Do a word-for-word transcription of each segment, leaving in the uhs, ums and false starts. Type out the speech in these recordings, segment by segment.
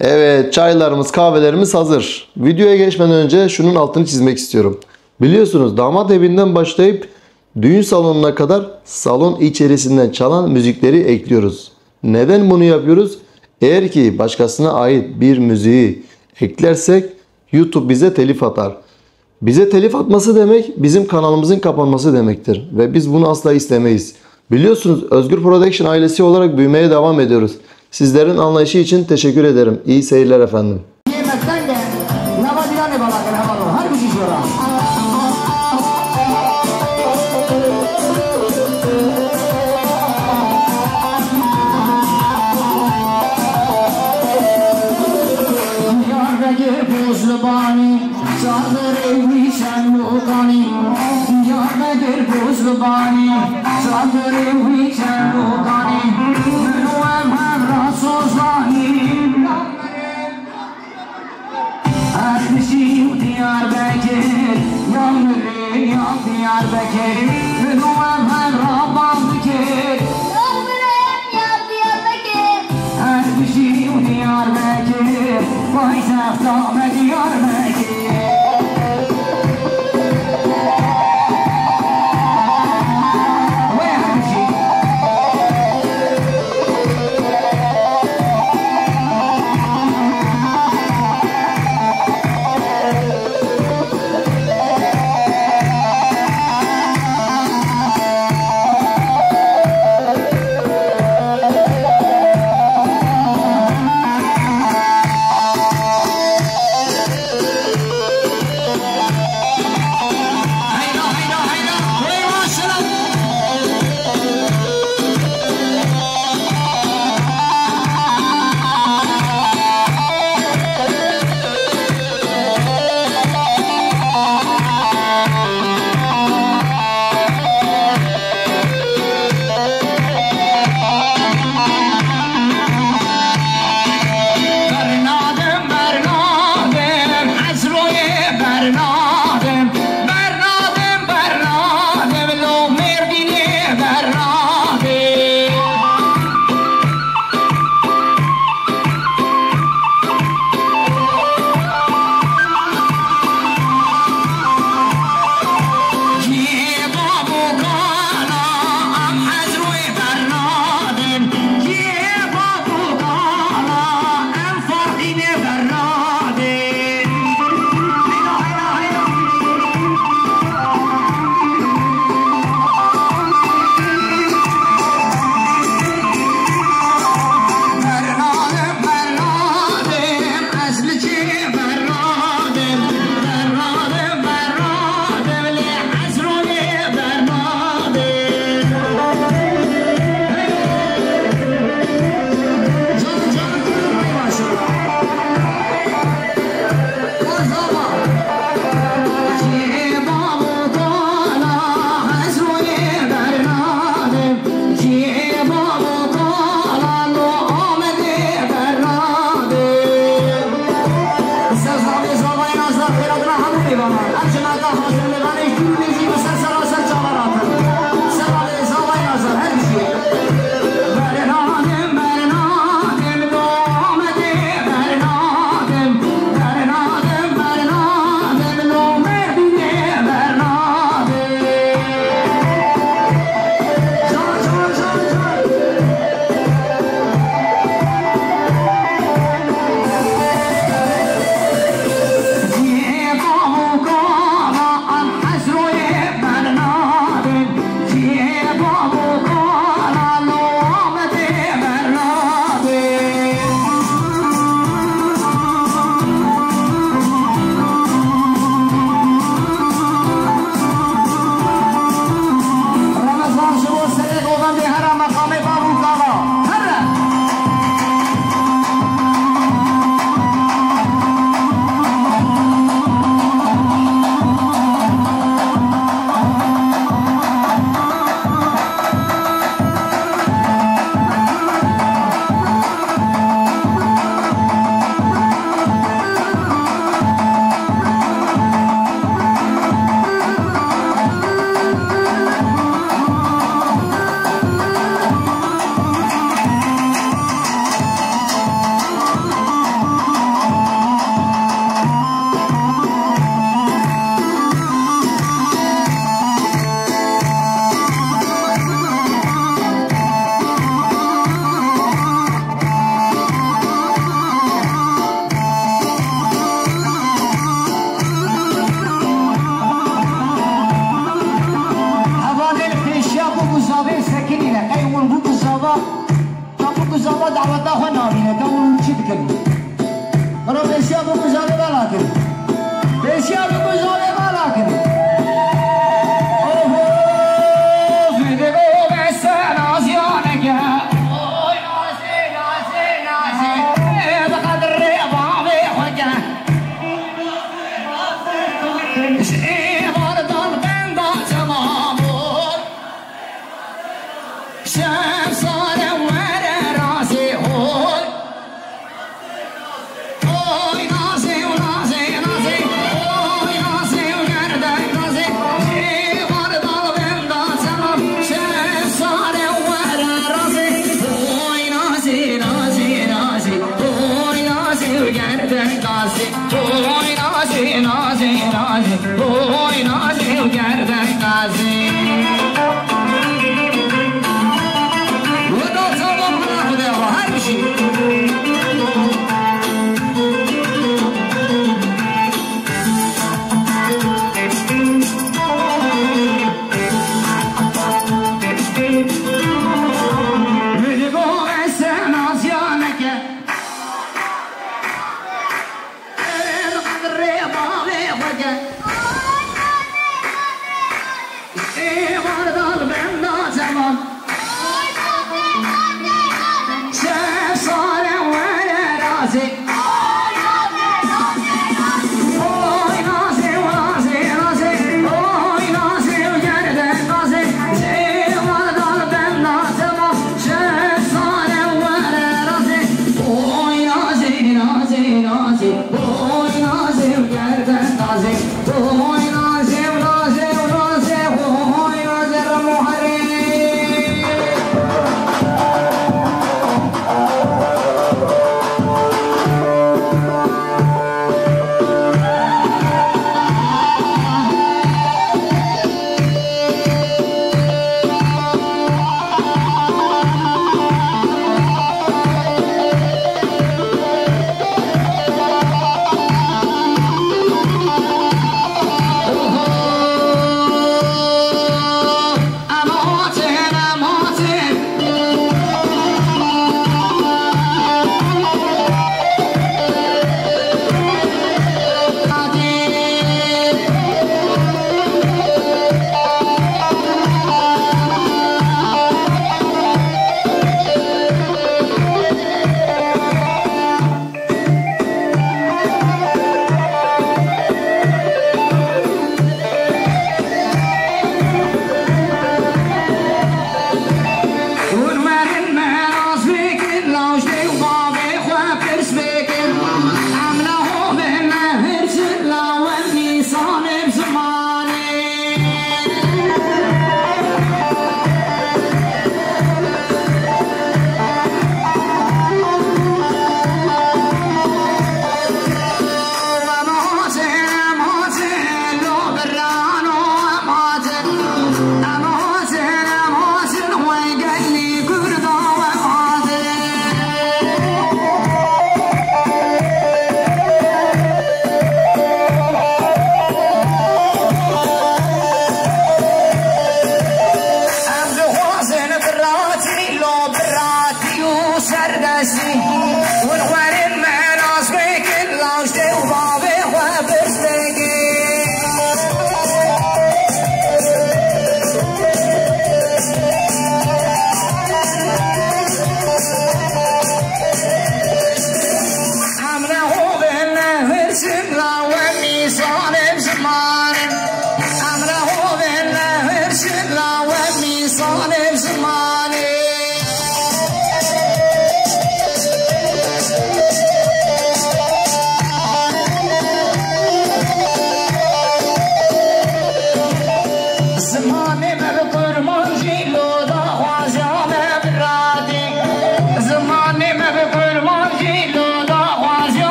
Evet, çaylarımız, kahvelerimiz hazır. Videoya geçmeden önce şunun altını çizmek istiyorum. Biliyorsunuz, damat evinden başlayıp düğün salonuna kadar salon içerisinden çalan müzikleri ekliyoruz. Neden bunu yapıyoruz? Eğer ki başkasına ait bir müziği eklersek YouTube bize telif atar. Bize telif atması demek bizim kanalımızın kapanması demektir. Ve biz bunu asla istemeyiz. Biliyorsunuz, Özgür Production ailesi olarak büyümeye devam ediyoruz. Sizlerin anlayışı için teşekkür ederim. İyi seyirler efendim. Yemekten de nava dilan ne bala, ne bala, her bir şey şora. Diyarbekir Bozlubani, çadırı wî çend lokanî. Diyarbekir Bozlubani, çadırı wî çend lokanî. Min û em hevra sozanî. Her dişî û Diyarbekir, ya mirê ya Diyarbekir, min û em hevra bang dikir. Ya mirê ya Diyarbekir. Her dişî û Diyarbekir, paytexta me Diyarbekir. Wê her dişî.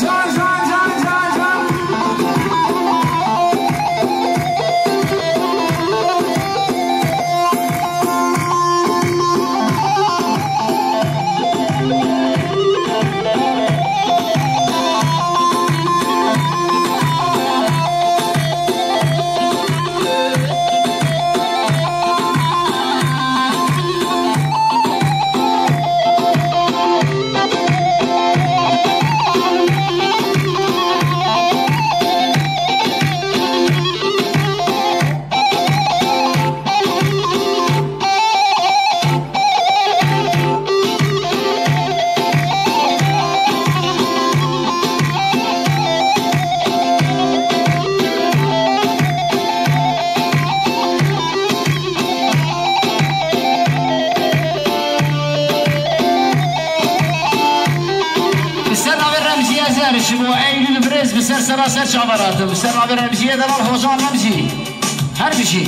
Can, can, can, can, can. Bi ser navê Remzî Ezer ji bo Eylûl Birêz bi ser sera ser çavan hatin. Bi ser navê Remzî Ezer, Hojan Remzî. Her bijî.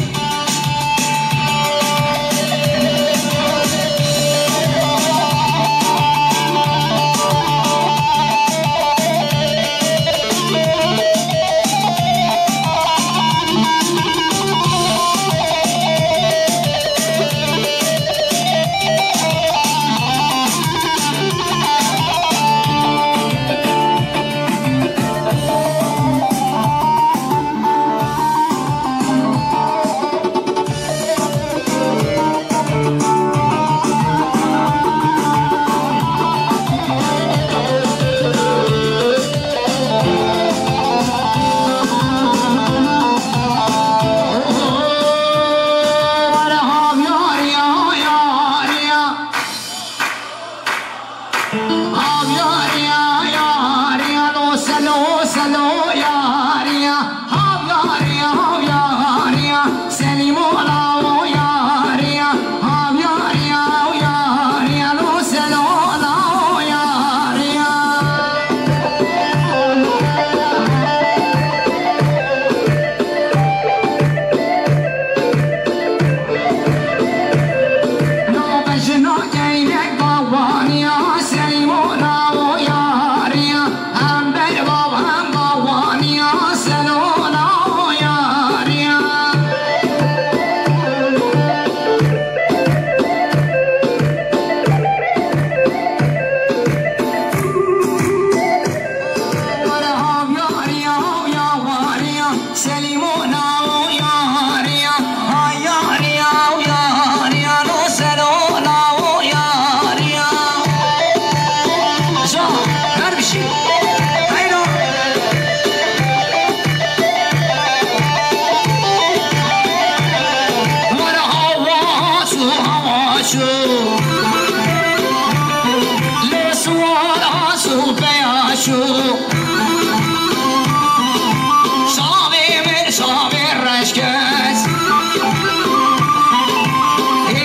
Şavê min, şavê reşkes.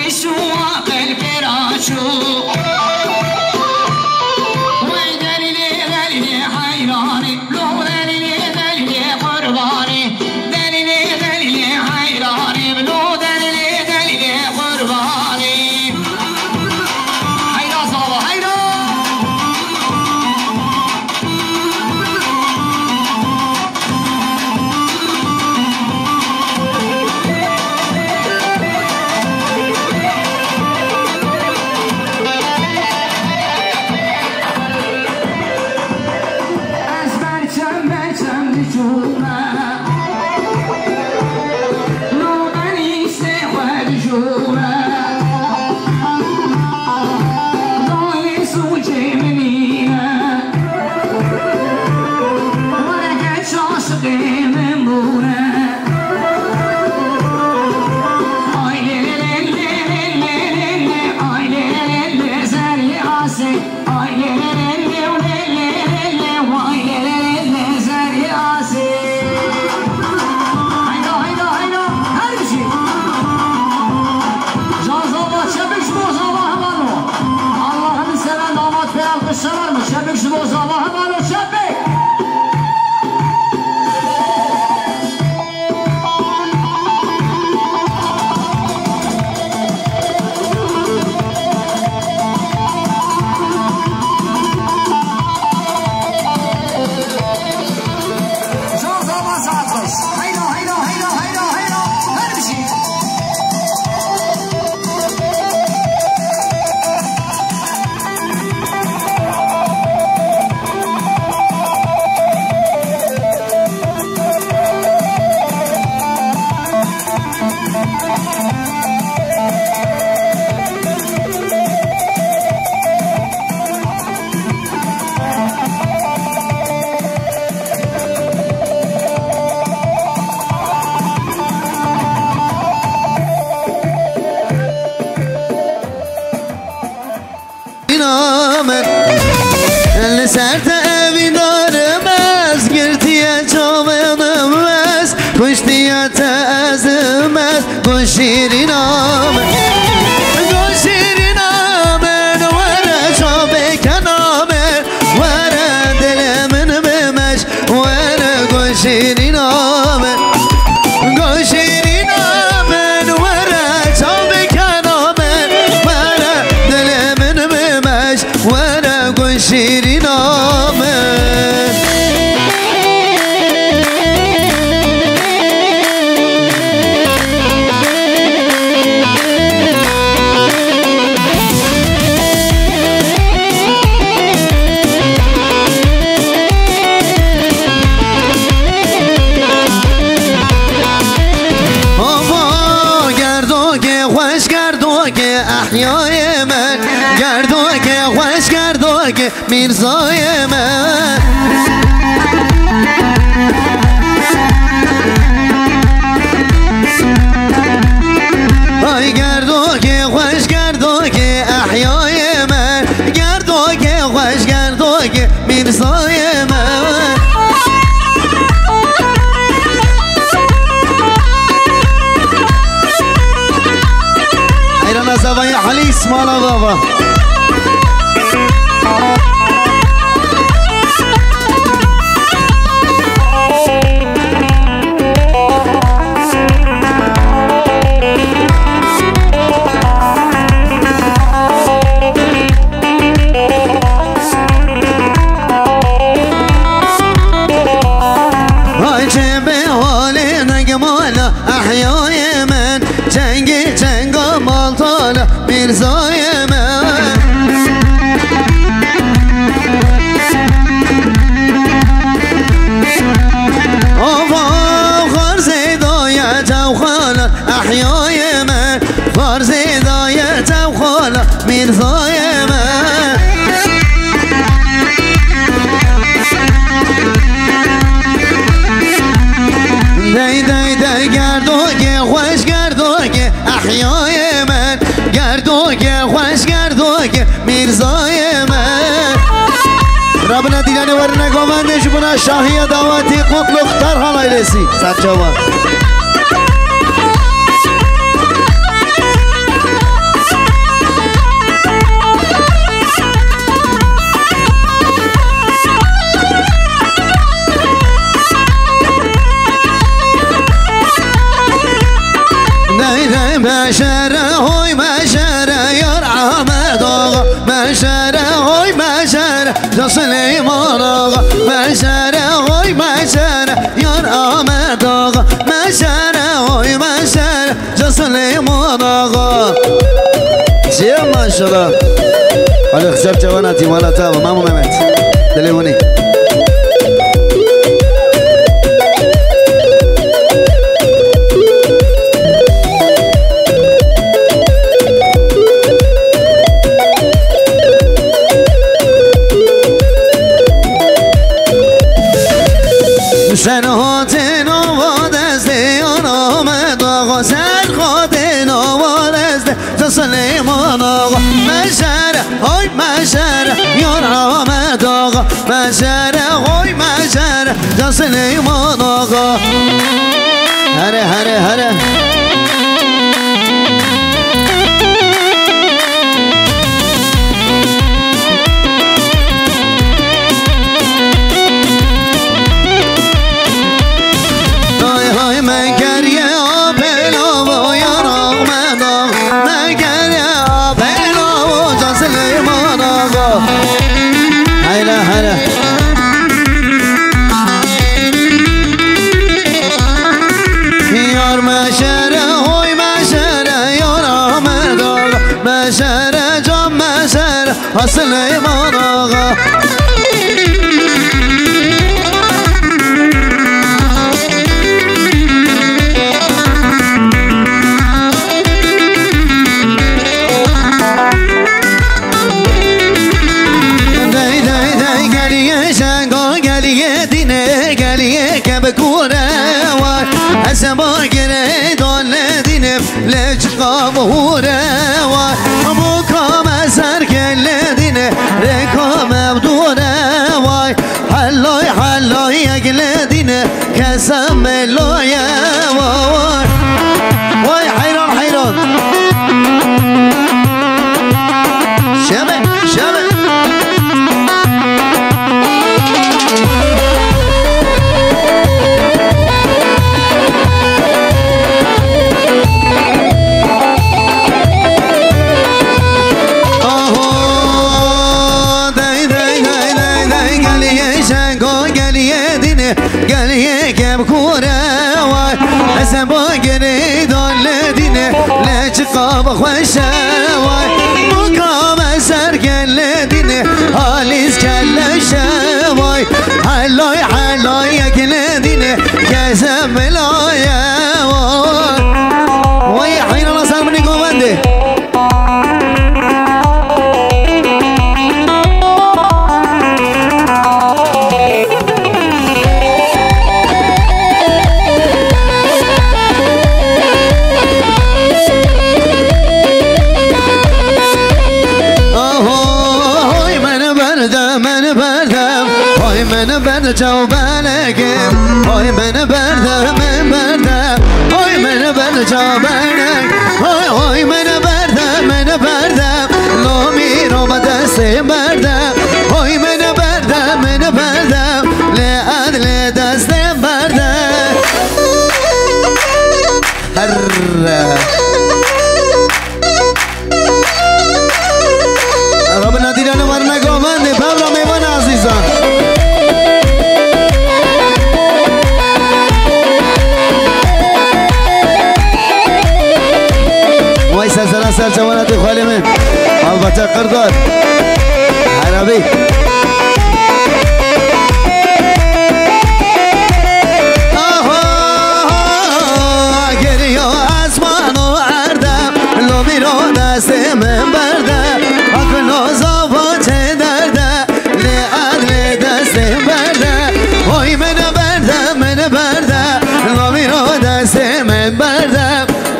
Êşû aqil pêra çû. Wey delîlê, delîlê heyranî. Lo delîlê, delîlê qurbanî. Delîlê, delîlê heyranî. Lo delîlê, delîlê qurbanî. Heyra zava, heyra. Şîrîna min, go şîrîna min, were çavê kena min, were dilê min bimeş, were go şîrîna min, go şîrîna min, were çavê kena min, were dilê min bimeş. Were go şîrîna min. Ava gerdokê xweş, gerdokê ehyayê min, gerdokê xweş, gerdokê Mîrzayê me. Ay gerdokê xweş, gerdokê ehyayê me, gerdokê xweş, gerdokê Mîrzayê me. Eyrana zavaya Halî Îsmaila Baba. Ay çê bê halê nengmala ehyayê min, çengê çenga maltala Mîrzayê me. Ava xarzê daye tewxala ehyayê me, xarzê daye tewxala Mîrzayê me. Dey dey dey gerdokê xweş, gerdokê ehyayê min, gerdokê xweş, gerdokê Mîrzayê min. Rabina dîlanê werine govendê ji bona şahiya dawetî Kutlu Xtar Halaylêsî. Serçawa. Ney ney meşere, hoy meşere, yar Ahmet Ağa. Meşere, hoy meşere, ya Süleyman Ağa. Meşere, hoy meşere, yar Ahmet Ağa. Meşere, hoy meşere, Ca Silêman Axa. Ciya maşallah. Hadi xizar çawana tîmala tava, Mamu Mehmet. Dilê winî. Ser hatê nava destê ana me daxa, ser hatê nava destê Ca Silêman Axa. Meşere, hay meşere, yar Ahmet Axa. Meşere, hay meşere, Ca Silêman Axa. Here, here, here. Hay hay me keriye apela vo yar Ahmet Axa. Me keriye apela vo Ca Silêman Axa. Hayla hayla. Yar meşere hoy Xweşe vay, muka me ser gelê dînê, halîz keleşe vay. Helay helay yek lê dînê, keze milaye vay. Vay heyran ser minî govendê. Ahoy, min berde, min berde. Hoy, min berde çaw belekê. Hoy, min berde, min berde. Hoy, min berde çaw belekê. Hoy, hoy, min berde, min berde. Lomî ro me destê berde. Hoy, min berde, min berde. Lê ed lê destê berde. Herre. Axa bi nadîrane warine govendê, bevra mêvan azîzan. Vay sersera serçewana tu xalê min. Albete Qırdar. Erabî. Aha, geriyo esman û erdem, lo bîro destê min berde, hakno zava çê derde, lê erd lê destê berde, oy min berde, min berde, lo bîro destê min berde.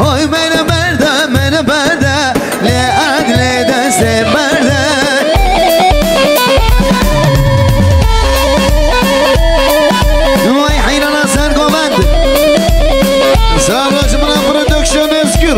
Oy min berde, min berde, lê ed lê destê berde. Vay heyrana ser govend. Sağ ol, Production Özgür.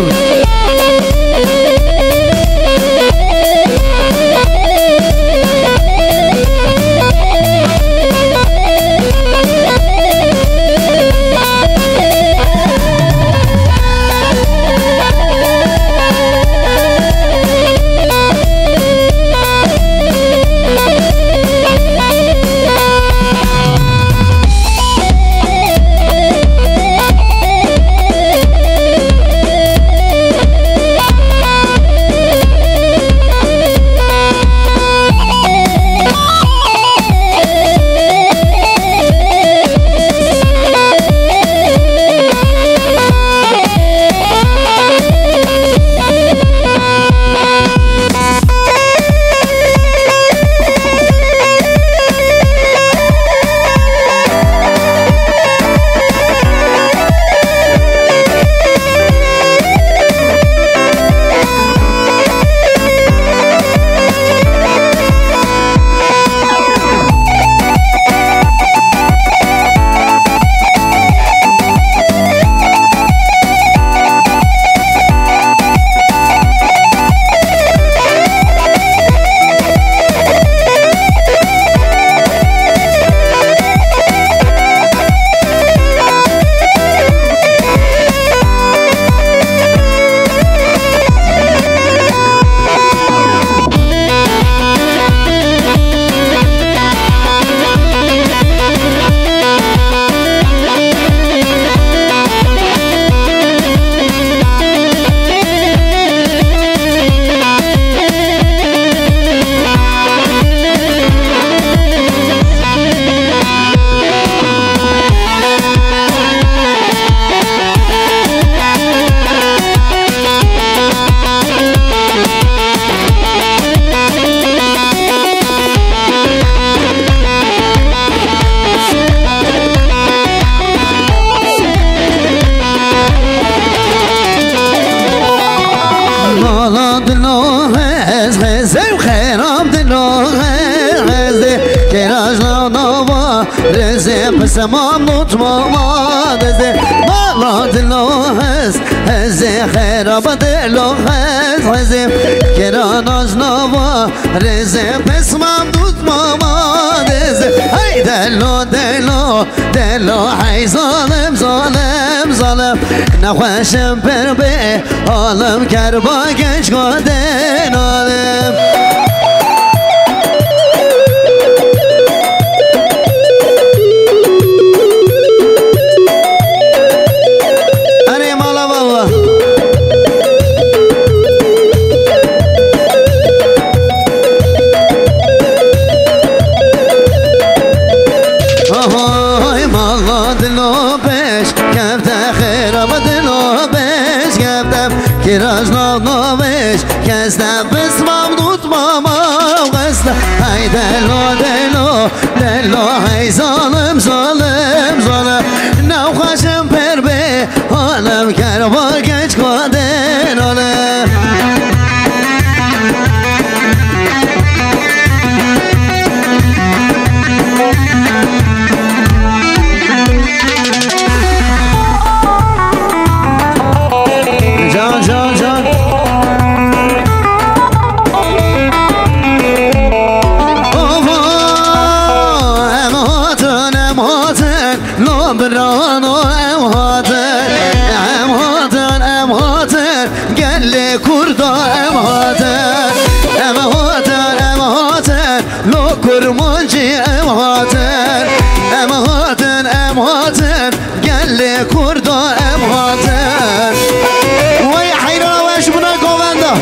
Mala dilo hez, hez ew xerab dilo hez, hez de keraj la nava reze, pisemam notmama deze. Mala dilo hez, hez e xerab dilo hez, hez e keranaj nava reze, pisemam notmama deze. Hey delo, delo, delo, hey zalim, zalim, zalim. Nexweşim pir bê alim, kerba genç godên alim. Erê mala baba. La dilo pêş kefte xêra, ma dilo pêş kefte. Kiraj nav navêş keste, bismam dut mama xeste. Hey delo, delo, delo, hey zalim, zalim, zalim. Nav xweşim per bê, halim kerba geç xwe dên ale. Can, can, can. Ova, em hatin, em hatin. Lo birano em hatin, em hatin, em hatin. Gelê Kurda em hatin, em hatin, em hatin. Lo Kurmancî em hatin, em hatin, em hatin. Gelê Kurda em hatin. Wey heyra we ji mina govenda.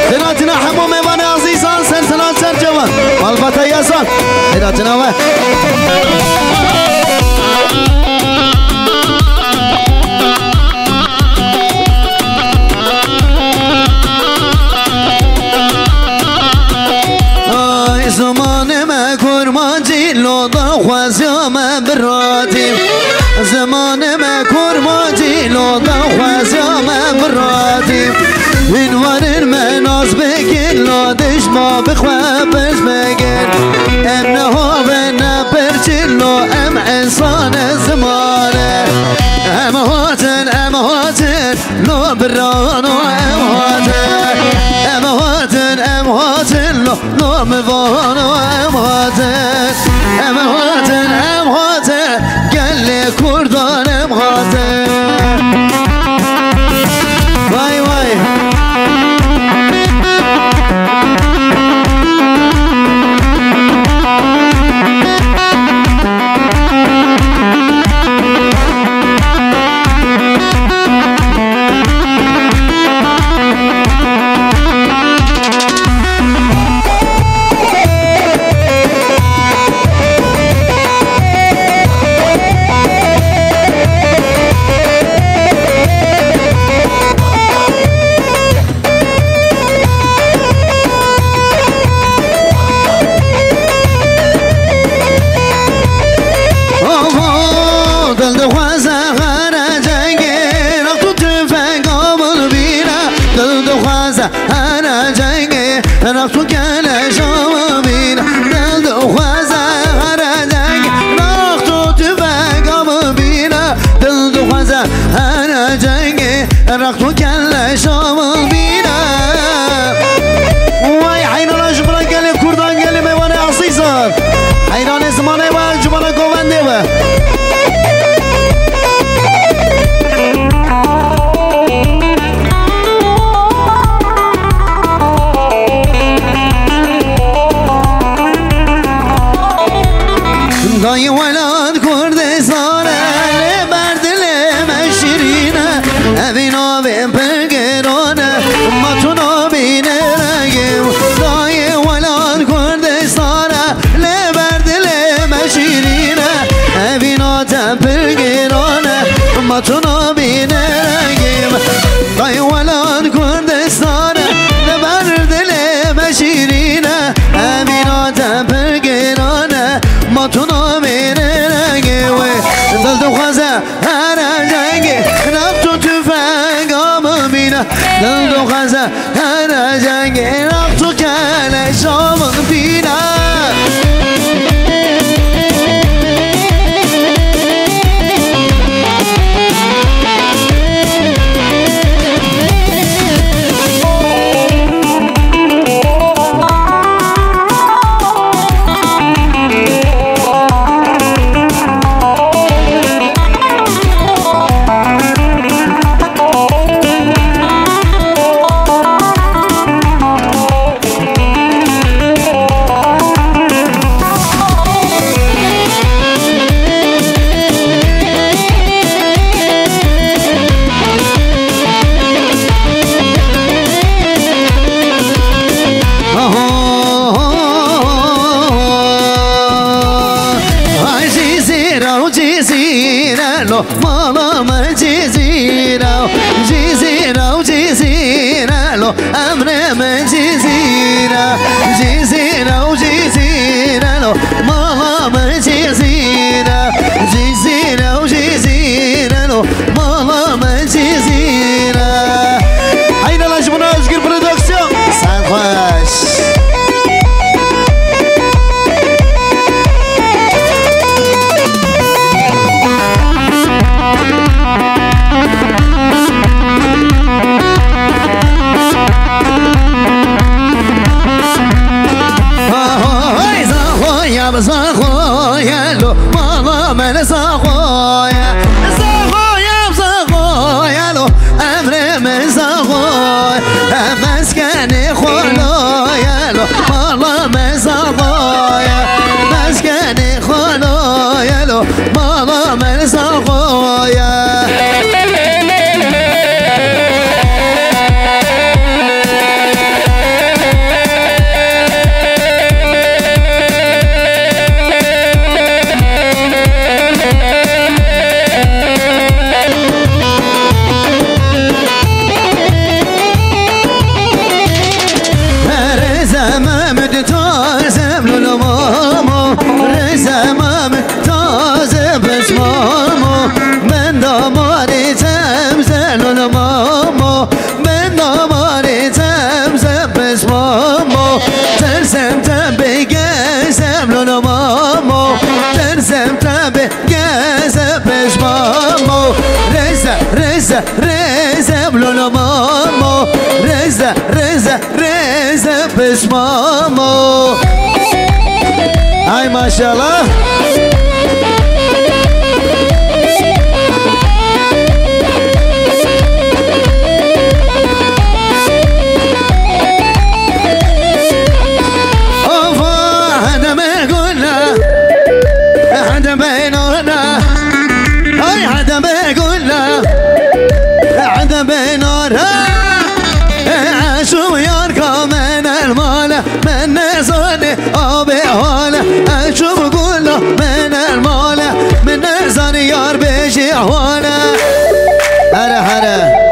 Xêratina hemû mêvanê azîzan, ser selat, ser cevan. Malbata yasan. Xêratina we. Ay, zimanê me kurmancî, lo daxwaziya me biratî. Zimanê me kurmancî, lo daxwaziya me biratî. Hîn werin me nas bikin, lo dijma bi xwe pişt bikin. Em niha ve ne pirçin, lo em însan e ziman e. Em hatin, em hatin, lo birano em hatin. Em hatin, em hatin, lo, lo mivano em hatin. Em hatin, em hatin, gelê Kurdan em hatin. Vay vay. Ava, dil dixwaze here cengê, rext û tüfenga min bîne. Dil dixwaze here cengê, rext û keleşa min bîne. Dil dixwaze here cengê, rext û tüfenga min bîne. Dil dixwaze here cengê, rext û keleşa min bîne. Way heyrana ji min re gelê Kurdan, gelê mêvanê azîzan. Heyranê zimanê we, ji min re govendê we. Dayê welat Kurdistan e, lê ber dilê me şirîn e. Evî navê pir giran e, ma tu nabîne rengê. Dayê welat Kurdistan e, lê ber dilê me şirîn e. Evîna te pir giran e, ma tu nabîne rengê. Dayê welat Kurdistan e, lê ber dilê me şirîn e. Evîna te pir giran e, ma tu nabîne rengê wê. Dil dixwaze here cengê, rext û tüfenga min bîne. Dil dixwaze here cengê, rext û keleşa min bîne. Lo, mala me Cizîr e, Cizîr e, Cizîr e, lo, emrê me Cizîr e, Cizîr e, Cizîr e, lo, mala me Cizîr e, Cizîr e, Cizîr e, lo, mala me Cizîr e. Heyda la ji bo Özgür Prodüksiyon. Sen xweş. Ahoy, zaxoya, zaxoya, lo, mala me zaxoya. Zaxoya, zaxoya, lo, emrê me zaxoya. Meskenê xoloya, lo, mala me zaxoya. Meskenê xoloya, lo, mala me zaxoya. Rêze Mehmet taze lolo mamo, Rêze Mehmet taze pişmamo. Ben damarê temze lolo mamo, ben damarê temze pişmamo. Tersem te bêgezem lolo mamo, tersem te bêgezem pişmamo. Rêze, rêze, rêze lolo mamo, rêze, rêze, rêze pişmamo. Ay maşallah. Ava hedeme gula, hedeme nara. Ay hedeme gula, hedeme nara. Eşu yar ka menel mala, men nezane abe hala. Eşu gula menel mala, men nezane yar beji hala. Hare hare.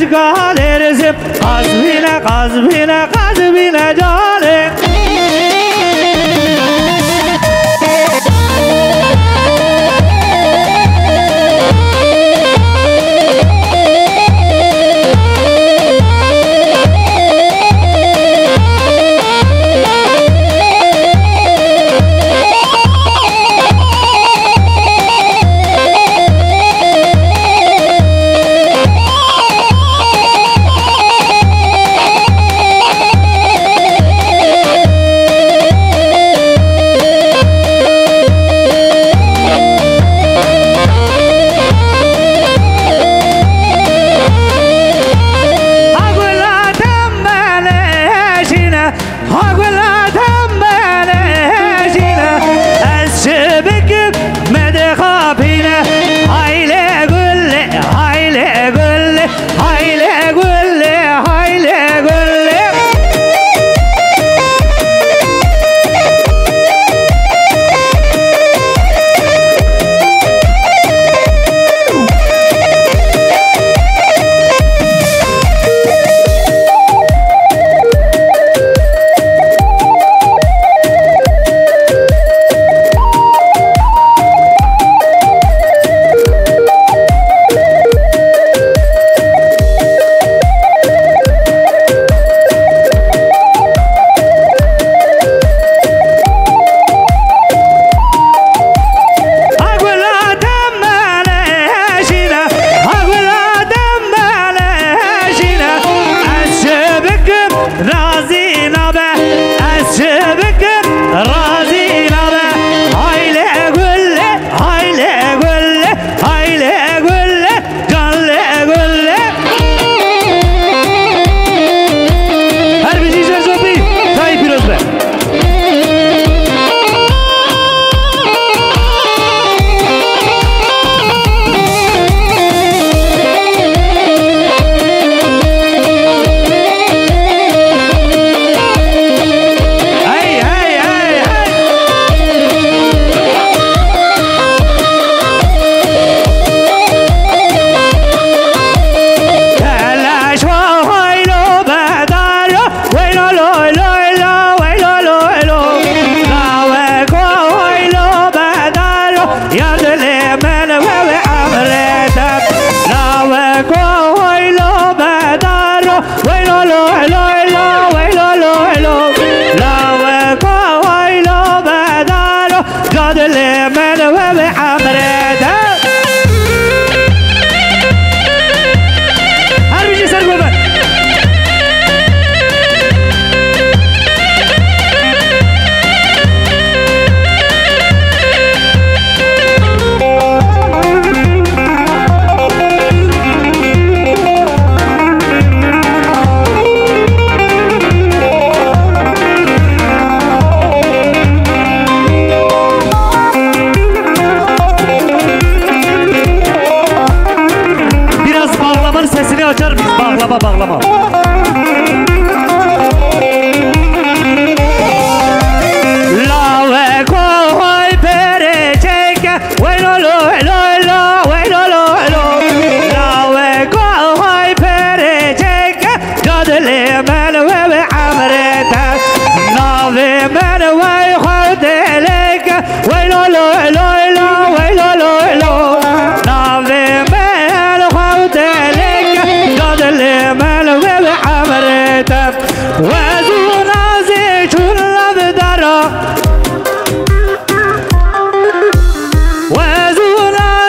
Galê rizim, qazbîne, qazbîne, qazbîne canê. Ha gula dembele jîne, ez çi bikim me dixapîne. Haylê gulê, haylê gulê, haylê gulê, haylê gulê. Ha gula dembele jîne, ha gula dembele jîne, ez çi bikim razî nabe, ez çi bikim razî nabe. Haylê gulê, haylê gulê, haylê gulê, canlê gulê. Her bijî Jerzopî, dayî pîroz be. Hey, hey, hey, hey. Telaş vay lo bedar lo, vay lo lo lo lo, vay lo lo lo. Lawe ko vay lo bedar lo, ya dilê min we we emrê te. Lawe ko vay lo bedar lo, vay lo lo lo lo, vay lo lo lo. Lawe ko vay lo bedar lo, ya dilê min we we emrê te. Her bijî ser goven. Biraz bağlamanın sesini açar mıyız? Bağlama, bağlama. Lawe koy pere çeke, wey lo lo lo lo, wey lo lo lo. Lawe koy pere çeke, cadele men we we amrete. Nave men wey xwedele. Wey lo lo lo lo, wey lo lo lo. Navê me li xew telek, ya dilê me li we we emrê te. Wez û nazê çûn lev dera. Wez û nazê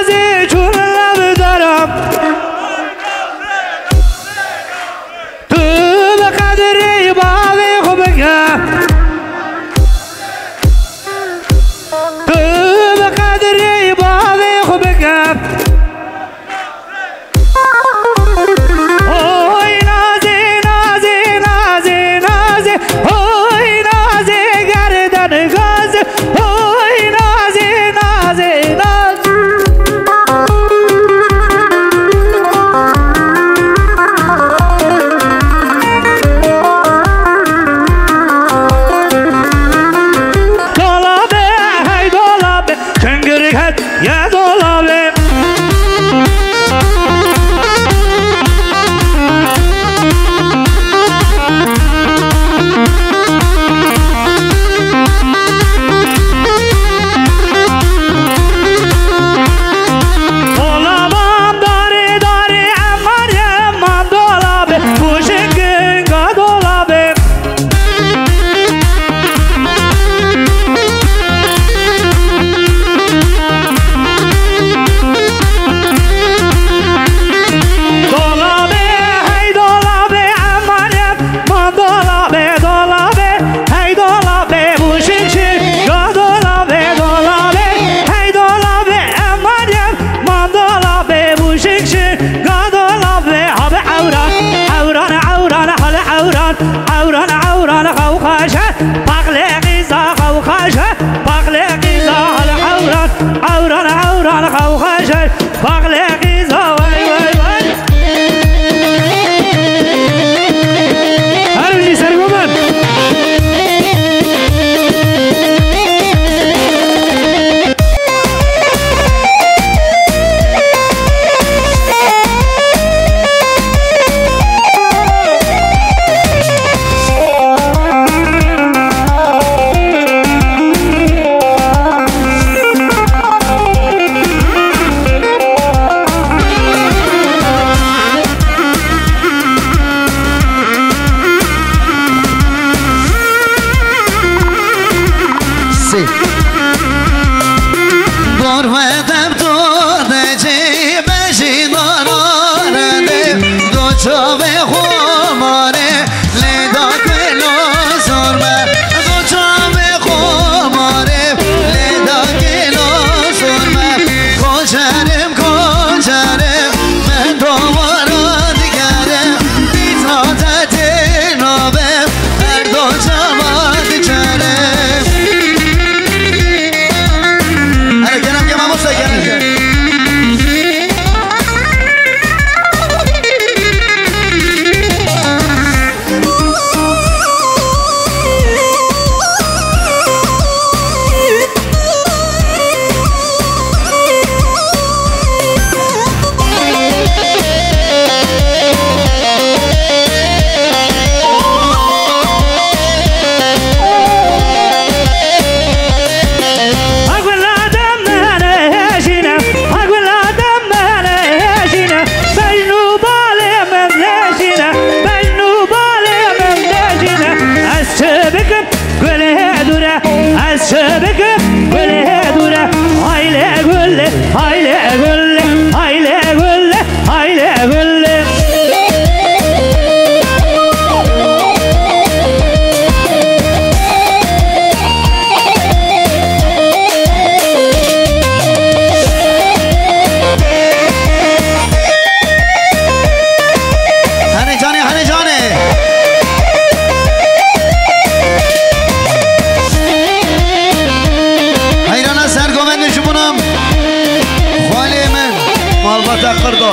Te qir da.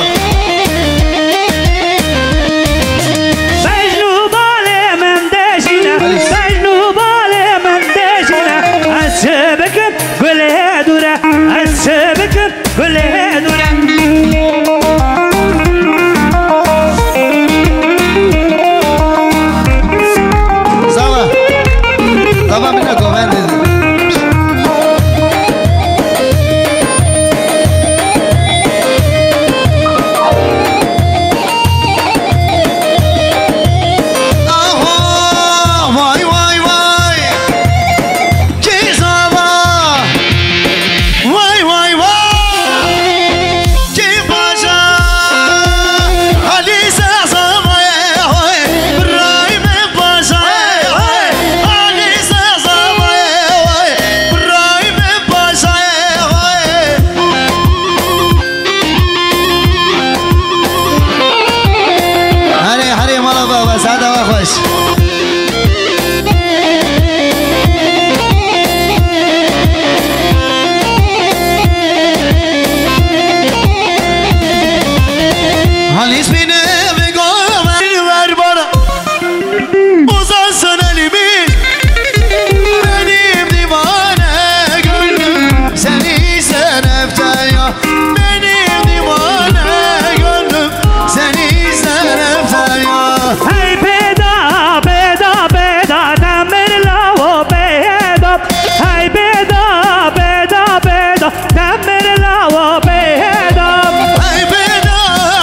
Bejn û balê min dêjîne, bejn û balê min dêjîne, ez çi bikim gulê dûre, ez çi bikim gulê dûre. Zava. Zava bine govende. Aha, vay, vay, vay. Kî zava. Vay, vay, vay. Kî paşa. Ali Sezava, vay, Ibrahim Paşa, vay, Ali Sezava, vay, Ibrahim Paşa, vay. Herê, herê, mala we, we, saeta we xweş. Halis bine ve gover ver bana. Uzansın elimi. Benim divane gönlüm seni ister hep ya. Benim divane gönlüm seni ister hep ya. Hey peda, peda, peda, demir lawo peda. Hey peda, peda, peda, demir lawo peda. Hey peda,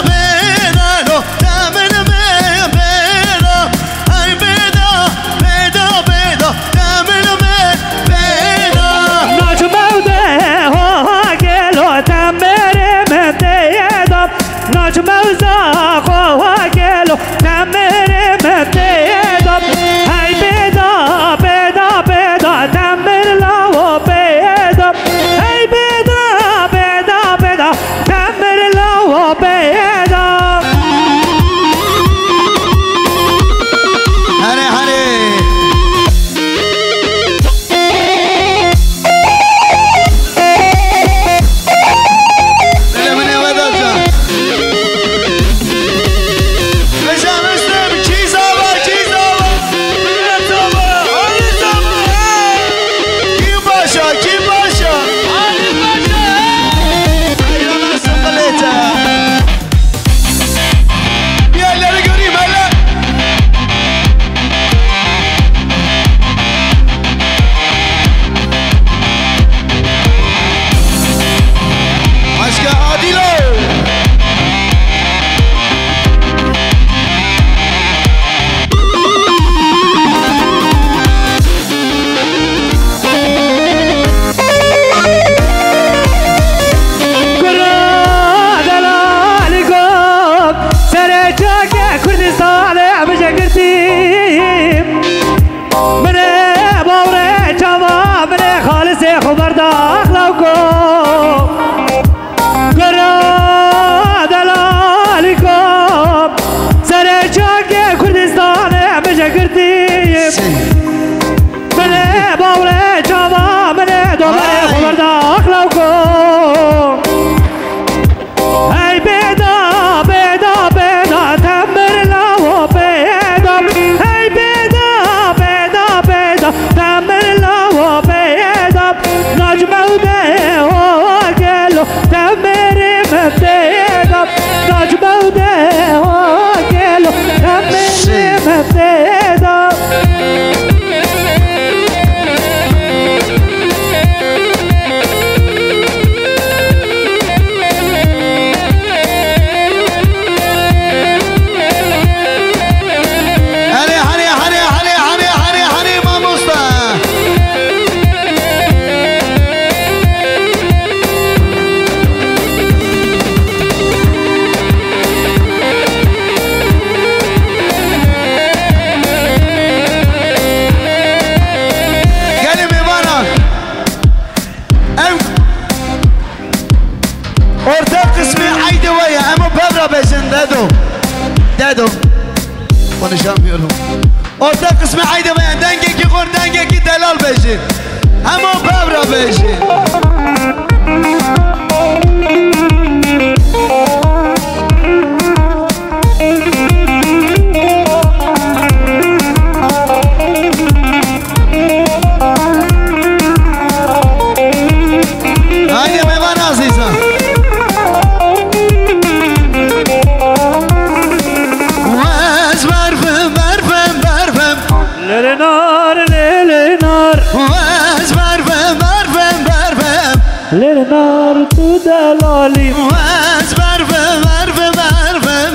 peda, lo, demir me peda. Ay beda, beda, beda, demir me beda. Naç mewde ho gelo, demir me beda. Naç mewza ho gelo, demir me beda. Ay beda, beda, beda, demir lawo beda. Ay beda, beda, beda, demir lawo beda. Hare, hare. Lê min ê vedacan. Hejam Muslim, çî zava, çî zava. Millet zava, Ali zava. Kim paşa, kim paşa? Ali paşa. Hayran olsun millete. Bir elleri göreyim hele. Başka Adilo. Kura delalî got, serê çakê Kurdistanê bije girtî. Min ê bawerê çava, min ê xalisê xwe berdax lawko. Kura delalî got, serê çakê Kurdistanê bije girtî. Min ê bawerê çava, min ê doberê xwe berdax lawko. Hey beda, beda, beda, demir lawo beda. Hey beda, beda, beda, demir lawo beda. Nac mewde ho gelo, demir me beda. Nac mewde ho gelo, demir me beda. Herê, herê, herê, mamosta. Gelin mêvanan. Ev orta kısmı eydê we ye. Em o pevra bejin, dedo. Dedo. Konuşamıyorum. Orta kısmı eydê we ye. Dengekî xor, dengekî delal bejin. Em o pevra bejin. Nar tu delalî. Ez bervim, bervim, bervim.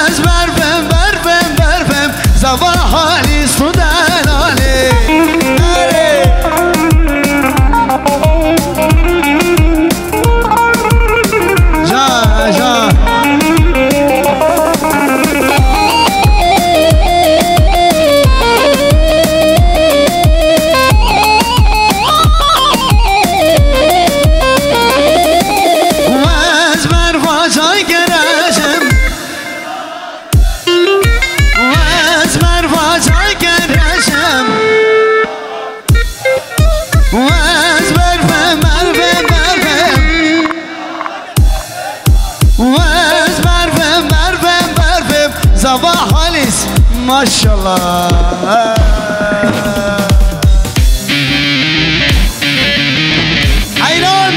Ez bervim, bervim, bervim. Zava halîs tu delalî. Erê. Ja, ja. Ez ber vacan gerejim. Ez ber vacan gerejim. Ez bervim, bervim, bervim. Ez bervim, bervim, bervim. Zava halis. Maşallah. Hayran.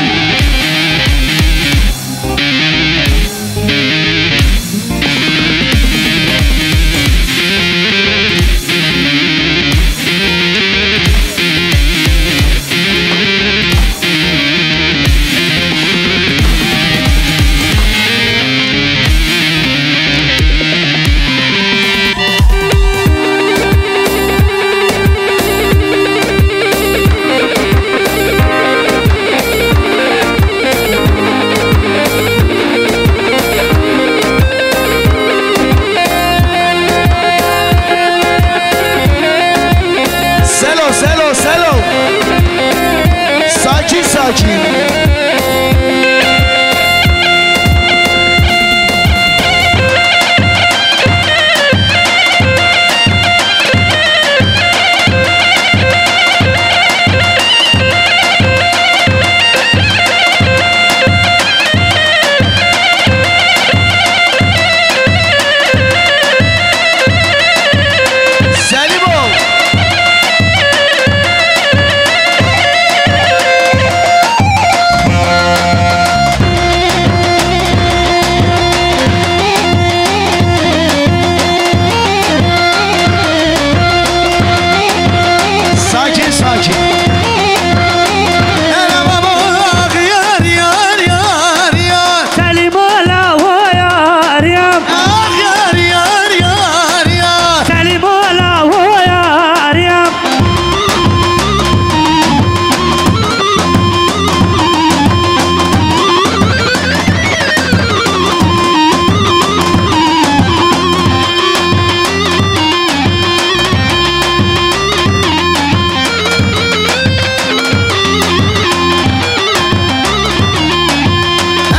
Selo, selo, selo. Sakin, sakin. Selimo. Sakin, sakin. Hele baba, ah, yar, yar, yar, yar. Selimo la ho yar yam. Ah, yar, yar, yar, yar. Selimo la ho yar yam.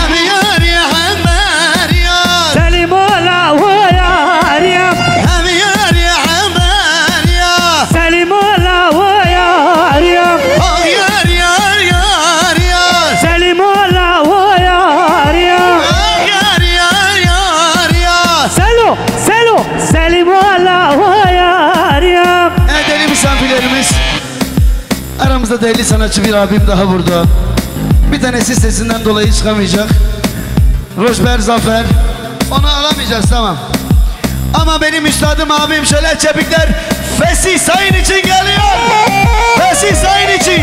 Em yarî hember yar. Selîmo la ho yarî. Em yarî hember yar. Selîmo la ho yarî. Ah yar yar yar yar. Selîmo la ho yarî. Ah yar yar yar yar. Selo, Selo, Selîmo la ho yarî. Evet, değerli misafirlerimiz, aramızda değerli sanatçı bir abim daha burada. Bir tanesi sesinden dolayı çıkamayacak. Roşber Zafer. Onu alamayacağız, tamam. Ama benim üstadım abim şöyle çepikler Fesih Sayın için geliyor. Fesih Sayın için.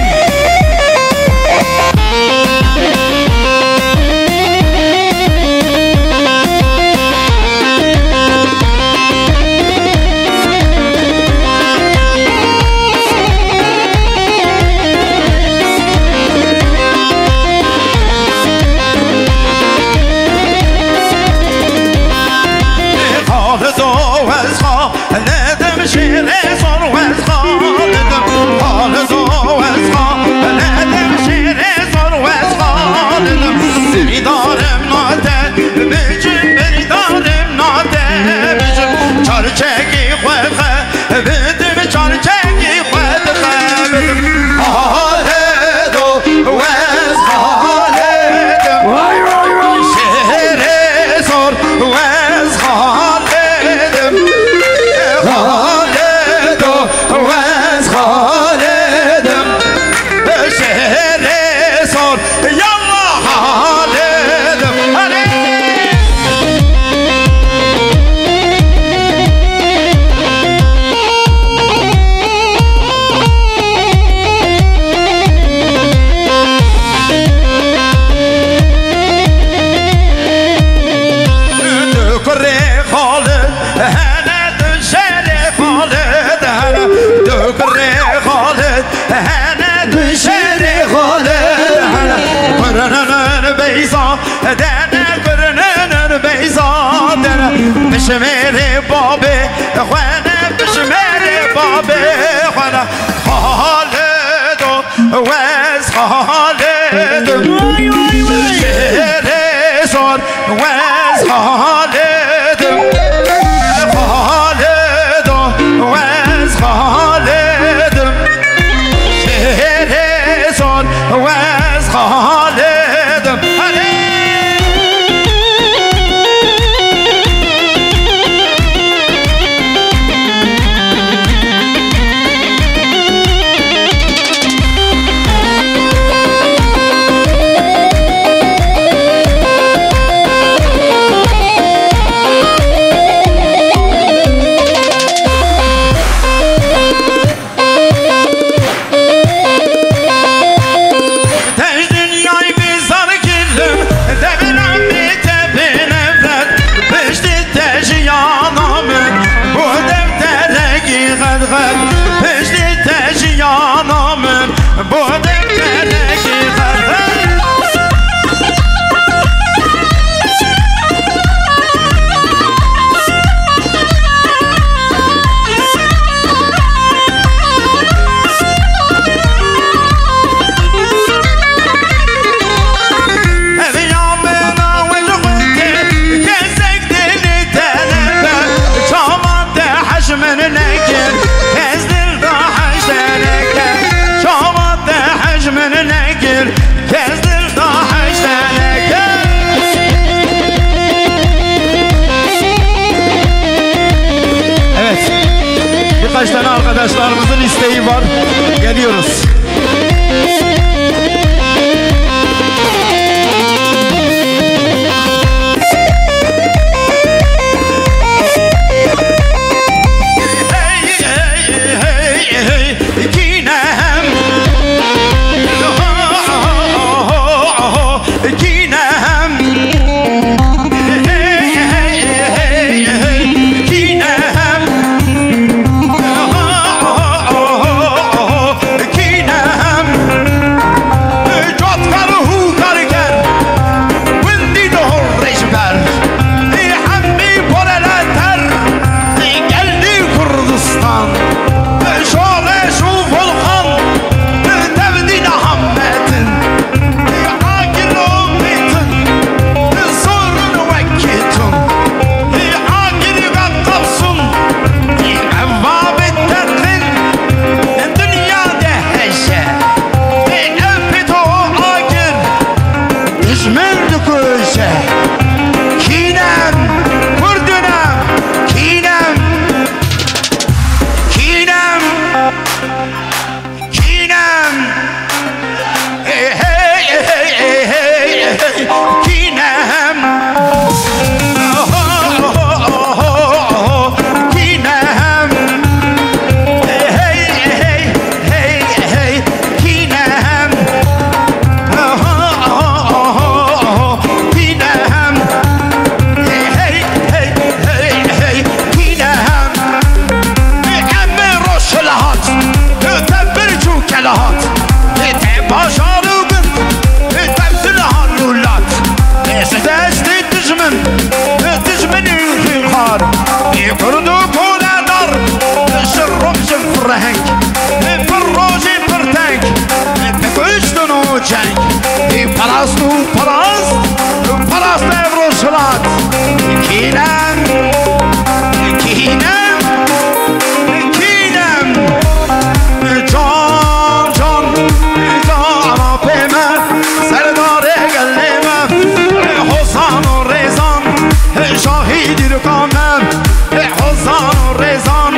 Xalid o ez xalidim, şêrê zor ez xalidim. Xalid o ez xalidim, Dene kurinin beyza dene, bişmêrê babê xwe ne, bişmêrê babê xwe ne. Xalido, wez Xalidim. Şêrê zor, wez Xalidim. Xalido, wez Xalidim. Şêrê zor, wez Xalidim. Hadi! Te ji dinyayê bêzar kirim, devera bê te bê nefret. Piştî te jiyana min, bo defterekî xetxet. Piştî te jiyana min, bo defterekî xetxet. Ev ya min a wil xwedê, kesek dilê te nebe. Çawa te hej min nekir, kes dil da hej te neke. Çawa te hej min nekir, kes dil da hej te neke. Evet. Birkaç tane arkadaşlarımızın isteği var. Geliyoruz. Kî ne hem? Hey, hey, hey, hey, kî ne hem? Kî ne hem? Cotkar û hûkarker, windî dohor rêjber. Ê hemî boreleter, ê geldî Kurdistan. Şoreş û volkan, tevdî niha metin. Agir û metin, zorun wekî tun. Agir ve qavsun, ev vabit teqin, dinya de heşe. Ev pito agir, dijmin dikuje. Kînem, kurdinem, kînem. Kînem, kînem. Hey, hey, hey, hey, hey, hey. Kînem. Kînem. Hey, hey, hey, hey. Kînem. Kînem. Hey, hey, hey, hey, kînem. Em roj li hat, te birc û kele hat. Te bajar û gund, te dil har û lat. Ji destê dijmin, dijminên xînxar. Kurd û koredar, ji roj ji fireheng. Pir rojê pir teng, bi kuştin û ceng. Ê parast û parast, parast ev rojhilat. Kînem, kînem, kînem. Can, can, cana pê me, serdarê gelê me. Hozan û rêzan, şahî dîroka me. Hozan û rêzan,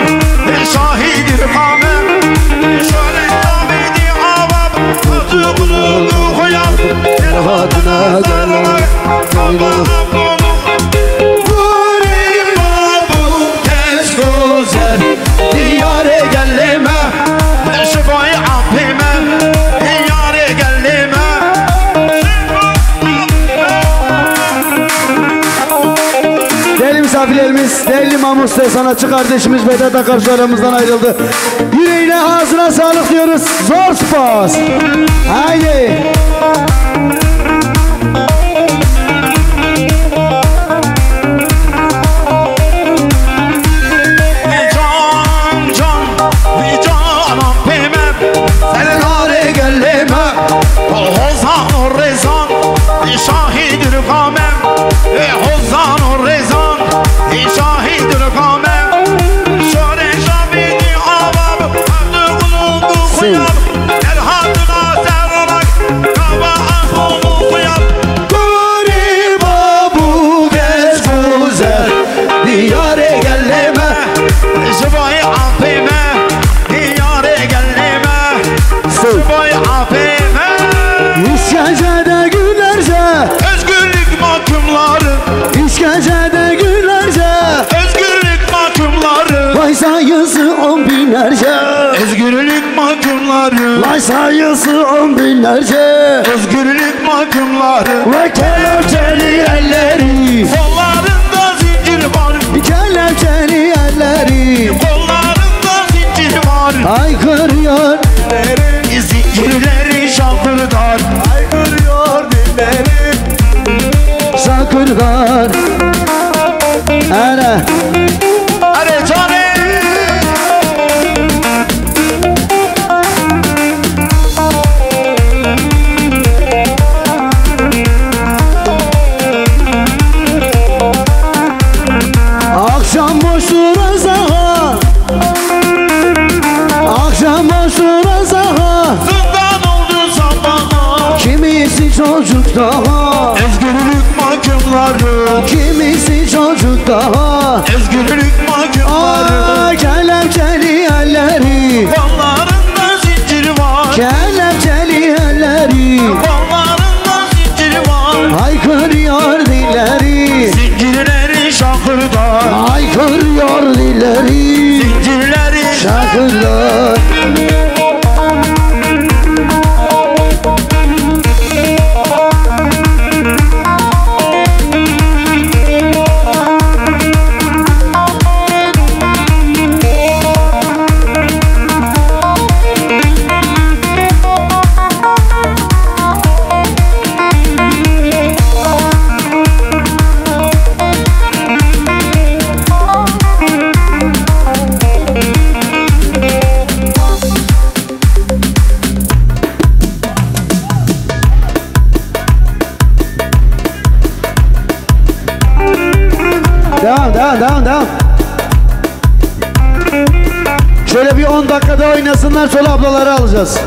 şahî dîroka me. Şolê Dawîdî ava, Qazî Qulû û Xuya, derhatine derman. Gurî mabû kesk û zer, diyarê gelê me. Şibayê apê me, yarê gelê me. Değerli misafirlerimiz, değerli mamuste, sanatçı kardeşimiz Vedat Akar şu aramızdan ayrıldı. Yüreğine, ağzına sağlık diyoruz. Zor spas. Haydi. Hozan û rêzan, şahî durxame, e, hozan û rêzan, e, şahî durxame. Şorê şamî di ava bi, hevdu gulû gu xuya bi, derhatuna ser rak, kava axû xuya bi. Gorî babû gez guzer, diyarê gelê me. Ji bayê apê me, diyarê gelê me. Ji bayê apê me. İşkencede günlerce. Özgürlük mahkumları. İşkencede günlerce. Özgürlük mahkumları. Vay sayısı on binlerce. Özgürlük mahkumları. Vay sayısı on binlerce. Özgürlük mahkumları. Ve kelepçeli elleri. Kollarında zincir var. Kelepçeli elleri. Kollarında zincir var. Haykırıyor. Zincirleri şakırdar. Haykırıyor dilleri. Şakırdar. Hele. Hadi canım. Akşam boştur saha. Akşam boştur saha. Zindan oldu sabaha. Kimisi çocuk daha. Özgürlük mahkumları. Kimisi çocuk daha. Özgürlük mahkumları. Aa, kelepçeli elleri. Kollarında zincir var. Kelepçeli elleri. Kollarında zincir var. Haykırıyor dilleri. Zincirleri şakırdar. Haykırıyor dilleri. Zincirleri şakırdar. Devam, devam, devam, devam. Şöyle bir on dakika daha oynasınlar, sonra ablaları alacağız.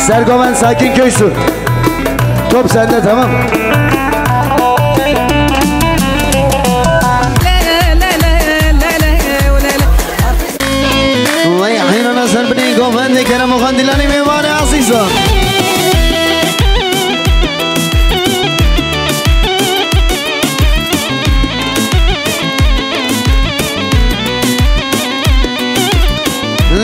Sergoven Sakin Köysu. Top sende, tamam. Vay, hînana ser binê govendê Kerem û Xandîlanê mêvanê ezîzan.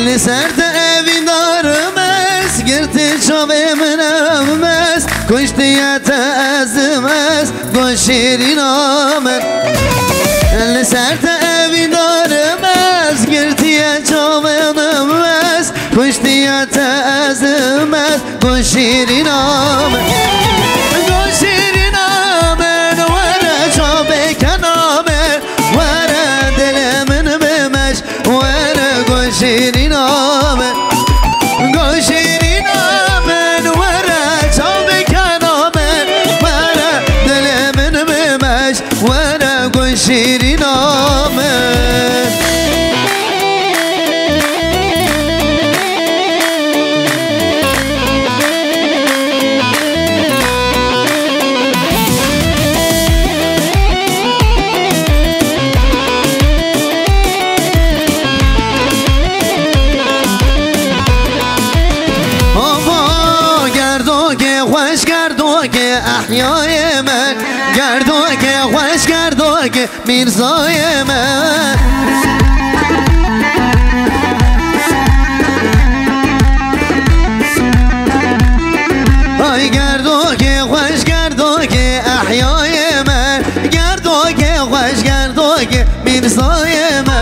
Li ser te evîndarim ez, girtî çavê min em ez, kuştiye te ez im ez, got şêrîna min. Li ser te evîndarim ez, girtiye çavê min em ez, kuştiye te ez im ez, got şêrîna min. Got şêrîna min, were çavê kena min, were dilê min bimeş. Were got şêrîna min, got şêrîna min, were çavê kena min, were dilê min bimeş, were got şêrîna min. Hava gerdokê xweş, gerdokê ehyayê me, gerdokê xweş, gerdokê Mîrzayê me. Ay gerdokê xweş, gerdokê ehyayê me, gerdokê xweş, gerdokê Mîrzayê me.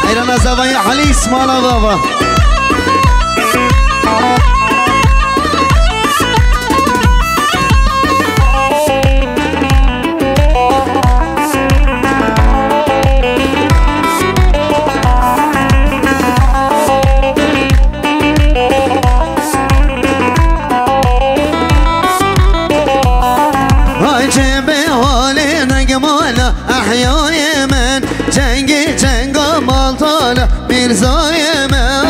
Eyrana zavayê Halî Îsmaîl Baba. Yayê min, cengê cenga Maltala Mîrzayê min.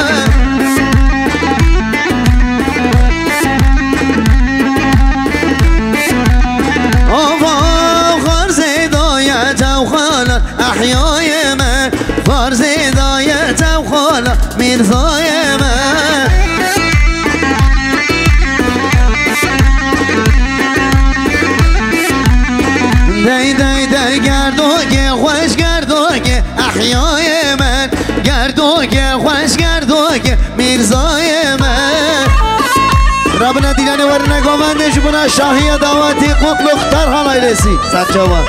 Ava xarzê daye cewxalan ehyayê min, xarzê daye cewxala Mîrzayê min. Dey dey dey gerdokê xweş gerdokê ehyayê min, gerdokê xweş gerdokê Mîrzayê min. Rabina dîlanê werine govendê ji bona şahiya dawetî Kutlu Xtar Halaylêsî. Serçawa.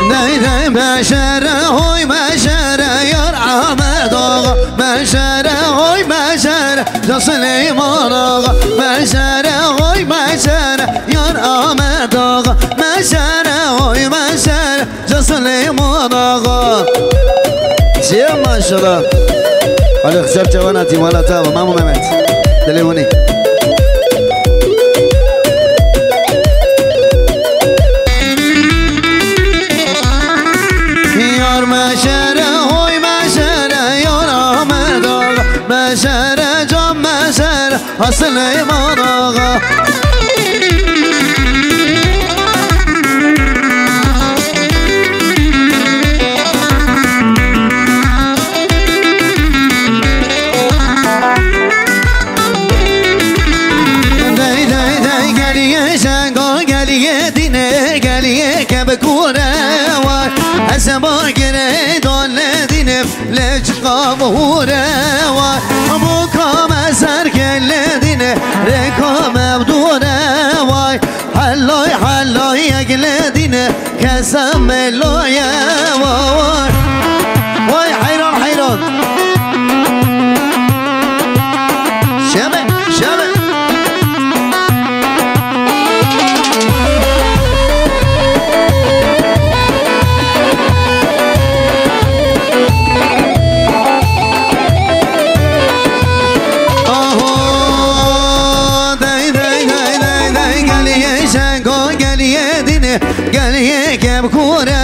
Ney ney meşere, hoy meşere, yar Ahmet Ağa. Meşere, hoy meşere, ca Sileyman Ağa. Meşere, hoy meşere, yar Ahmet Ağa. Meşere, hoy meşere, ca Sileyman Ağa. Çiye maşallah. Alê xisar çawana tîmala ta, Mamu Mehmet. Dilê winî. Yar meşere, hoy meşere, yar Ahmet Ağa. Meşere, can meşere, ha Sileyman Ağa. Dey dey dey geliye şenga, geliye dîne, geliye kebkure way. Heseba gire dole dîne, Leçqa bihûre way, bûka me ser kele dîne, rêka me bi dûre way. Helay helay yek le dîne, kese meloye way. Way heyran heyran. Şeme, şeme. Aho, dey, dey, dey, dey, dey, geliyê şengo, geliyê dîne, geliyê kebkure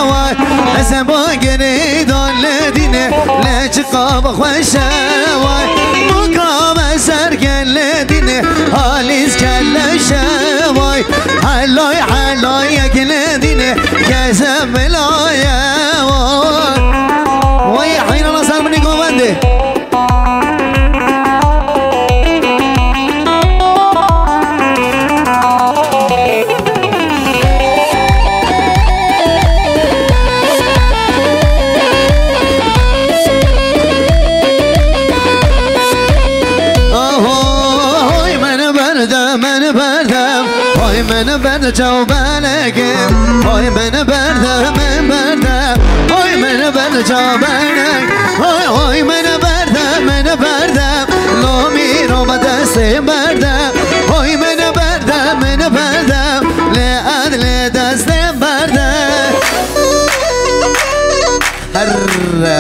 way. Heseba girê dale dîne, leçqa bi xweşe way. Muka me ser kele dîne, halîz keleşe way. Helay helay yek le dîne, keze milaye way. Way heyrana ser minî govendê. Ahoy, min berde, min berde. Hoy, min berde çaw belekê. Hoy, min berde, min berde. Hoy, min berde çaw belek. Hoy, hoy, min berde, min berde. Lo mîro me destê berde. Hoy, min berde, min berde. Lê ez lê destê berde. Herre.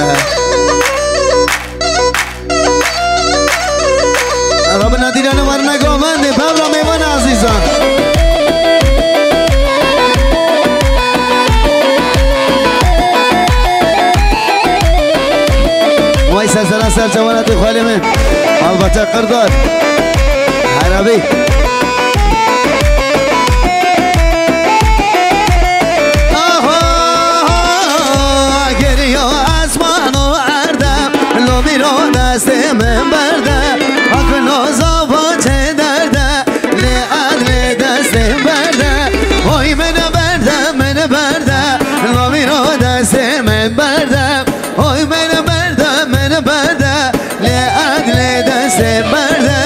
Rabina dîlanê werine govendê, pevra mêvan azîzan. Vay sersera ser çawana tê xalê min. Albete Qırdar. Herabî. Aha, geliyor asman o erdem. Lo mîro destê min berde, hakin o zava çê derde, lê ez lê destê berde. Hoy min berde, min berde, lo mîro destê min berde. Hoy min berde, min berde, lê ez lê destê berde.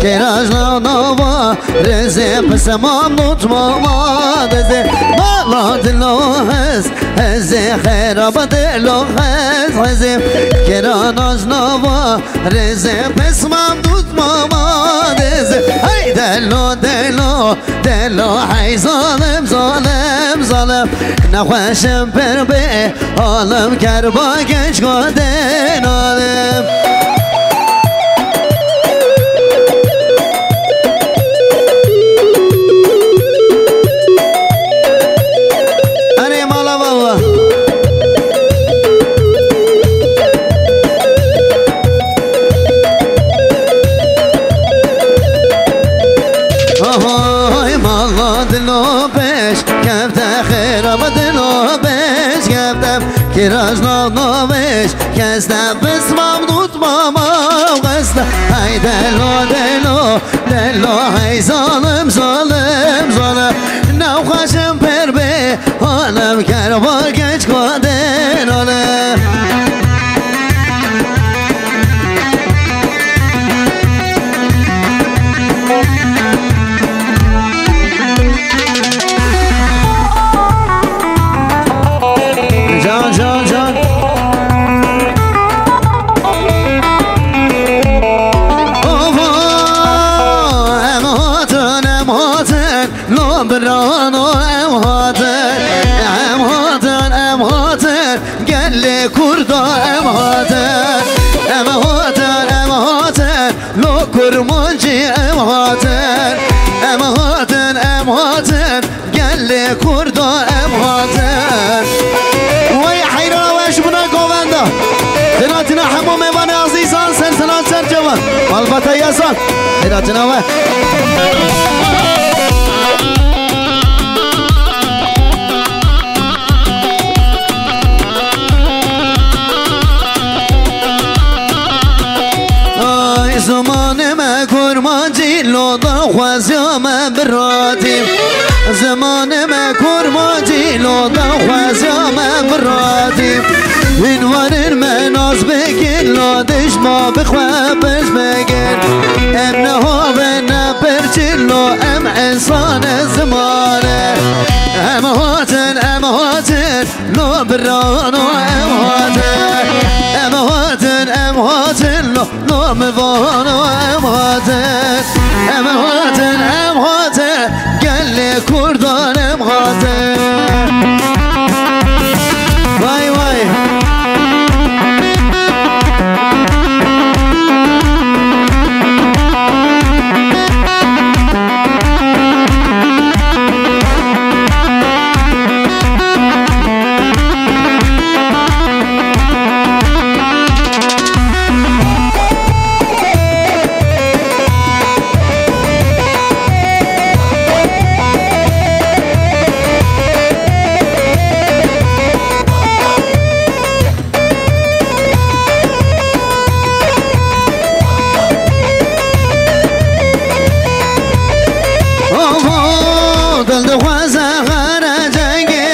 Kêra ji nav nava rêzê, pisemam dût mama dezê. Mala dilo hez, hezê xeraba dilo hez, hezê. Kêra naj nava rêzê, pisemam dût mama dezê. Hey delo, delo, delo, hey zalim, zalim, zalim. Nexweşim pir bê, Alim kerba genç godên alim. Erê mala baba. Ahoy mala dilo pêş kefte, xêra me dilo pêş kefte. Kiraj nav navêş keste, pismam dût mama qeste. Hey delo, delo, delo, hey zalim, zalim, zalim. Nexweşim pir bê, alim kerba genç godên alim. Can, can, can. Ova, em hatin, em hatin. Lo birano em hatin, em hatin, em hatin. Gelê Kurda em hatin. Em hatin, em hatin. Lo Kurmancî em hatin. Em hatin, em hatin. Gelê Kurda em hatin. Wey heyra we ji bona govenda. Xêratina hemû mêvanê azîzan, ser selan, ser cevan. Malbata yasan. Xêratina we. Ay, zimanê me kurmancî, lo daxwaziya me biratî. Zimanê me kurmancî, lo daxwaziya me biratî. Hînwarên me nas bikin, lo dijma bi xwe pêş bikin. Em niha ve ne pirçin, lo em însan e, ziman e. Em hatin, em hatin, lo birano em hatin. Em hatin, em hatin, lo, lo mivano em hatin. Em hatin, em hatin, gelê Kurdan em hatin. Vay vay. Avo, dil dixwaze here cengê,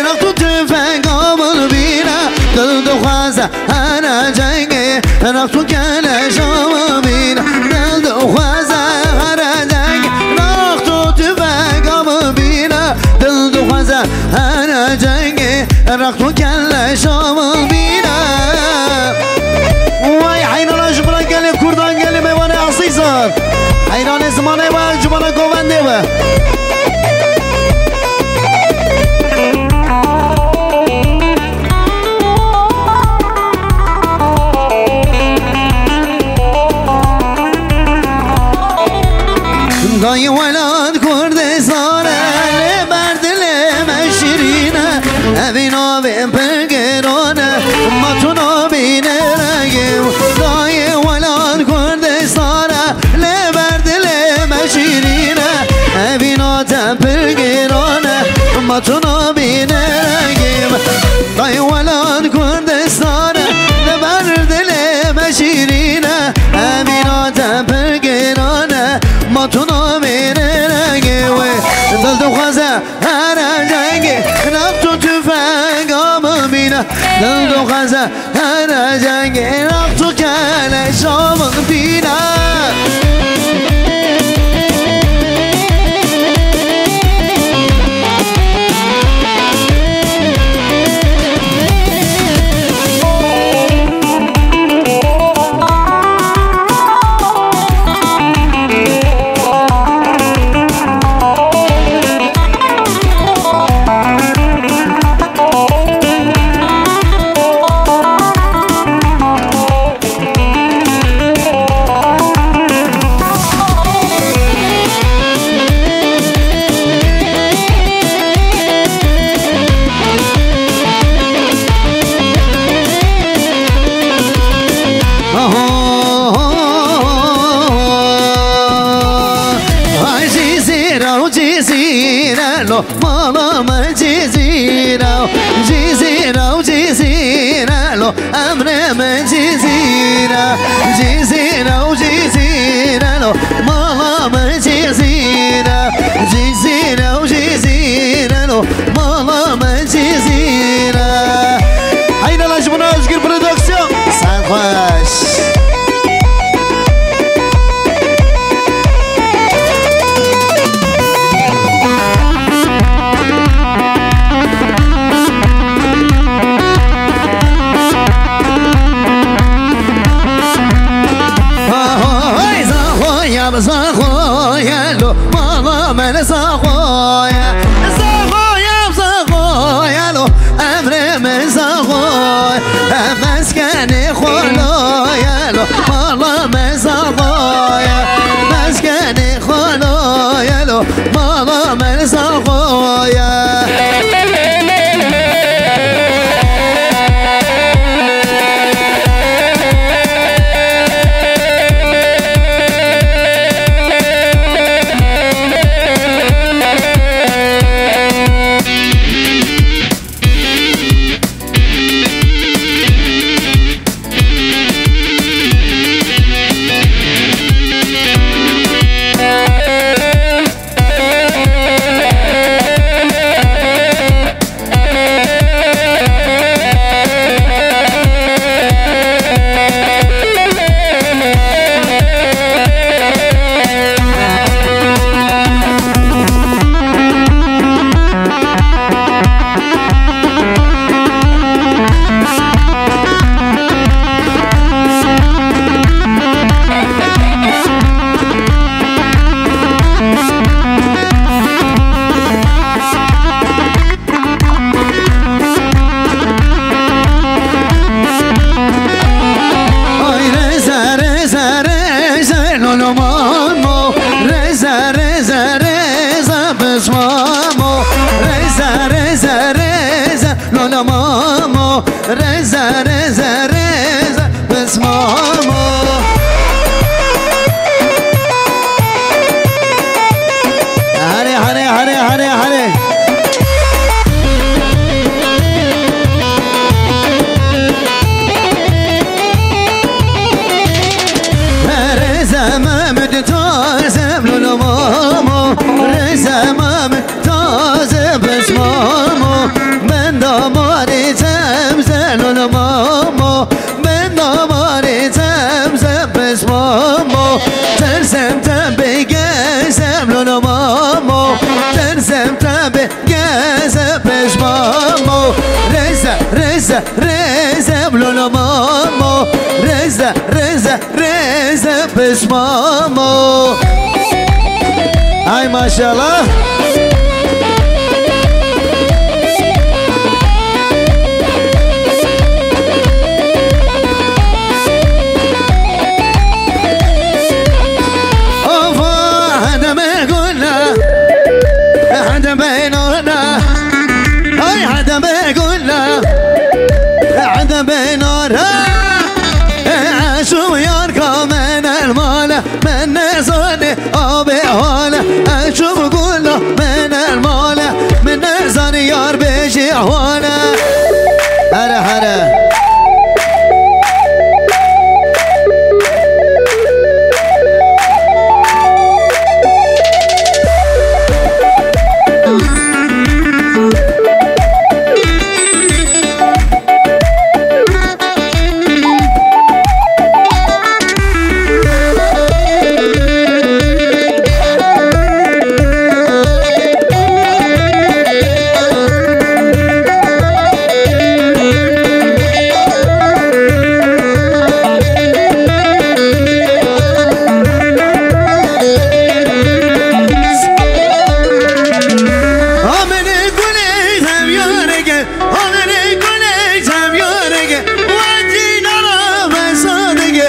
rext û tüfenga min bîne. Dil dixwaze here cengê, rext û keleşa min bîne. Dil dixwaze here cengê, rext û tüfenga min bîne. Dil dixwaze here cengê, rext û keleşa min bîne. Vay heynana ji min re gelê Kurdan, gelê mêvanê azîzan. Heyranê zimanê we, ji min re govendê we. Dayê welat Kurdistan e, lê ber dilê me şirîn e. Evî navê pir giran e, ma tu nabîne rengê. Dayê welat Kurdistan e, lê ber dilê me şirîn e. Evîna te pir giran e, ma tu nabîne rengê. Dayê welat Kurdistan e, li ber dilê me şîrîn e. Evîna te pir giran e, ma tu namîne rengê wê. Dil dixwaze here cengê, rext û tüfenga min bîne. Dil dixwaze here cengê, rext û keleşa min bîne. Mala me Cizîr e, Cizîr e, Cizîr e lo, emrê me Cizîr e, Cizîr e, Cizîr e lo, mala me Cizîr e, Cizîr e, Cizîr e lo, mala me Cizîr e. Heyna la ji bona Özgür Prodüksiyon. Sen xweş. Ahoy, zaxoya, zaxoya lo, mala me zaxoya. Zaxoya, zaxoya lo, emrê me zaxoya. Meskenê xoloya lo, mala me zaxoya. Meskenê xoloya lo, mala me zaxoya. Ay reze, reze, reze, lolo mamo. Reze, reze, reze, pişmamo. Reze, reze, reze, lolo mamo. Reze, reze, reze, pişmamo. Hare, hare, hare, hare, hare. Reze Mehmet Taze Lolo Mamo. Reze Mehmet Taze pişmamo. Ben damarî Zemze Lolo Mamo. Ben damarî Zemze pişmamo. Tersem te bigezem Lolo Mamo. Tersem te bigeze pişmamo. Reze, reze, reze Lolo Mamo. Reze, reze, reze pişmamo. Ay maşallah. Ava hedeme gula, hedeme nara. Ay hedeme gula, hedeme nara. Eşu yar ka menel mala, men nezane abi hala. Eşu gula menel mala, men nezane yar beji hala. Hare hare. Amene gule hem yarege, amene gule hem yarege. Wacî nara vesadege,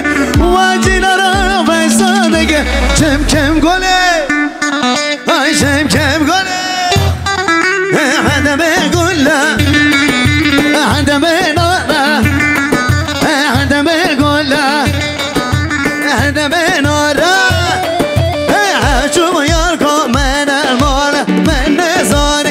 wacî nara vesadege. Çem çem gule. Ay şem kem gole, hedeme gula, hedeme nara, hedeme gula, hedeme nara. Çum yar ko mene mole, mene zor.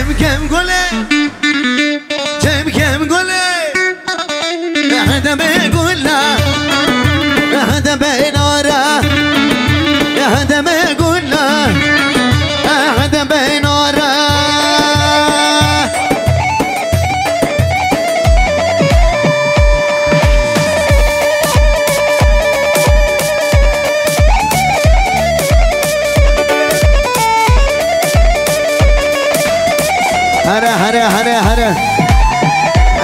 Kem kem gule, kem kem gule, hede be gula, hede be nara, hede be gula, hede be nara. Here, here, here, here.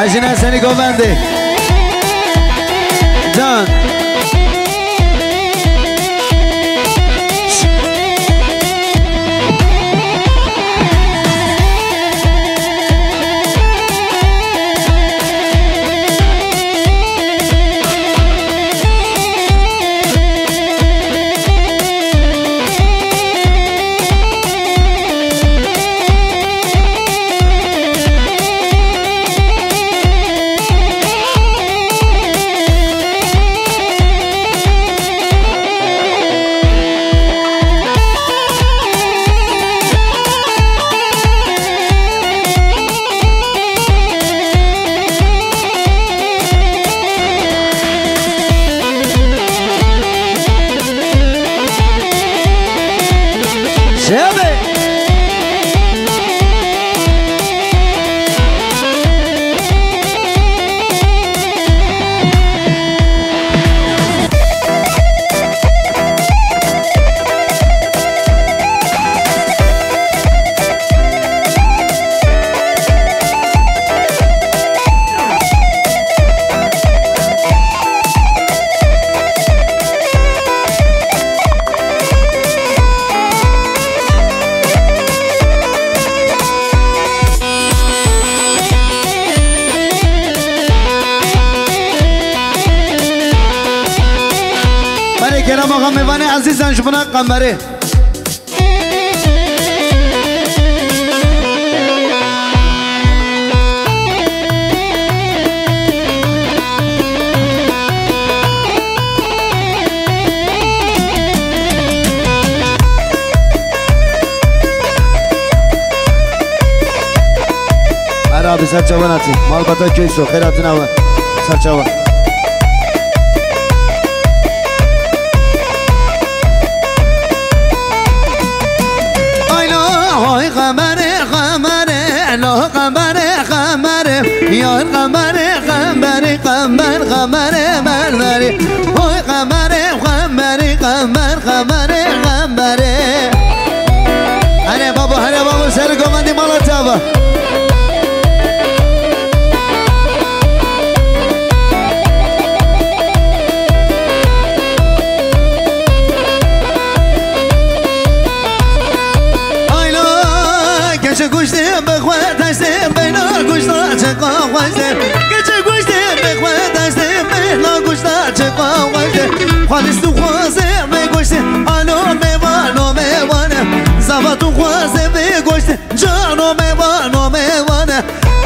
Ejine seni govendê. Can. Şevê. Belê kerem axa, mêvanê ezîzan ji bona qemerê. Her abi ser çavan hatî. Malbata Köyso, xêr hatin awe. Ser çavan. Ay la, hay qemere, qemere, la qemere, qemere, yar qemere, qemere, qemer, qemere, mermere. Hay qemere, qemere, qemer, qemere, qemere. Here babo, here babo, ser govendî mala te ava. Ayla, keçe kuştê bi xwe deştê, beyna kuşta çeqa xweştê. Keçe kuştê bi xwe deştê, beyna kuşta çeqa xweştê. Xwedî tu xwazê vê goştê, alo mêvano mêvane. Zava tu xwazê vê goştê, cano mêvano mêvane.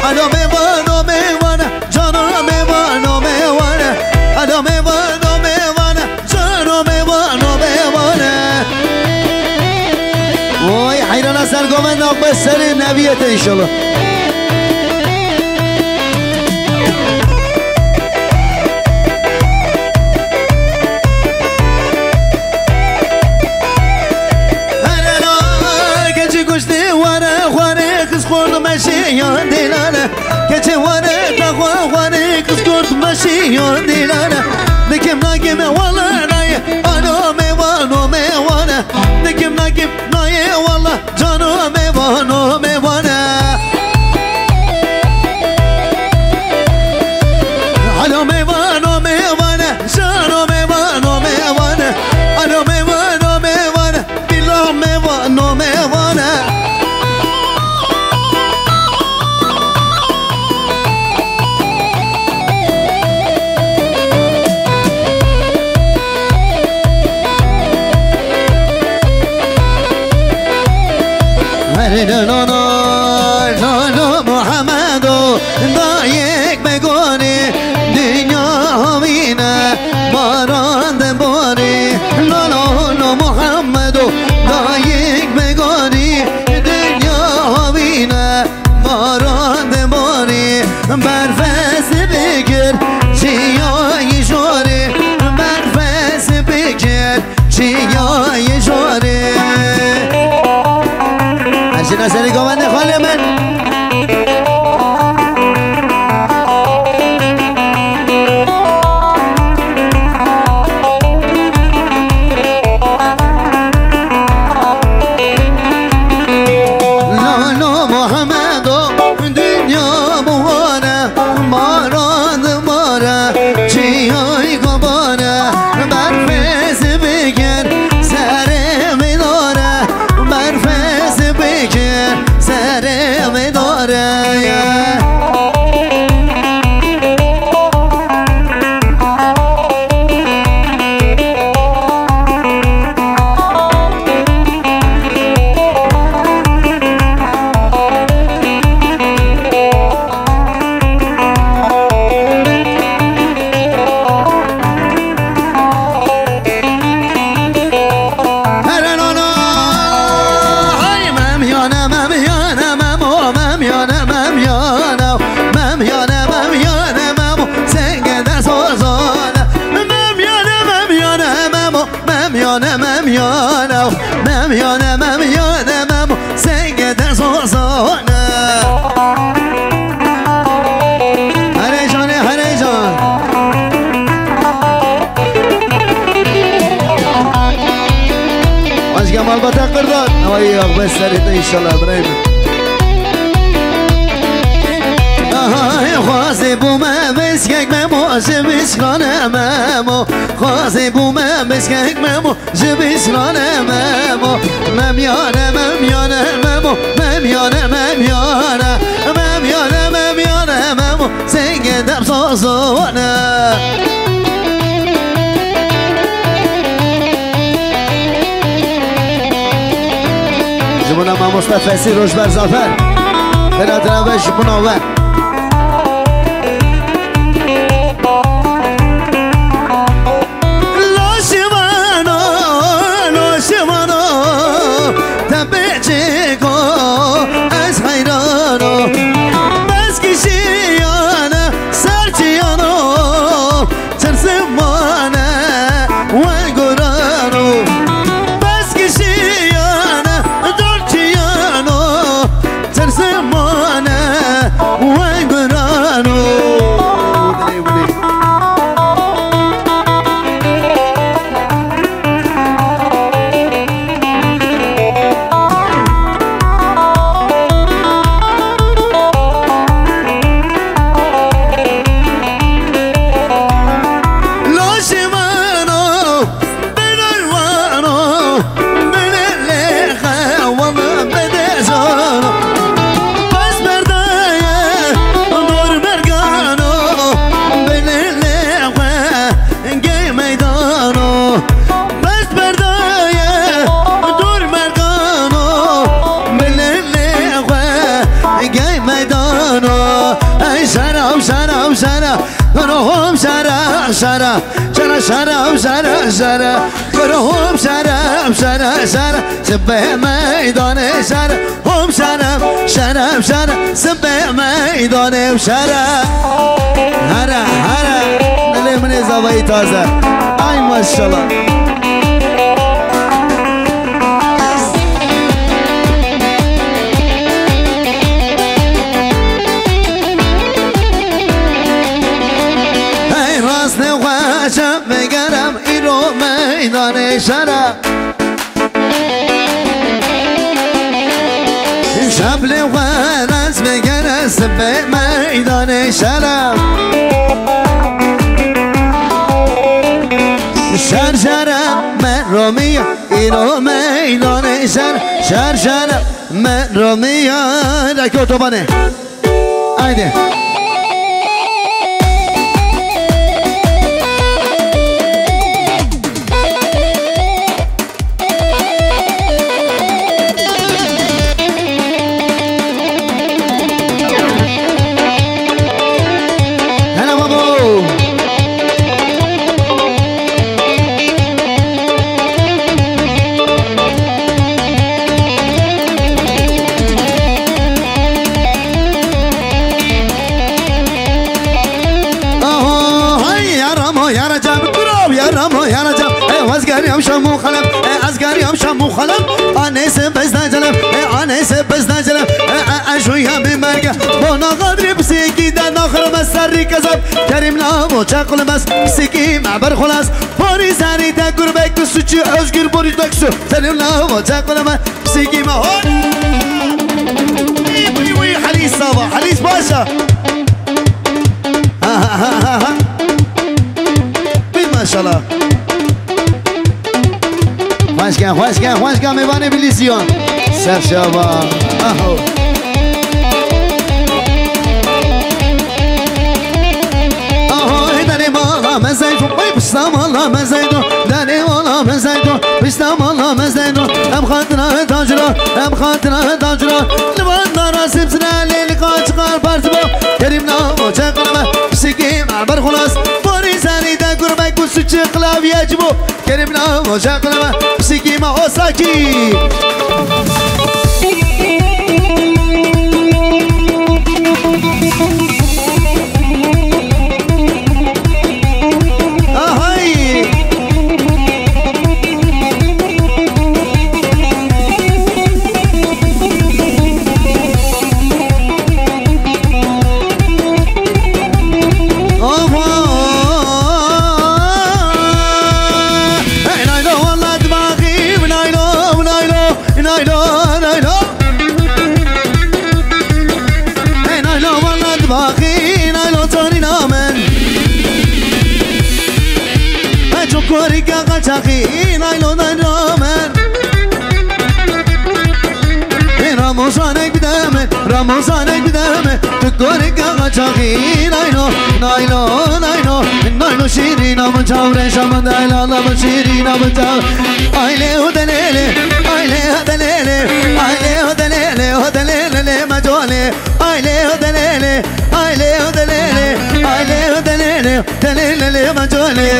Alo mêvano mêvane, cano mêvano mêvane. Alo mêvano mêvane, cano mêvano mêvane. Oy, heyrana ser govenda be serê neviyete inşallah. Herela keçi kuştî were xwarê kız xordu meşi ya dilane. Keçi were taxwa xwarê kız xordu meşi ya dilane. Dikim nakim wala naye, alo mêvano mêvane. Dikim nakim naye wala. Cano mêvano mêvane. Alo mêvano mêvane. Cano mêvano mêvane. Alo mêvano mêvane. Bila mêvano mêvane. Herê no no no no no Muhammedo, dayek begonê dinya havîne, baran de bonê. No no no Muhammedo, dayek begonê dinya havîne. Here nana, hay Memyane, Memyane, Memo, Memyane, Memyane, Memyane, Memyane, Memo, senge de sozone. Memyane, Memyane, Memo, Memyane, Memyane, Memyane, Memyane, Memo, senge de sozone. Here canê, here can. Aşka malbata qirdan. Ay, ya, bes serê te inşallah, Ibrahim. Aha, xwazê bû me miskek Memo, ji mişkane Memo. Xwazê bû me miskek Memo. Ji bîsrane Memo, Memyane, Memyane, Memo, Memyane, Memyane, Memyane, Memyane, Memo, senge dep sozone. Ji bona mamoste Fesî Rojber Zafer. Xêratine be ji bona we. Loşmano, loşmano, te bêçeko ez heyrano. Bes kişiyane serçiyano, çersimane we gorano. Bes kişiyane dorçiyano, çersimane we gorano. Loşmano, Belê wano, belê lêxe, wano belê zano. Bes berdaye, dor bergano, belê lêxe, gey meydano. Bes berdaye, dor bergano, belê lêxe, gey meydano. Ey şera, şera, şera, ruhum şera, şera. Şere, şere, şere, şere. Kuro hom şere, şere, şere. Sibê meydanê şere. Hom şere, şere, şere. Sibê meydanê şere. Here, here. Dilê min ê zavayî taze. Ay maşallah. Hey, rastê xwe çep vegerem îro meydanê şere. Çeplê xwe rast vegere sibê meydanê şere. Şer şere me romiya. Îro meydanê şer, şer, şer, me romiya. Leke otobanê. Haydi. Hele babo. Aho, hay, ya Ramo, ya Recep, kuro, ya Ramo, ya Recep. E, ez geriyam şam û xelef, e, ez geriyam şam û xelef. Anêse bezda celef, e, anêse bezda celef. E, e, e, jûya bi merge, bona qadrî pisêkî de naxirme serrî kezeb. Kerîm lavo çequlmes, pisêkî me berxulas. Borî zerî te gurbek tu suçî, Özgür Borî te kusu. Kerîm lavo çequlmes, pisêkî me hol. Wî, wî, wî, Helîs sava, Helîs başa. Ha, ha, ha, ha, ha. Bir maşallah. Xweş ke, xweş ke, xweş ke mêvanê Bilîsiyan. Ser şeva. Aho. Mala me zeydo, derê mala me zeydo, pişta mala me zeydo. Em xatina tacira, em xatina tacira. Li van dara sipsine lê li ka çiqar parti bo. Kerîm navo çeqleme, pişikî me berxulas. Borî serî de gurbek û suçi klavye ci bo. Kerîm navo çeqleme, pişikî me osakî. Ahay! Oho! Hey, naylo, walla dimaxî, naylo, naylo, naylo, naylo. Hey, naylo, walla dibaxî, naylo, tonîna min. Hey, çukurîka qaçaxî, naylo, naylo min. Hey, Ramozanek bide min, Ramozanek bide min. Tu kurîka qaçaxî, naylo, naylo, naylo. Naylo şîrîna min çaw reşa min de, la, la, min şîrîna min çaw. Ay, lê, hu, de, lê, lê. Ay, lê, hu, de, lê, lê. Ay, lê, hu, de, lê, lê, hu, de, lê, lê, lê, me colê. Ay lê ho de lê lê, ay lê ho de lê lê, ay lê ho de lê lê, de lê lê lê ma colê.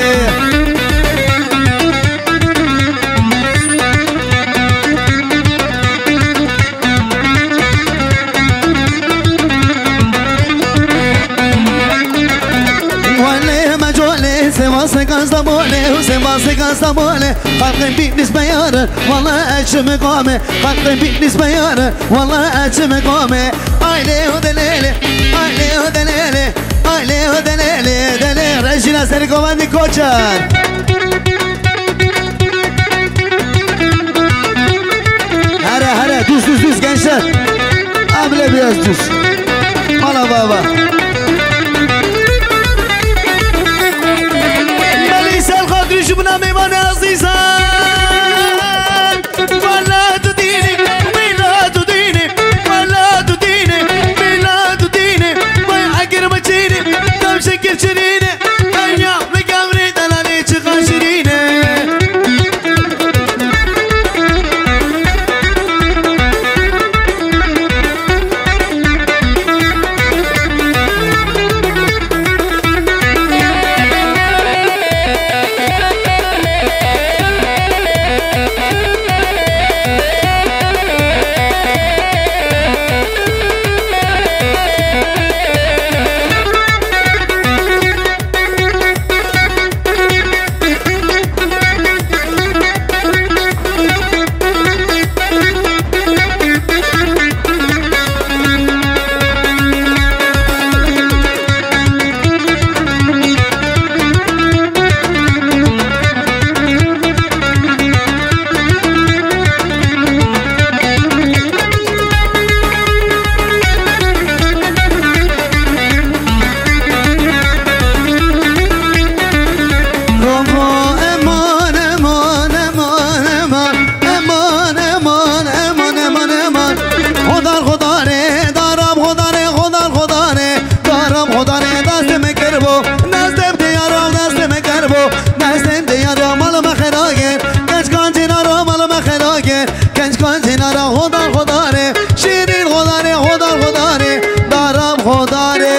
Welê ma colê, sêva sêka Stenbolê, sêva sêka Stenbolê. Xelqên bî nisbe yarin, wala ez çimi qamê. Xelqên bî nisbe yarin, wala ez çimi qamê. Ay lê ho de lê lê, ay lê ho de lê lê, ay lê ho de lê lê, de lê. Rejîna serî govendî Koçer. Here, here, düz, düz, düz gençler. Abile biraz düz. Mala baba. Belî ser xatirî ji bina mêvanê ezîzan. Wela tu dînî, wela tu dînî, wela tu dînî, wela tu dînî. Vay eger me çînî, tevşekir çirînî. Enya me gavrî delalî çiqa şirînî. Robo, eman, eman, eman, eman. Eman, eman, eman, eman, eman. Xodar, xodarê, darab, xodarê, xodar, xodarê, darab, xodarê. Destê me kir bo, destê me diyara, destê me kir bo, destê me diyara, mal me xera gir. Genç kancî nara, mal me xera gir. Genç kancî nara, xodar, xodarê, şîrîn xodarê, xodar, xodarê, darab, xodarê.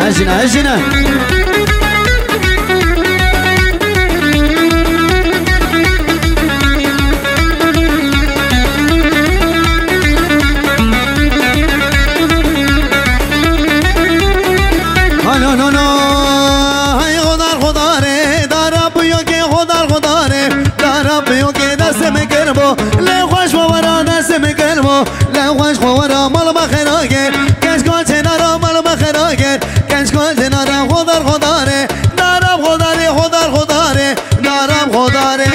Hejine, hejine. Hano, no, no. Hay xodar, xodarê, darab, yokê, xodar, xodarê, darab, yokê, destê me kir bo. Lê xweş bo wera, destê me kir bo. Lê xweş xwe wera mal me xêra kir. Keşka çênara mal me xêra kir. Keşka çênara xodar xodarê. Darab xodarê, xodar xodarê. Darab xodarê.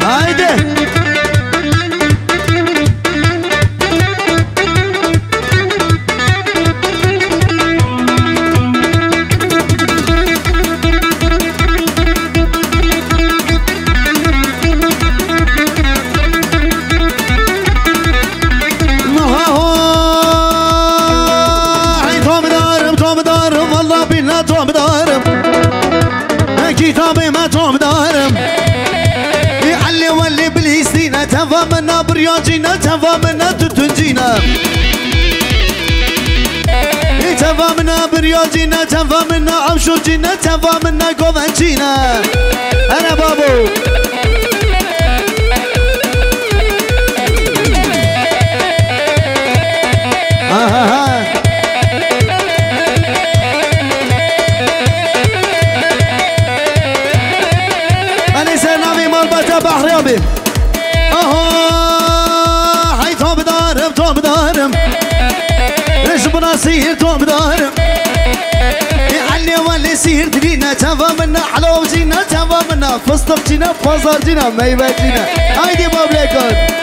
Haydi. Teva min a biryacî ne, teva min a tutuncî ne. Ê teva min a biryacî ne, teva min a amşocî ne, teva min a govencî ne. Here babo. Ahaha. Enê ser navê malbata Behrê abi. Aha, hey topdarım, topdarım. Rejbuna sihir topdarım. E anne vale sihir diline tevamına, alovcina tevamına, fıstıkçına, pazarcına, meyvecina. Haydi bablekon.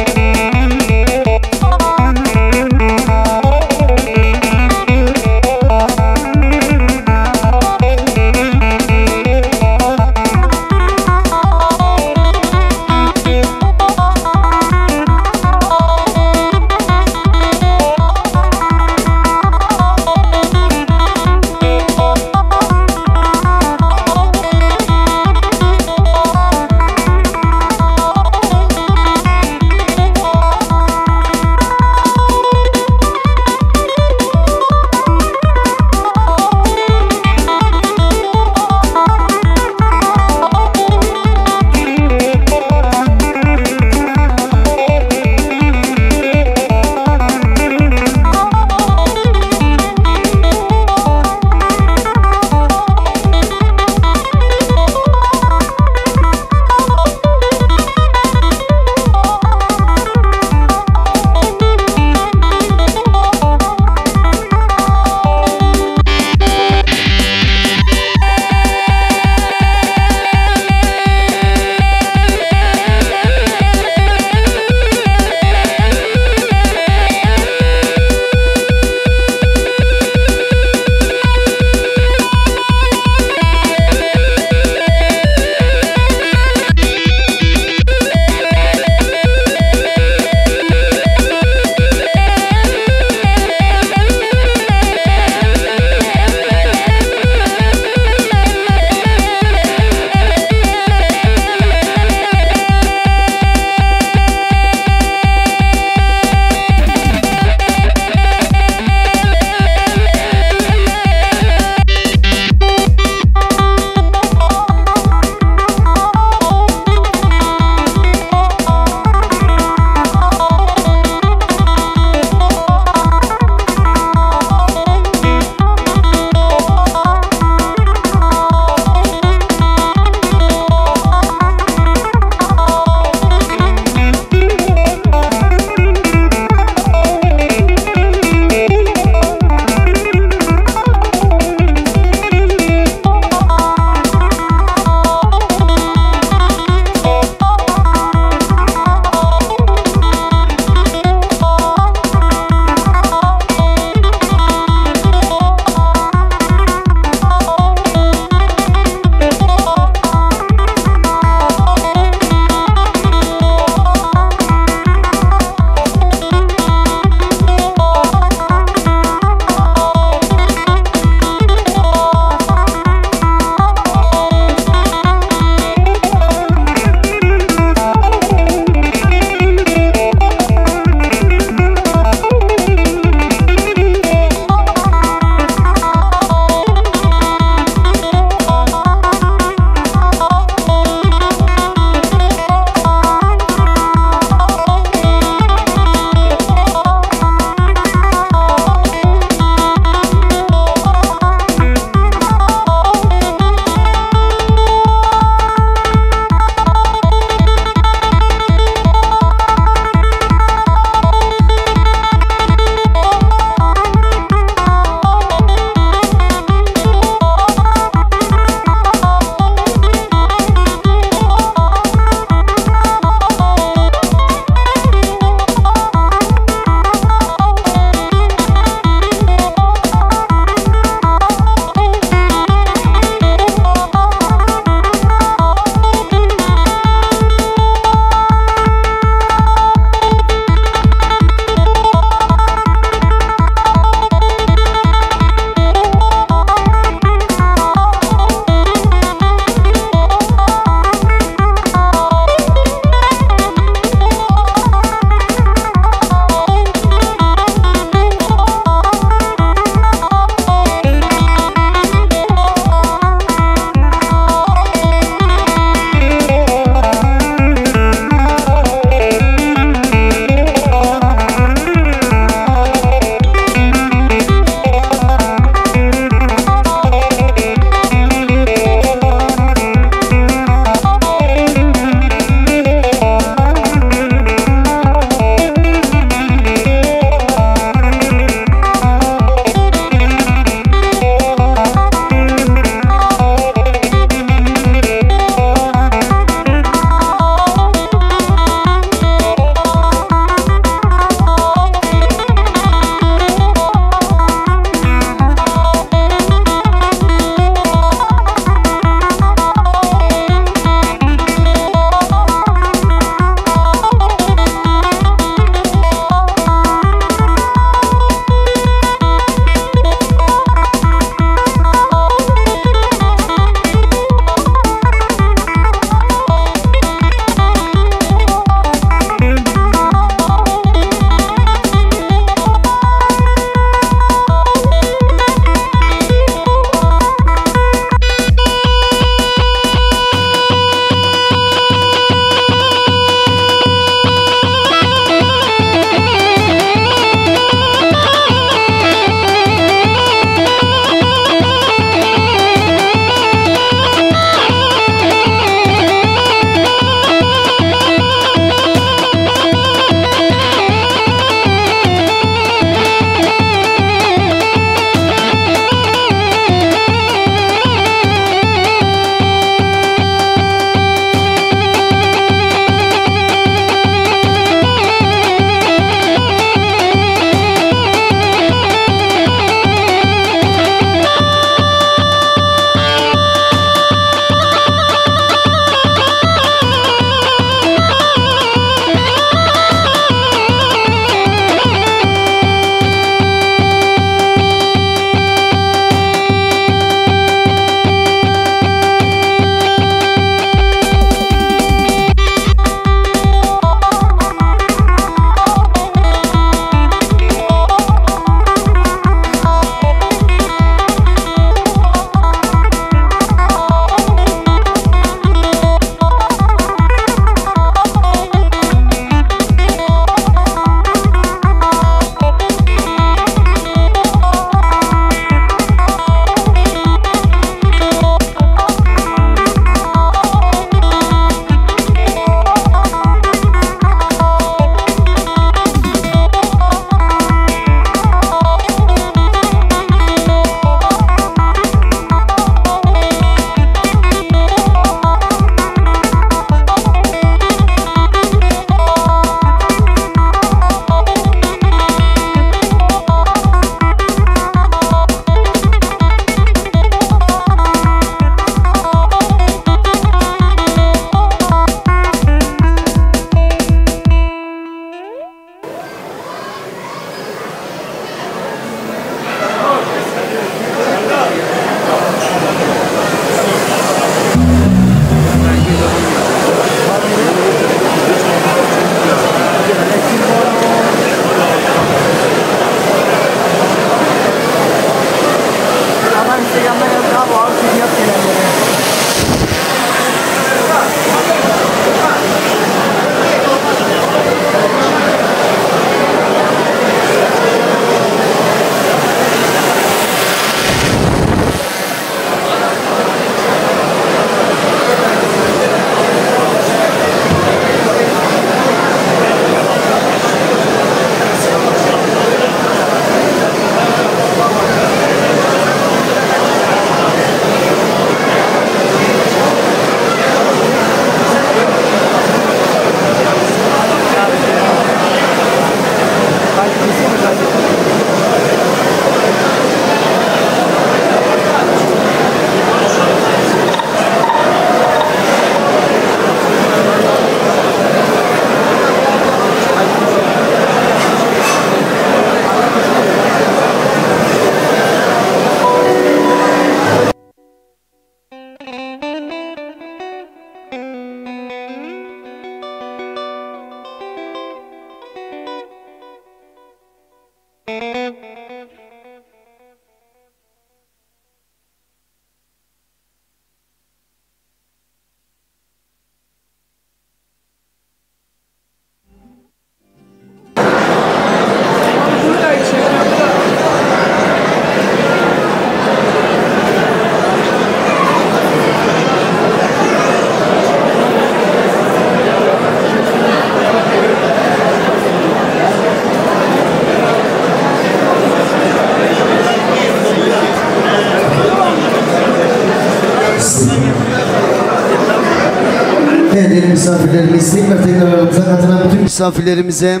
Misafirlerimiz, tekrar tekrar aramıza katılan bütün misafirlerimize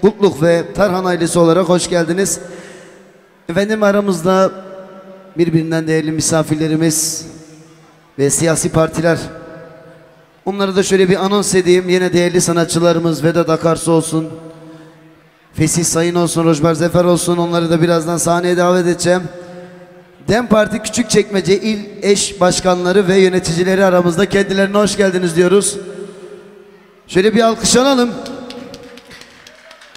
Kukluk ve Tarhan ailesi olarak hoş geldiniz. Efendim, aramızda birbirinden değerli misafirlerimiz ve siyasi partiler. Onları da şöyle bir anons edeyim. Yine değerli sanatçılarımız Vedat Akarsu olsun, Fesih Sayın olsun, Rojbar Zefer olsun. Onları da birazdan sahneye davet edeceğim. DEM Parti Küçükçekmece İl Eş Başkanları ve yöneticileri aramızda. Kendilerine hoş geldiniz diyoruz. Şöyle bir alkış alalım.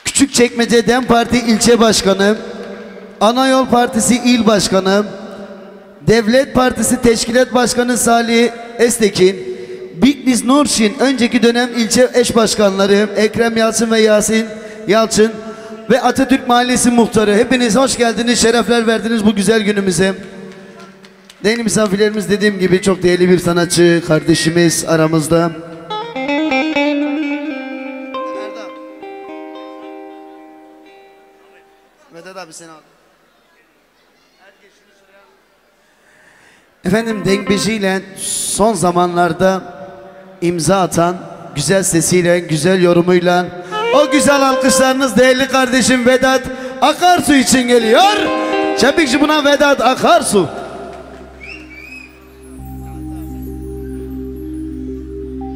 Küçükçekmece DEM Parti İlçe Başkanı, Ana Yol Partisi İl Başkanı, Devlet Partisi Teşkilat Başkanı Salih Öztekin, Bitlis Nurşin önceki dönem ilçe eş başkanları Ekrem Yalçın ve Yasin Yalçın ve Atatürk Mahallesi Muhtarı, hepiniz hoş geldiniz, şerefler verdiniz bu güzel günümüze. Değerli misafirlerimiz, dediğim gibi, çok değerli bir sanatçı kardeşimiz aramızda. Vedat abi, seni al. Efendim, dengbêjiyle son zamanlarda imza atan, güzel sesiyle, güzel yorumuyla, o güzel alkışlarınız değerli kardeşim Vedat Akarsu için geliyor. Çepik ji buna Vedat Akarsu.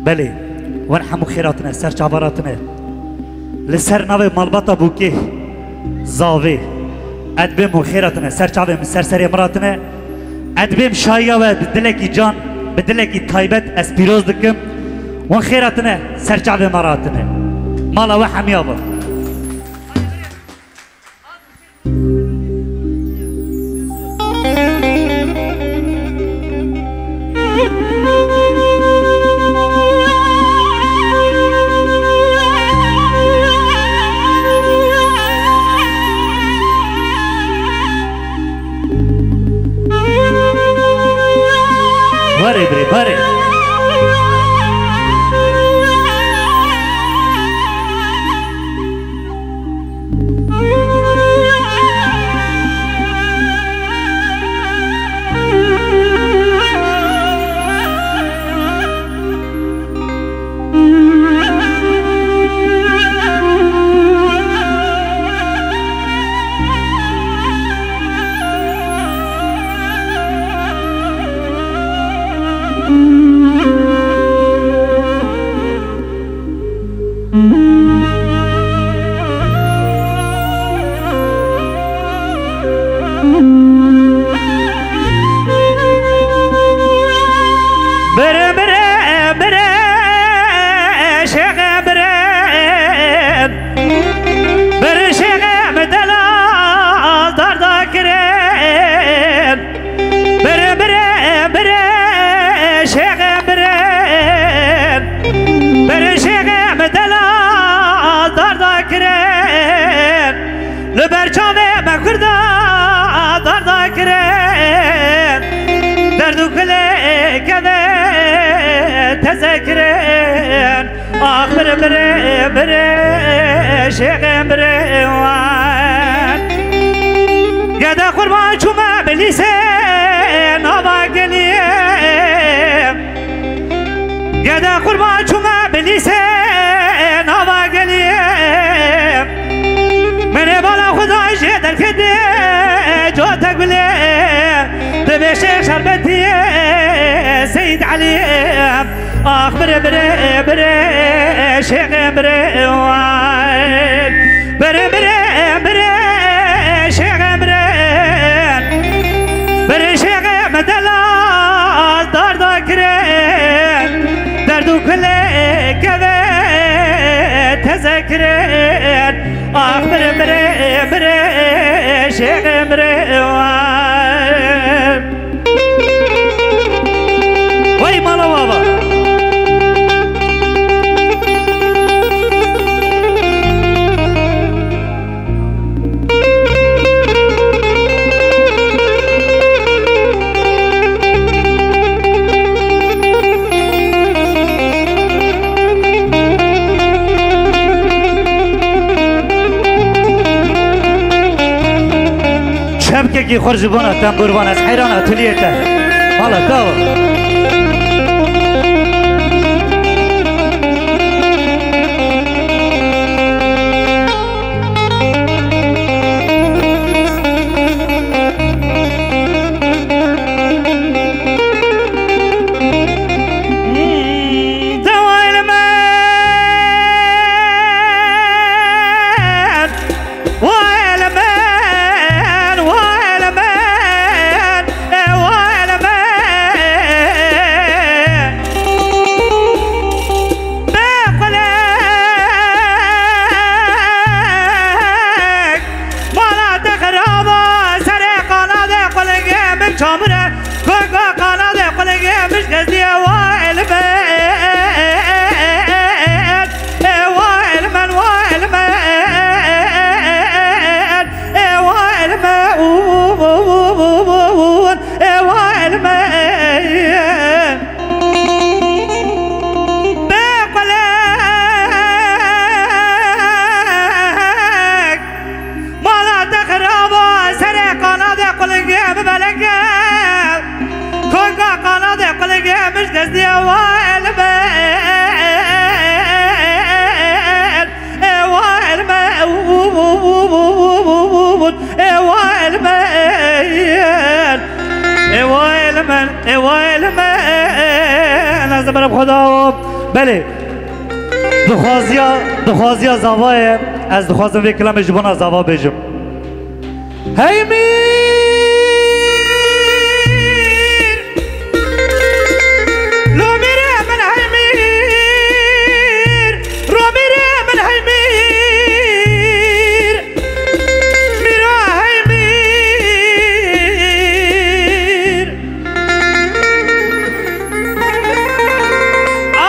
Belê, wan hemû xêr hatine, ser çava hatine. Li ser navê malbata Bûkê, Zavê, edbêm û xêr hatine, ser çavê min, ser serê min hatine. Edbêm şahiya we bi dilekî can, bi dilekî taybet ez pîroz dikim. Wan xêr hatine, ser çavê me hatine. Mala we hemiya be. Barê birê, barê. Bire, bire, bire, şêxê bire. Bire şêxê min delal darda kirin. Bire, bire, bire, şêxê bire. Bire şêxê min delal darda kirin. Li ber çavê me kurda darda kirin. Derd û kulê keve teze kirin. Ax bire, bire, bire, şêxê bire wan. Gede qurban çûme bilîsê nava geliyê. Gede qurban çûme bilîsê nava geliyê. Menê bala Xuda jê derketê cote gulê. Dibê şêx şerbetiyê Seyîd Eliyê. Ax bire, bire, bire, şêxê bire wan. Bire, bire, bire, şêxê bire. Bire şêxê min delal darda kirin. Derd û kulê keve teze kirin. Ax bire, bire, bire, şêxê bire wan. Wey mala wava. Çepkekî xwe ji bona tembûrvan ez heyran atuliyê te. Hala tawa. Kamire, koka kanadê kulingê miş gezdiye, wa elmen, e, wa elmen, wa elmen, e, wa elmen, u, u, u, u, u, u, u, e, wa elmen. Bê kulek, mala te xiraba, serê qanadê qulingê bi beleke. Konga qanadê qulingê miş gezdiye, wa elmen, e, wa elmen, e, wa elmen, e, wa elmen, e, wa elmen. Ez dibirim Xweda û belê. Dixwaziya, dixwaziya zava ye. Ez dixwazim vê kilamê ji bona zava bêjim. Hey mîr, lo mîrê min hey mîr, ro mîrê min hey mîr, mîra hey mîr.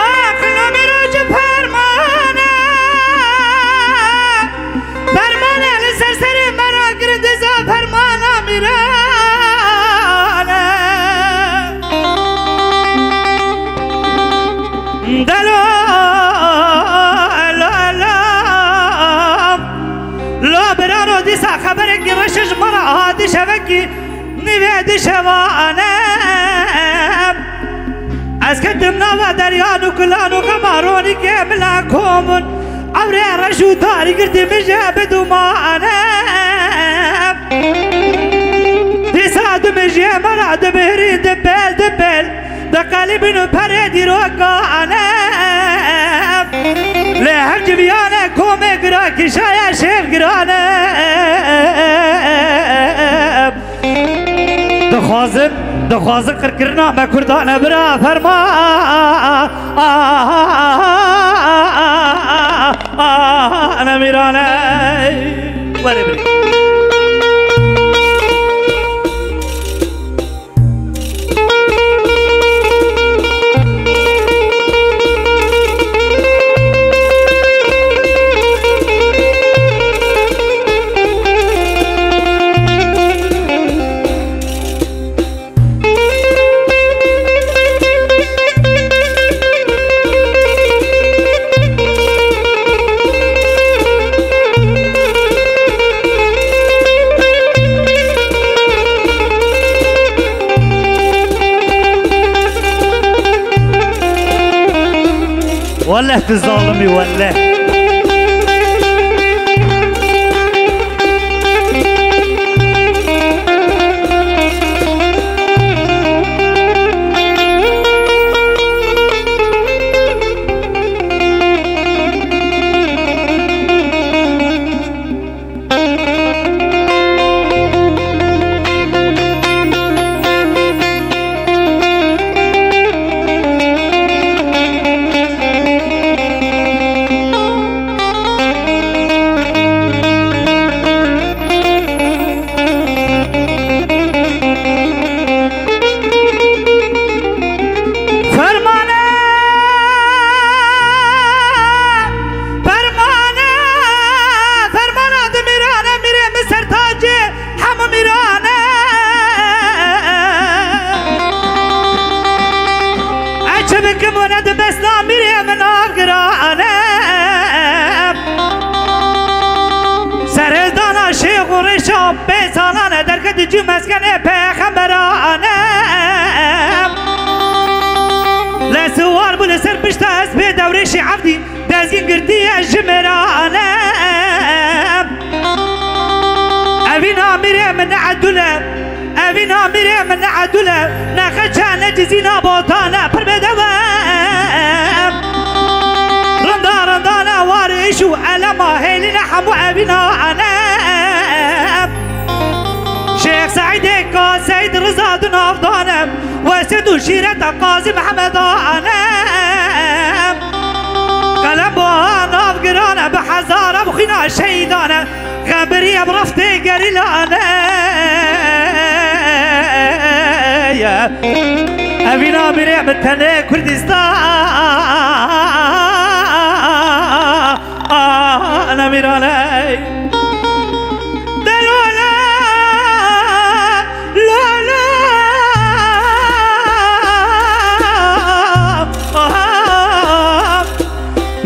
Ax, lo mîro ci fermane, fermane li ser serê me ra kirin, diza fermana mîrane. Delo, lo, lo, lo birano, dîsa xeberekî reş ji me ra hatî şevekî. Nîvê dişevanem, ez ketim nava deryan û kulan û xema ronîkê min la kom bûn. Ewrê reş û tarî girtî min jê bi dumanem. Dîsa du min jê me ra dibihirîn, dipel, dipel, diqelibîn û perê dîrokanem. Lê her civiyane komê gira kişaya şêv girane. Dixwazin, dixwazin qirkirina me Kurdan e bira ferma. Nemîrane. Were birî. Welleh tu zalim î, welleh. Fermane, fermane, fermana di mîrane, mîrê min sertacê hemû mîrane. Ez çi bikim û ne dibesna mîrê min av girane. Serhildana şêx û rêşa pê salane derketî cû meskenê pêxemberane. Lê siwar bû li ser pişta ez pê dewrêşî evdî dezgîn girtiye ji mêrane. Evîna mîrê min ne edûl e. Evîna mîrê min ne edûl e, ne xeçe ne cizîna botane pir bêdew e. Rinda rindane war îş û elema hêlîne hemû evîna ane. Şêx Seîdê ka Seîd Riza du navdane, Wesêt û şîreta Qazî Mehemedane. Qelem bo nav girane, bi hezara bi xwîna şehîdane. Xebirî em reftê gerîlane. Evîna mîrê min tenê Kurdistan, Emîranê. De lale, lale.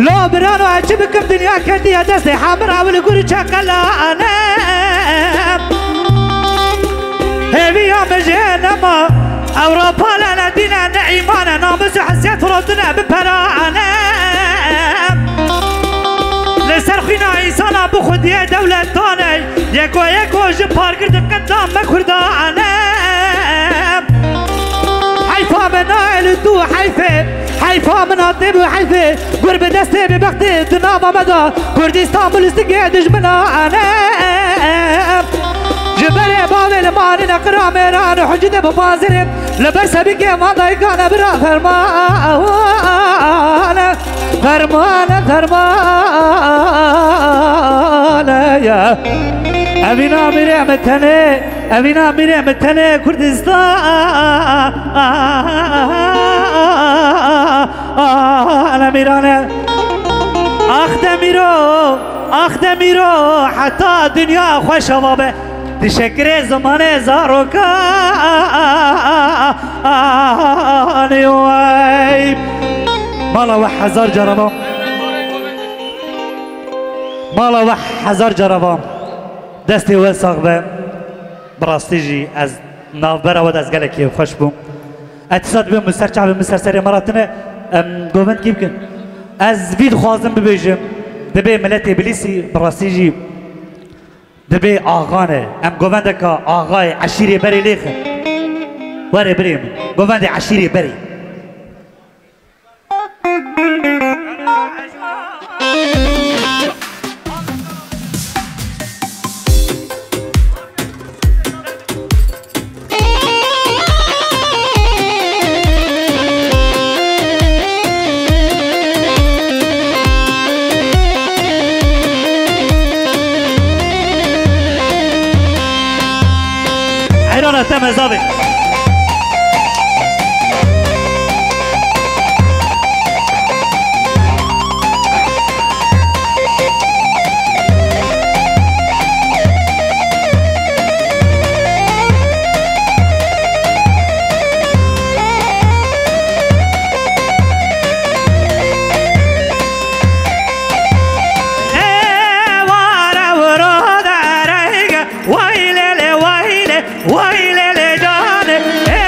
Lo birano, ez çi bikim, dinya ketiye destê hemir, ew li gurî çeqelane. Hêviya min jê nema, ew rapale ne dîn e ne îman e, namus û hesiyet firotine bi perane. Li ser xwîna însana bi xwediyê dewletane, yeko yeko ji pargir diqedan me Kurdane. Heyfa me nayê li tu heyfê, heyfa min a tê bi heyfê, gur bi destê bi bextê di nava me da, Kurdistan bi listikê dijminane. Ji berê bavê li manîne qira mêran û hicî de bi bazirê, li ber sebikê van dayikane bira fermane. Fermane, fermane ye. Evîna mîrê min tenê, evîna mîrê min tenê Kurdistan, Emîranê. Ax Demîro, ax Demîro, heta dinya xweş ava be. Dişekirê zimanê zarokanê wey. Mala we hezar caravan. Mala we hezar caravan. Destê we sax be. Bi rastî jî ez navbera we de ez gelekî xweş bûm. Etîsat bibim min ser çavê min ser serê me ratine, em govend kî bikin. Ez vî dixwazim bibêjim. Dibê miletê Bilîsî bi rastî jî Dibê axa ne. Em govendeka axayê eşîrê berê lêxin. Were birê min. Govendê eşîrê berê. Eyrana te mezavê. Ê ware wiro dereyge, way lê lê, way lê, way lê lê canê. Ê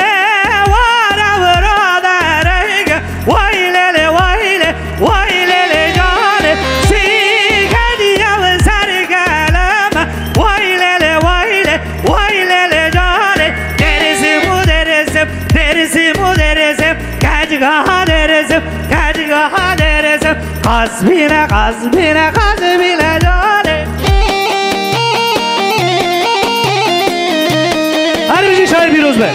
ware wiro dereyge, way lê lê, way lê, way lê lê canê. Sîge diye wi ser geleme, way lê lê, way lê, way lê lê canê. Dêrsim û dêrsim, dêrsim û dêrsim, keçika dêrsim, keçika dêrsim. Qasbîne, qasbîne, qasbîne canê. Her bijî şair pîroz be.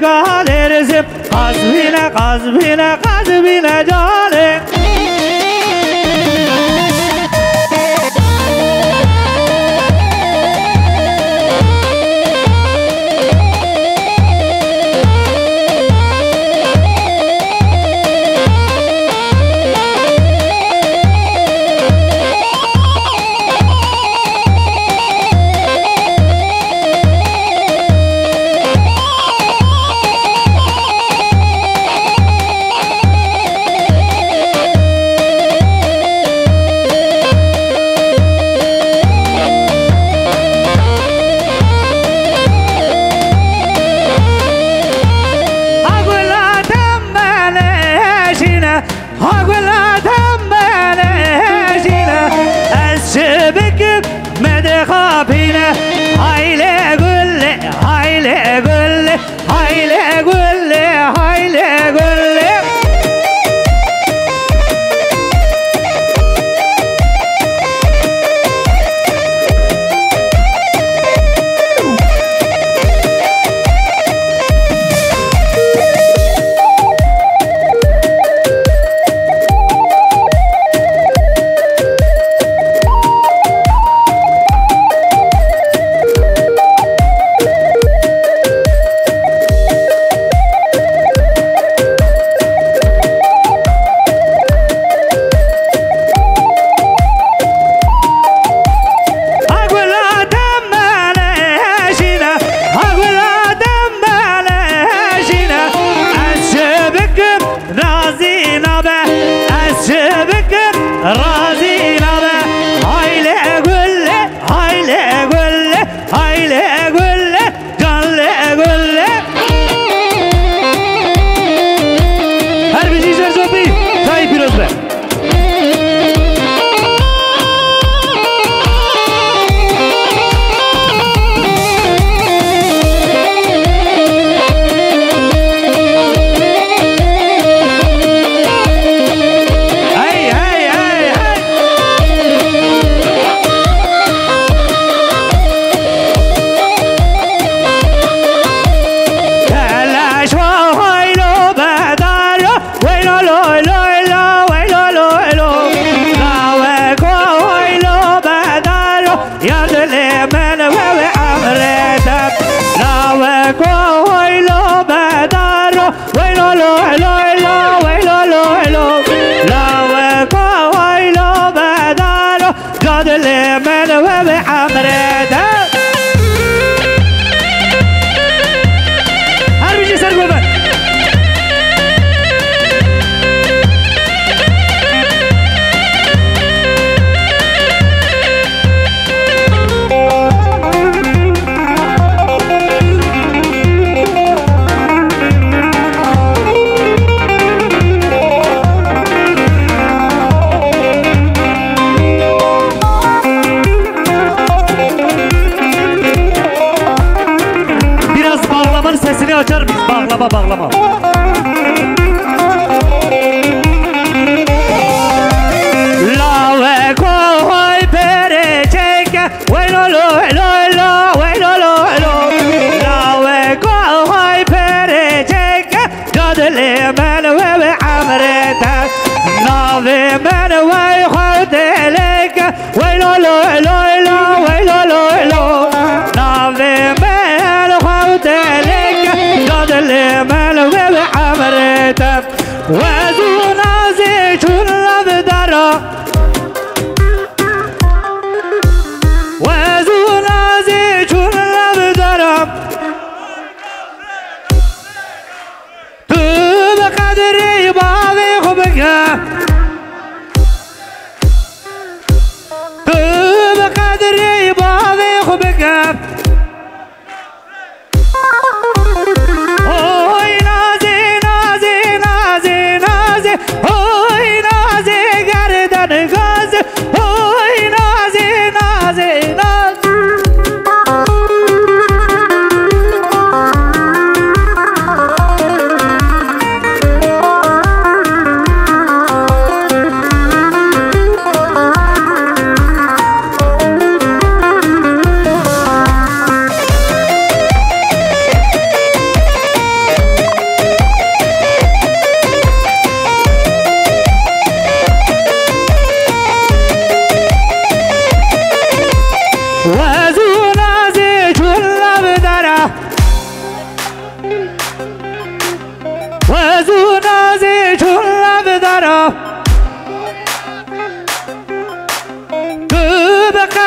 Galê rizim, qazbîne, qazbîne, qazbîne canê. Ha gula tembelê şîne, ha gula tembelê şîne, ez çi bikim me dixapîne. Haylê gulê, haylê gulê, haylê gulê, haylê gulê. Ha gula tembelê şîne, ha gula tembelê şîne, ez çi bikim razî nabe, ez çi bikim razî nabe. Haylê gulê, haylê gulê, haylê gulê, canlê gulê. Her bijî Zerzopî, çayê pîroz be. Hey, hey, hey, hey. Keleş vay lo bedar lo, vay lo lo lo lo, vay lo lo lo. Laweko vay lo bedar lo, ya dilê min we we emrê te. Laweko vay lo bedar lo, vay lo lo lo lo, vay lo lo lo. Laweko vay lo bedar lo, ya dilê min we we emrê te. Her bijî Sergovan. Biraz bağlamanın sesini açar mıyız? Bağlama, bağlama. Laweko hoy pere çeke, wey lo lo lo lo, wey lo lo lo. Laweko hoy pere çeke, ya dilê min we we emrê te. Navê min wey xew dilê ke, wey lo lo lo lo, wey lo lo lo. Navê min xew dilê ke, ya dilê min we we emrê te. Wez û nazê çûn lev dara. Wez û nazê çûn lev dara. Tu bi qedrê bavê xwe bike. Tu bi qedrê bavê xwe bike. Oy nazê, nazê, nazê, nazê. Oy nazê gerden gazê. Oy nazê, nazê, nazê.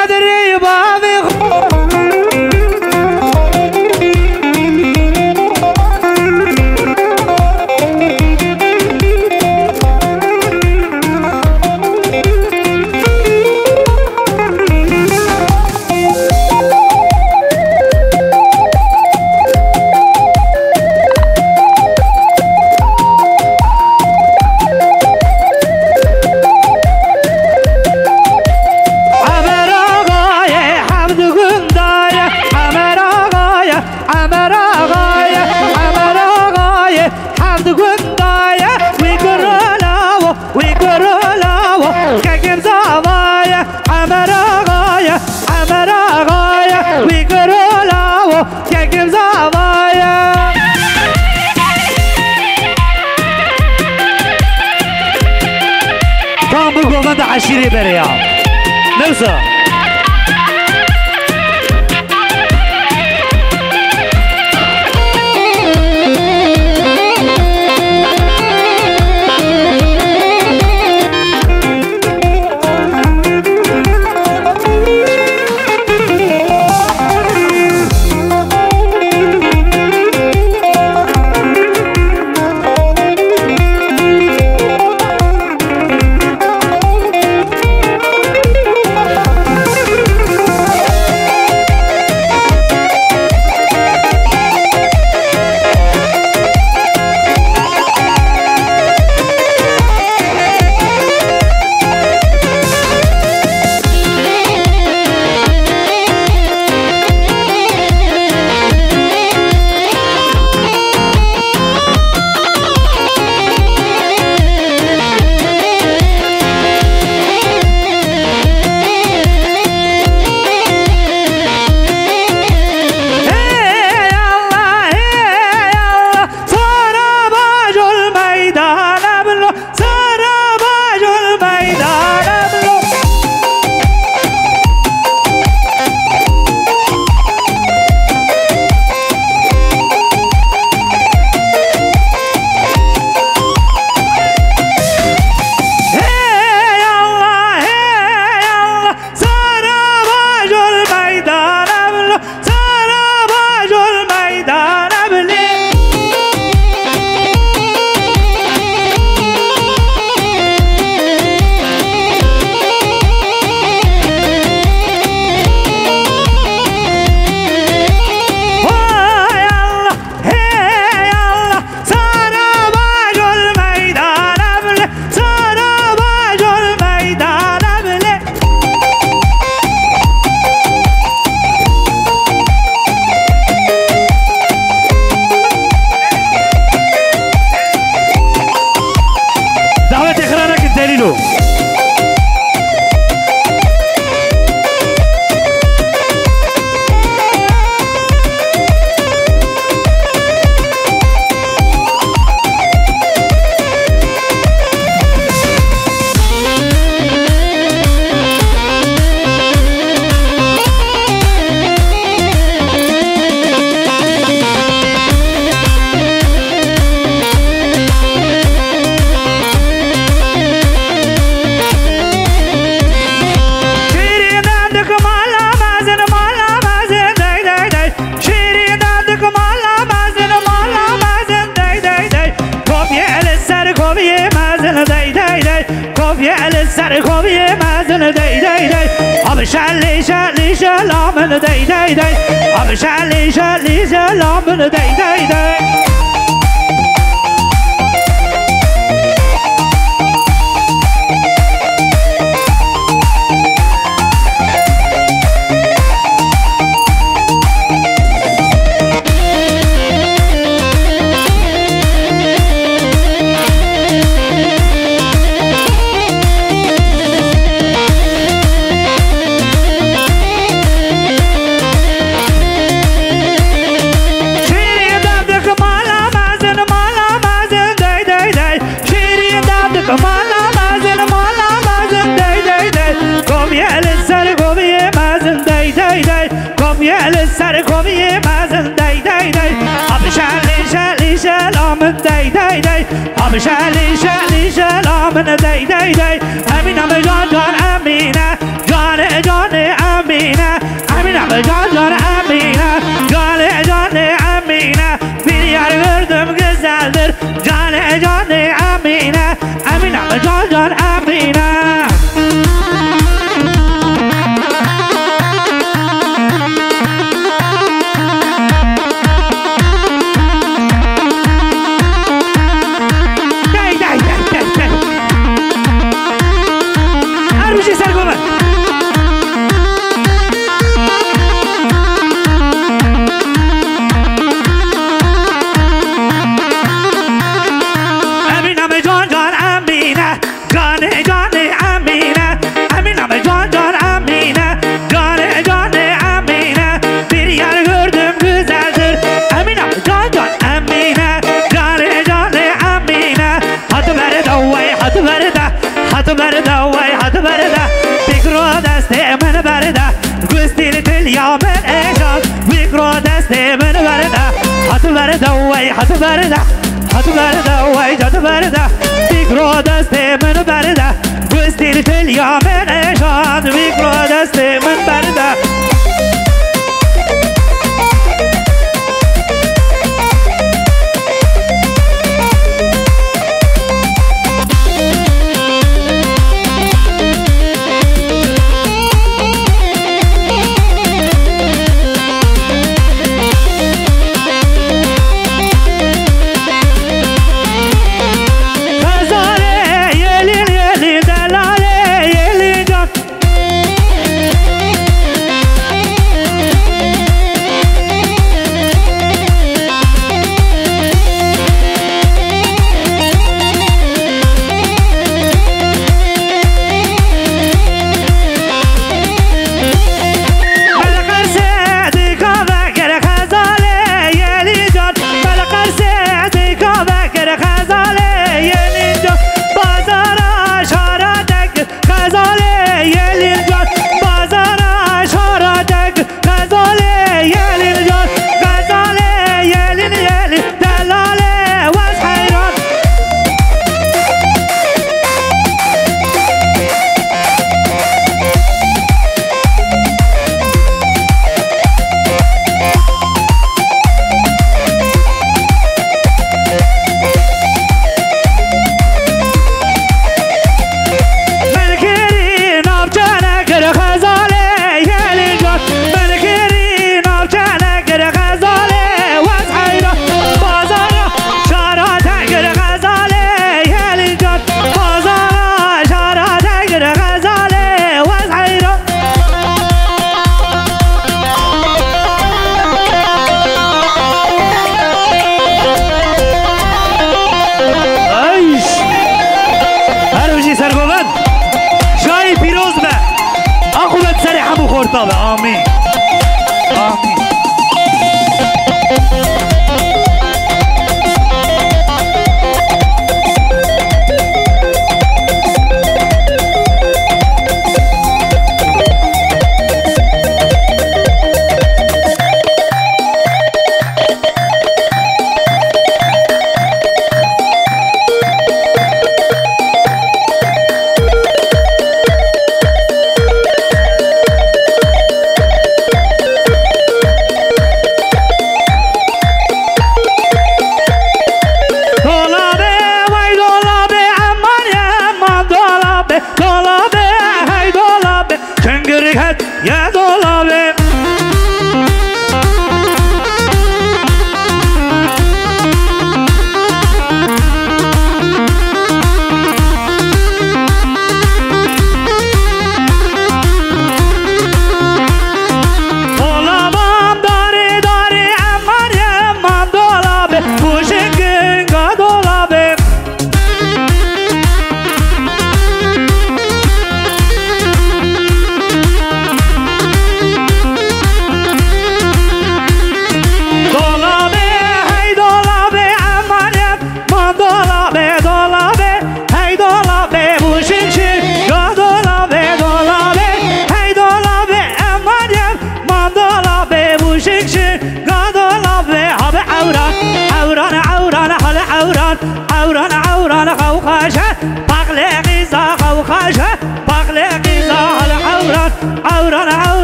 Dirê bavê xwe. Emer Axa ye, hevd gunda ye, Emer Axa ye, Emer Axa ye, Emer Axa ye, hevd gunda ye, wî kuro lawo, wî kuro lawo, kekê zava ye, Emer Axa ye, Emer Axa ye, wî kuro lawo, kekê zava ye. Tam bi govenda eşîrê berê ya. Newsa. Hey Allah, hey Allah, sana bacol meydan ablo, sana bacol meydan ablo. Hey Allah, hey Allah, sana bacol meydan ablo, sana bacol meydan ablo. Hay Allah, hey Allah, sana bacol meydan ablo, sana bacol meydan ablo. Dawetê xira nekin Delîlo. Şêrîn dandik mala mezin, mala mezin, dey, dey, dey. Şêrîn dandik mala mezin, mala mezin, dey, dey, dey. Kovye li ser kovye mezin, dey, dey, dey. Kovye li ser kovye mezin, dey, dey, dey. Abi şelî, şelî, şela min, dey, dey, dey. Abi şelî, şelî, şela min, dey, dey, dey. Şêrîn dandik mala mezin, mala mezin, dey, dey, dey. Şêrîn dandik mala mezin, mala mezin, dey, dey, dey. Kovye li ser kovye mezin, dey, dey, dey. Kovye li ser kovye mezin, dey, dey, dey. Abi şelî, şelî, şela min, dey, dey, dey. Abi şelî, şelî, şela min, dey, dey, dey. Emîne min can, can Emîne. Canê, canê Emine, Emine, can can Emine, canê canê Emine, bir yer gördüm güzeldir, canê canê Emine, Emine, can can Emine. Dey, dey, dey, dey, dey. Her bijî ser go be. Emîne me can can Emîne, canê canê Emîne. Emîne me can can Emîne, canê canê Emîne. Bir yer gördüm güzeldir, Emîne me can can Emîne, canê canê Emîne. Hadi berde wey, hadi berde, hadi berde wey, hadi berde. Fikro destê min berde, gustîl dil ya min êşan. Fikro destê min berde, hadi berde wey, hadi berde, hadi berde wey, hadi berde. Fikro destê min berde, gustîl dil ya min êşan. Fikro destê min berde. Xezalê yelîn yelîn delalê yelîn can. Belqersê dika vekir xezalê yelî can. Belqersê dika vekir xezalê yelî can. Bazara şara tek Xezalê yelîn can, bazara şara tek. Xezalê yelîn can, xezalê yelîn yelîn, delalê wez heyran. Min kirî navçe nekir xezalê yelî can. Min kirî navçe nekir xezalê wez heyran. Bazara şara te kir xezalê yelî can. Bazara şara te kir xezalê wez heyran. Eyş! Her bijî sergovend. Şahî pîroz be. Aqûbet serê hemû xorta be. Amîn. Amîn.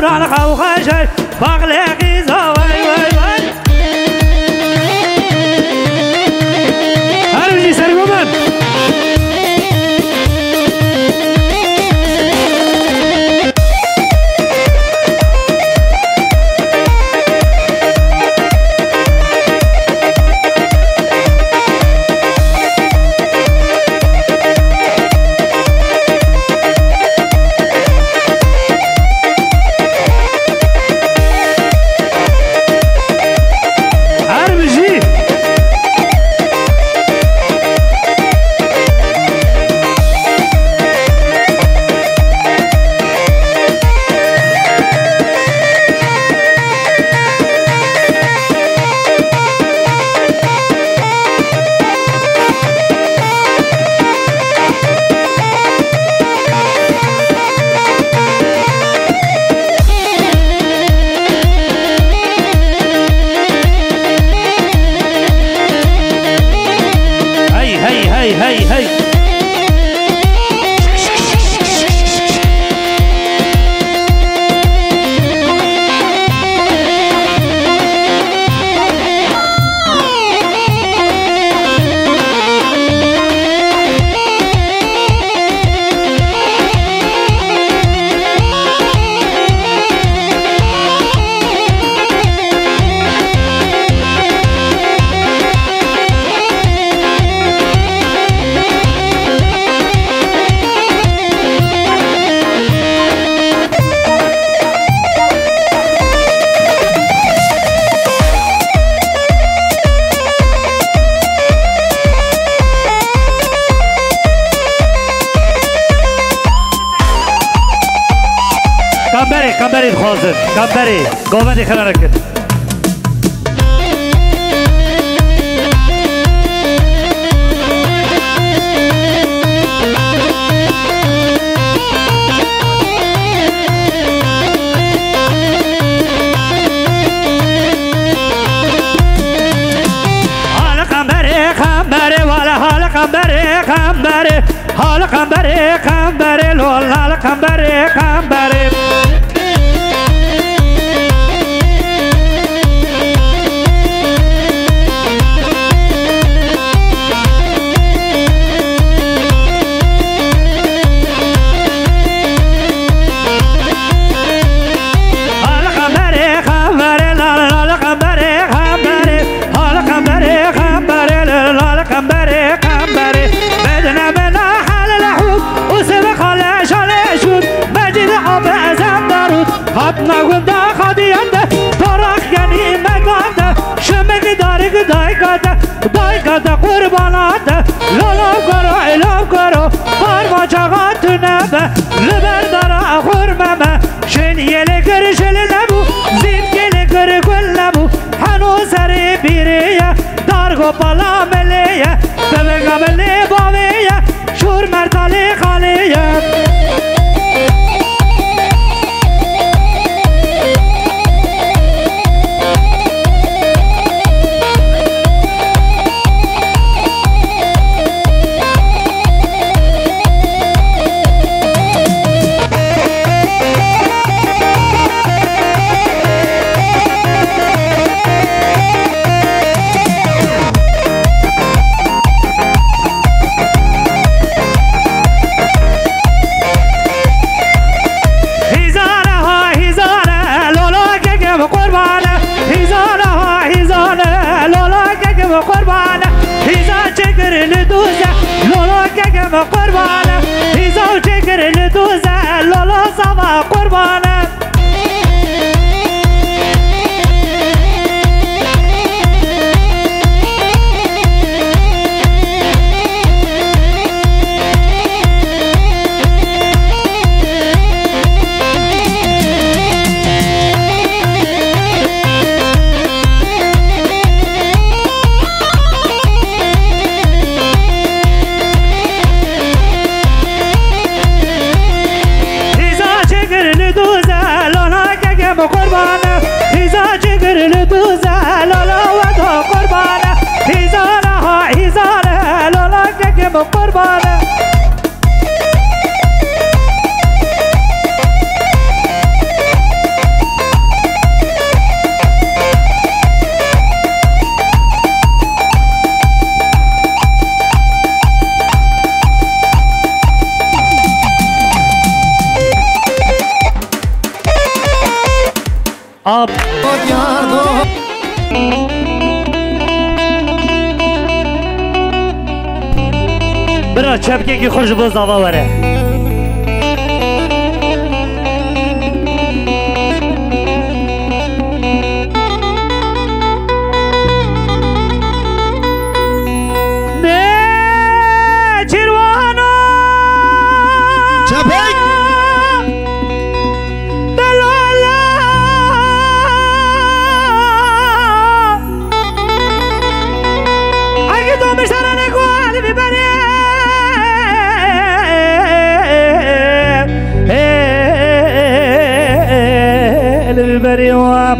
Ran xew xeşer, baxlê qîza, vay, vay, vay. Her bijî, ser bo min. Her bijî. Hey, hey, hey, hey, hey. Kamberê, kamberê dixwazin. Kamberê. Govendê xira nekin. Hali kamberê, kamberê, wala hali kamberê, kamberê. Hali qemberê, qemberê, lol, hali qemberê, qemberê. Hali qemberê, qemberê, lal, hali qemberê, qemberê. Hali qemberê, qemberê, lal, hali qemberê, qemberê. Bedne bena hal lehûd, û sebe xale şale şûd. Mecid abi ezem darûd. Hatna gunda xadiyan de, torax genî mekan de. Şimik darik dayka de, dayka de qurbana de. Lolo goro, elo goro, parva çaxa tune be. Li ber dara xurme me. Şên yê li kir şil nebû, zîmkê li kir gul nebû. Heno serê bîrê ye, dar gopala milê ye, devenga milê bavê ye, şûr mertalê xalê ye. Hîzane ha hîzane, lolo kekim qurbane. Hîzane ha hîzane, lolo kekim qurbane. Hîza çekir li dûze, lolo kekim qurbane. Hîza çekir li dûze, lolo sava qurbane. Hîza çekir li dûze, lolo kekim qurbane. Hîza çekir li dûze, lolo wedo qurbane. Hîzane ha hîzane, lolo kekim qurbane. Ab. Bira çepkekî xwe ji bo zava were. Nêçîrvano. Çepek. Delala. Agi domiştara ne gol vî berî. Li vî berî wa.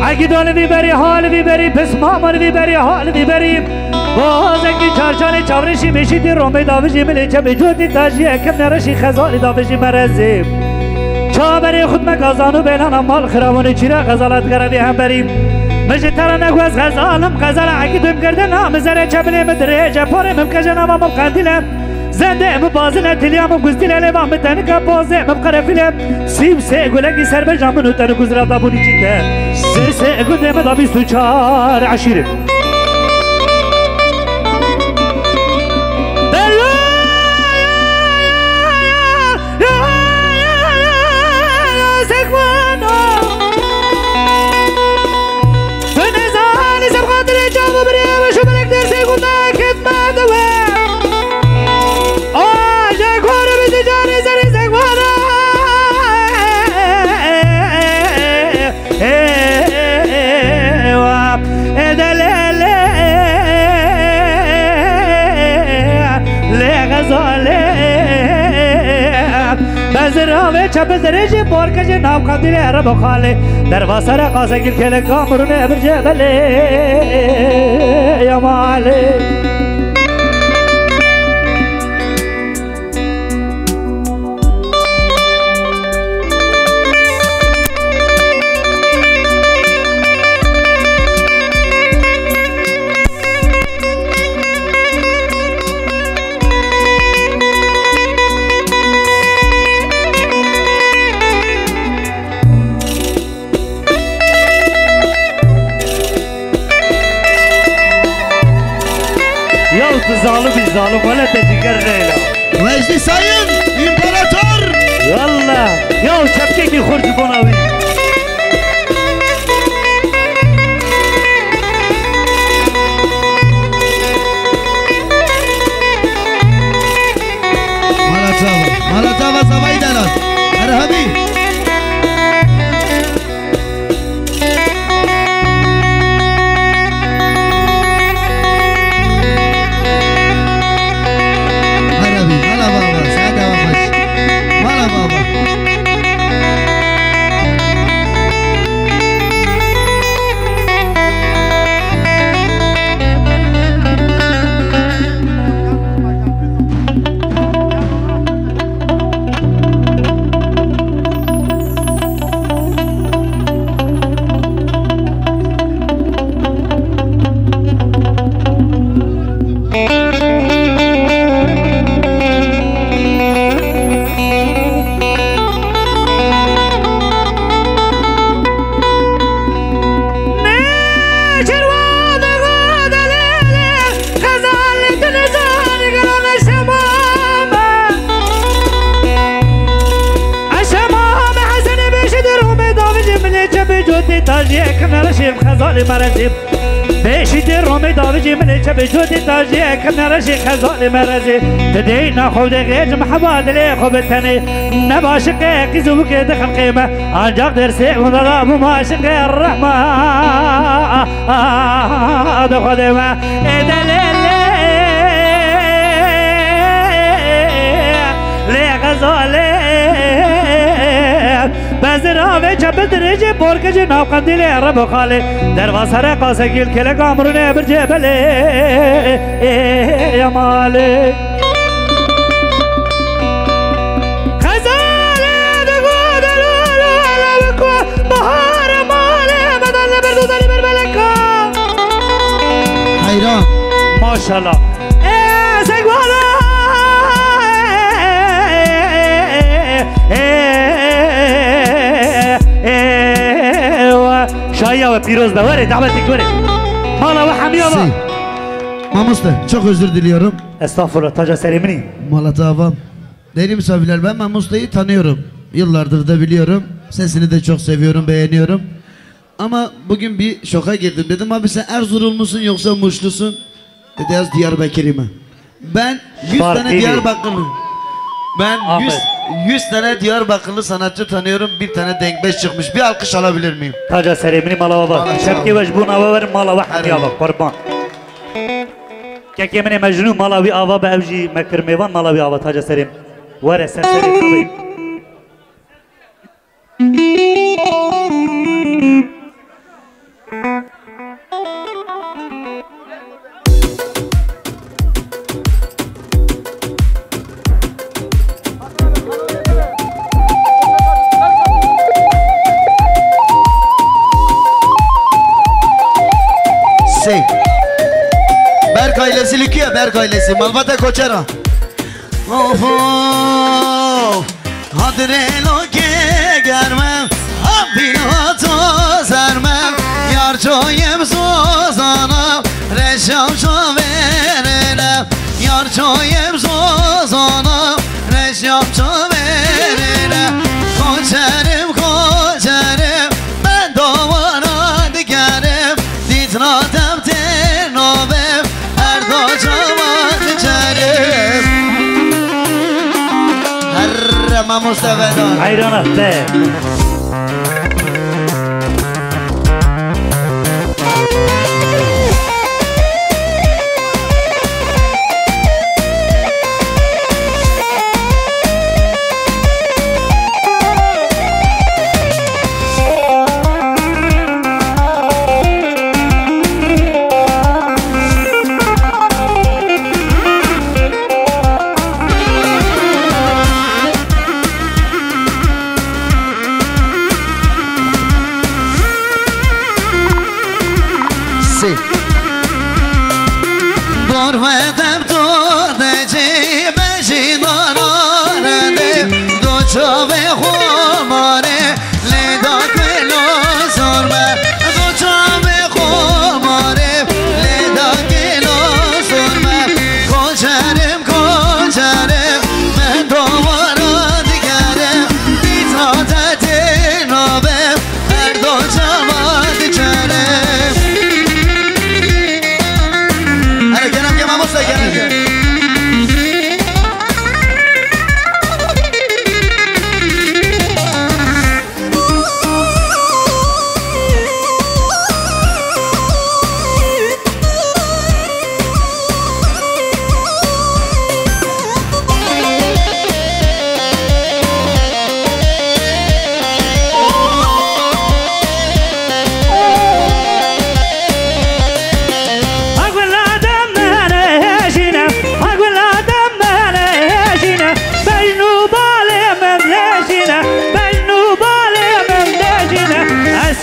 Agi dol vî berî, hal vî berî, pismamar vî berî, hal vî berî. Bazekî çarçanê çavreşî meşîtî romê davijî milê çepê cotî tajî ekim nereşî xezalî davijî merezî. Çaverê xut me gazan û bêlana mal xiravûnê çîra xezalat gerevî hemberî. Min ji te re neguez xezalim xezala ekî dim girdi na min zerê çepilê min dirêje porê min keje nama min qendîle. Zendê min bazile tiliya min gustîle lêva min tenike pozê min qerefîle. Sî û sê gulekî serbeja min û te li guzra dabûnî çî te. Sê sê gundê min da bîst û çar eşîrê. Ê wa, ê de lê lê, lê xezalê. Beziravê çepil dirêjê porkejê nav qandîlê erebo xalê. Derva sere qasegîl kêlê kamurûnê bircê belê ya malê. Ya tu zalim î zalim, wele te ciger neyla. Wecdî Sayın, imparator! Walla, ya çepkekî xurt ji bona wî. Mala çava, mala çava zavayî dana. Erhemî. Merhebî, mala baba, saete we xweş. Mala baba. Eşema me Hesenê Beşîdê Romê davijê milê çepê cotê tajiyê kim nereşê xezalê merezê. Beşîdê Romê davijê milê çepê cotê tajiyê kim nereşê xezalê merezê. Ti dey naxwe de xêc meheba dilê xwe bi tenê. Neba şiqe qîz û wikê dixin qême. Ancak dersê hunda da bu maşiqe rehma. Dixwedê me ê delê lê, lê xezalê. Bezira vê çepil dirêjê porkejê nav qendîlê erebo xalê. Derva sere qasekîl kelek amrûnê bircê belê. Ê ya malê. Xezalê digo delûlû elewiko bahar malê medan li ber dûdarî ber beleka. Heyran. Maşallah. Ê, segwala. Ê, ê, ê, ê. Ya ve pîroz be, were, davetik were. Mala we hemiya be. Şey, mamoste, çok özür diliyorum. Estağfurullah, taca serê min î. Mala te avam. Değerli misafirler, ben Mamusta'yı tanıyorum. Yıllardır da biliyorum. Sesini de çok seviyorum, beğeniyorum. Ama bugün bir şoka girdim. Dedim, "Abi, sen Erzurumlusun yoksa Muşlusun?" Dedi, "Yaz Diyarbakır'ı mı?" Ben yüz tane Diyarbakırlı. Ben yüz, yüz tane Diyarbakırlı sanatçı tanıyorum. Bir tane denkbeş çıkmış. Bir alkış alabilir miyim? Taca serê min î, mala we ava. Çepkê we ji bo nava werin, mala we hemiya ava. Qurban. Kekê min ê Mecnû, mala wî ava be, ew jî me kir mêvan, mala wî ava, taca serê min. Were ser serê min. Sê. Berk ailesi Lüküye, Berk ailesi. Malbata Koçera. Of, of. Hadrê lokê germe, ha bîna to zerme, yar coyem zozana, reşam şaverene, yar coyem zozana, reşam şaverene, koçerim, koçerim, ben dovana digerim, dîtna dem têr nobem, her do çavan diçerim. Herre mamoste vedar. Heyrana te. Sê. Dor vedem dor decê bejî darane de, do çavê xo mare, lê da kelo zor me, do çavê xo mare, lê da kelo zor me, koçerim, koçerim, me dovara digerim, dîtna te têr nabim, her do çavan diçerim. Hele kerem ke mamoste, kerem ke.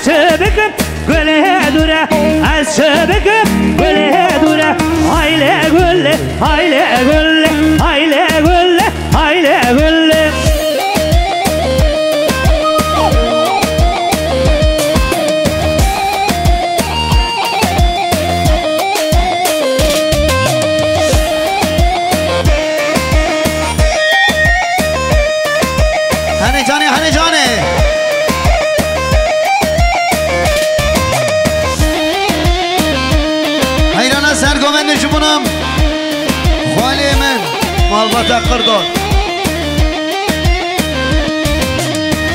Çi bikim gulê dûre, ez çi bikim gulê dûre. Haylê gulê, haylê gulê, haylê gulê, haylê gulê. Hene canê, hene canê. Heyrana ser govendê ji bo nam. Xwalê min, malbata Qirdo.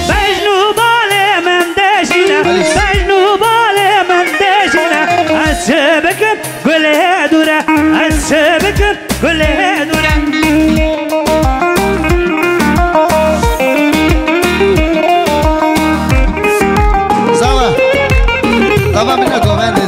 Bejn û balê min dejîne, bejn û balê min dejîne. Ez çi bikim? Gulê dûre, ez çi bikim? Gulê dûre. Sawa. Tamam, bine govende.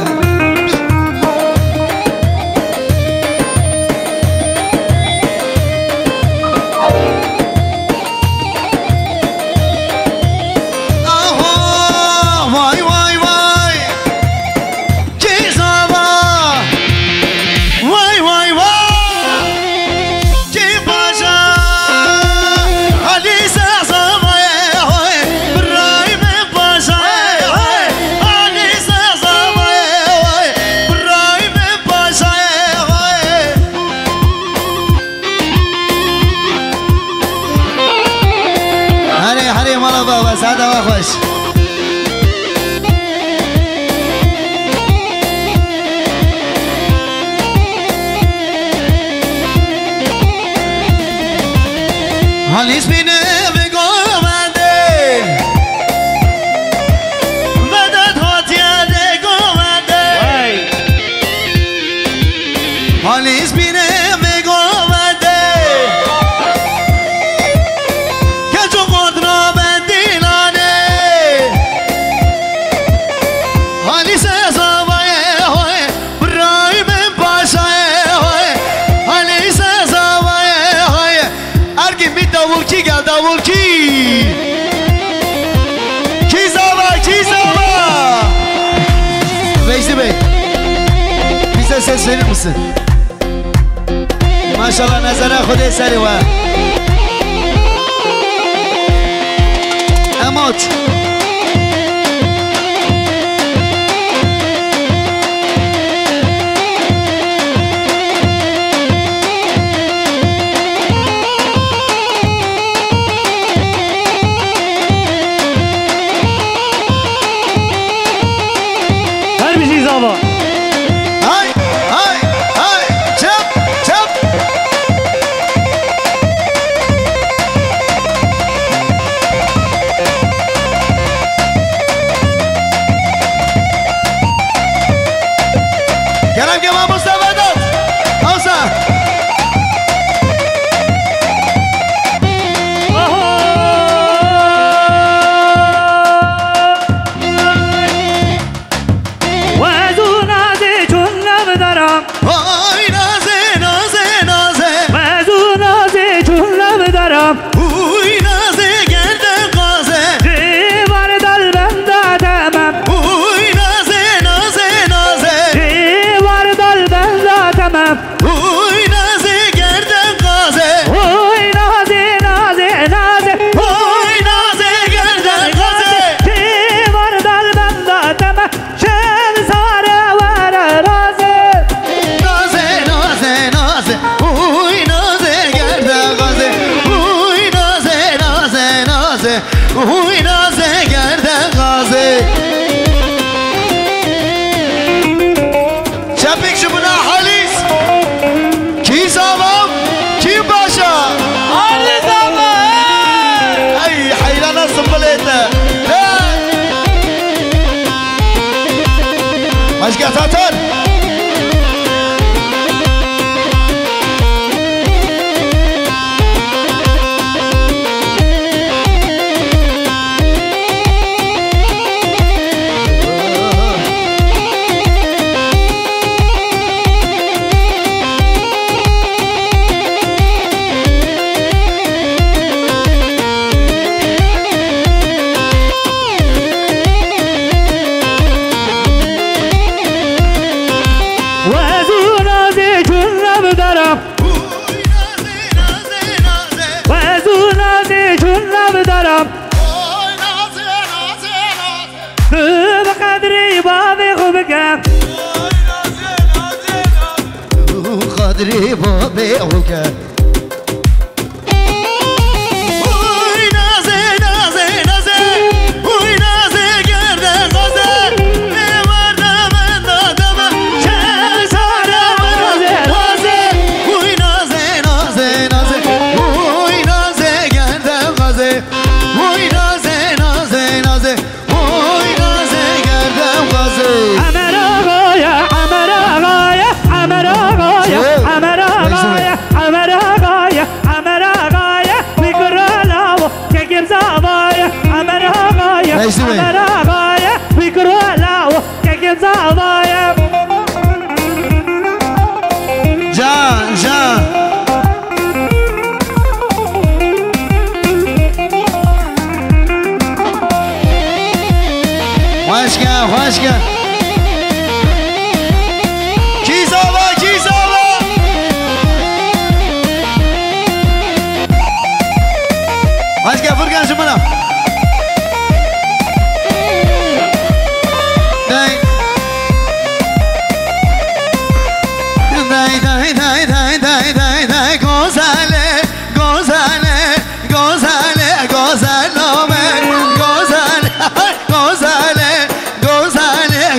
Ses verir misin? Maşallah, nezere Xwedê serê we. Emot. Her bijî zava. Hay, hay, hay, çap, çap. Kerem ke mamoste Vedat. Hausa. Wez û nazê çûn lev deram. Hay nazê, nazê, nazê. Wez û nazê çûn lev deram. Uy nazê gerde gazê. Cêvar dal benda temem. Uy nazê, nazê, nazê. Cêvar dal benda temem. Uy nazê gerde gazê. Uy nazê, nazê, nazê. Uy nazê gerde gazê. Cêvar dal benda temem. Şev sare were razê. Nazê, nazê, nazê. Uy nazê gerde gazê. Uy nazê, nazê, nazê. Uy nazê gerde gazê. Çepik ji bina Halîs. Kî zava, kî baş e? Ardê zava, hey! Ey, heyrana simbilê te. Hey! Başka Tatar. Wez û nazê çûn lev deram. Wez û nazê çûn lev deram. Tu bi qedrî bavê xwe bike. Qedrî bavê xwe ke. Uy nazê, nazê, nazê. Uy nazê gerde gazê. Ê warda menda dema. Şev sare were razê. Uy nazê, nazê, nazê. Uy nazê gerde gazê. Uy nazê, nazê, nazê. Uy nazê gerde gazê. Emer Agaya, Emer Agaya, Emer Agaya, Çi? Emer Agaya, Emer Agaya, Emer Agaya. Wî kuro lawo, kekim zavaya. Emer Agaya, Emer Agaya. Wî kuro lawo, kekim zavaya. Can, can. Xweşke, xweşke. Kî zava, kî zava. Xweşke, Furkan ji min re. Dey. Dey, dey, dey, dey, dey, dey, dey, gozele, gozele, gozele, gozele, gozele, gozele, gozele,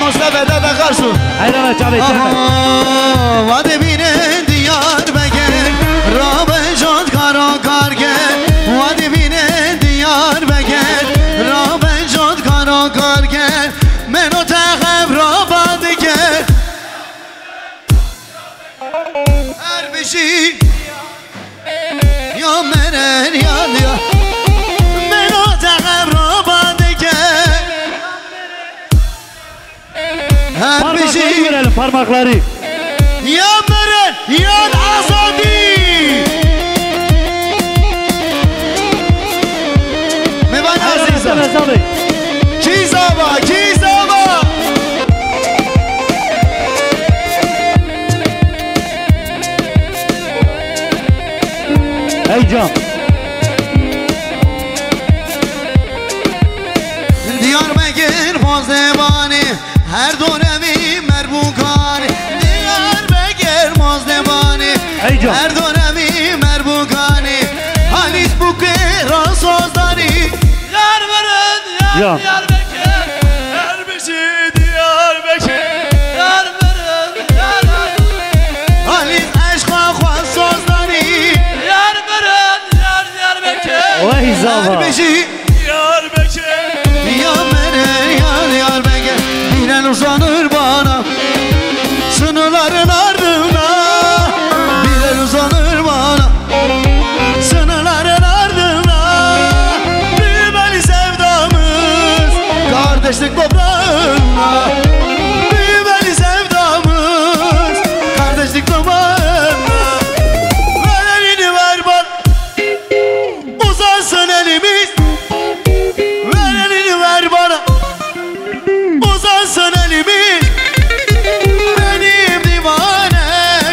Mustafa, da, da, karşı. Hayran çavê. Aha, va dibînin Diyarbekir, rabe jot karo karger. Va dibînin Diyarbekir, rabe jot karo karger. Meno te xev raba dike. Her bijî. Ya meren ya diya. Meno te xev raba dike. Her Parmakları bijî. Görelim, parmakları. Ya meren ya azadî. Mevan Aziza. Aziza Bey. Kîzava, Kîzava. Hey can. Diyarbekir Xozdebanê, her donemî merbûkanê. Diyarbekir Xozdebanê, hey can. Her donemî merbûkanê. Halîs bûkê rasozdanî. Yar mirin, yar Ya. Diyarbekir, her bijî Diyarbekir. Yar mirin, yar, yar. Halîs eşqa xwe sozdanî. Yar mirin, yar Diyarbekir. Wey zava. Her bijî Diyarbekir. Ya meren ya Diyarbekir. Bir el uzanır bana. Sınırların ardına. Bir el uzanır bana. Sınırların ardına. Büyümeli sevdamız. Kardeşlik toprağına. Büyümeli sevdamız. Kardeşlik toprağına. Ver elini ver bana. Uzansın elimiz. Ver elini ver bana. Uzansın elimiz. Benim divane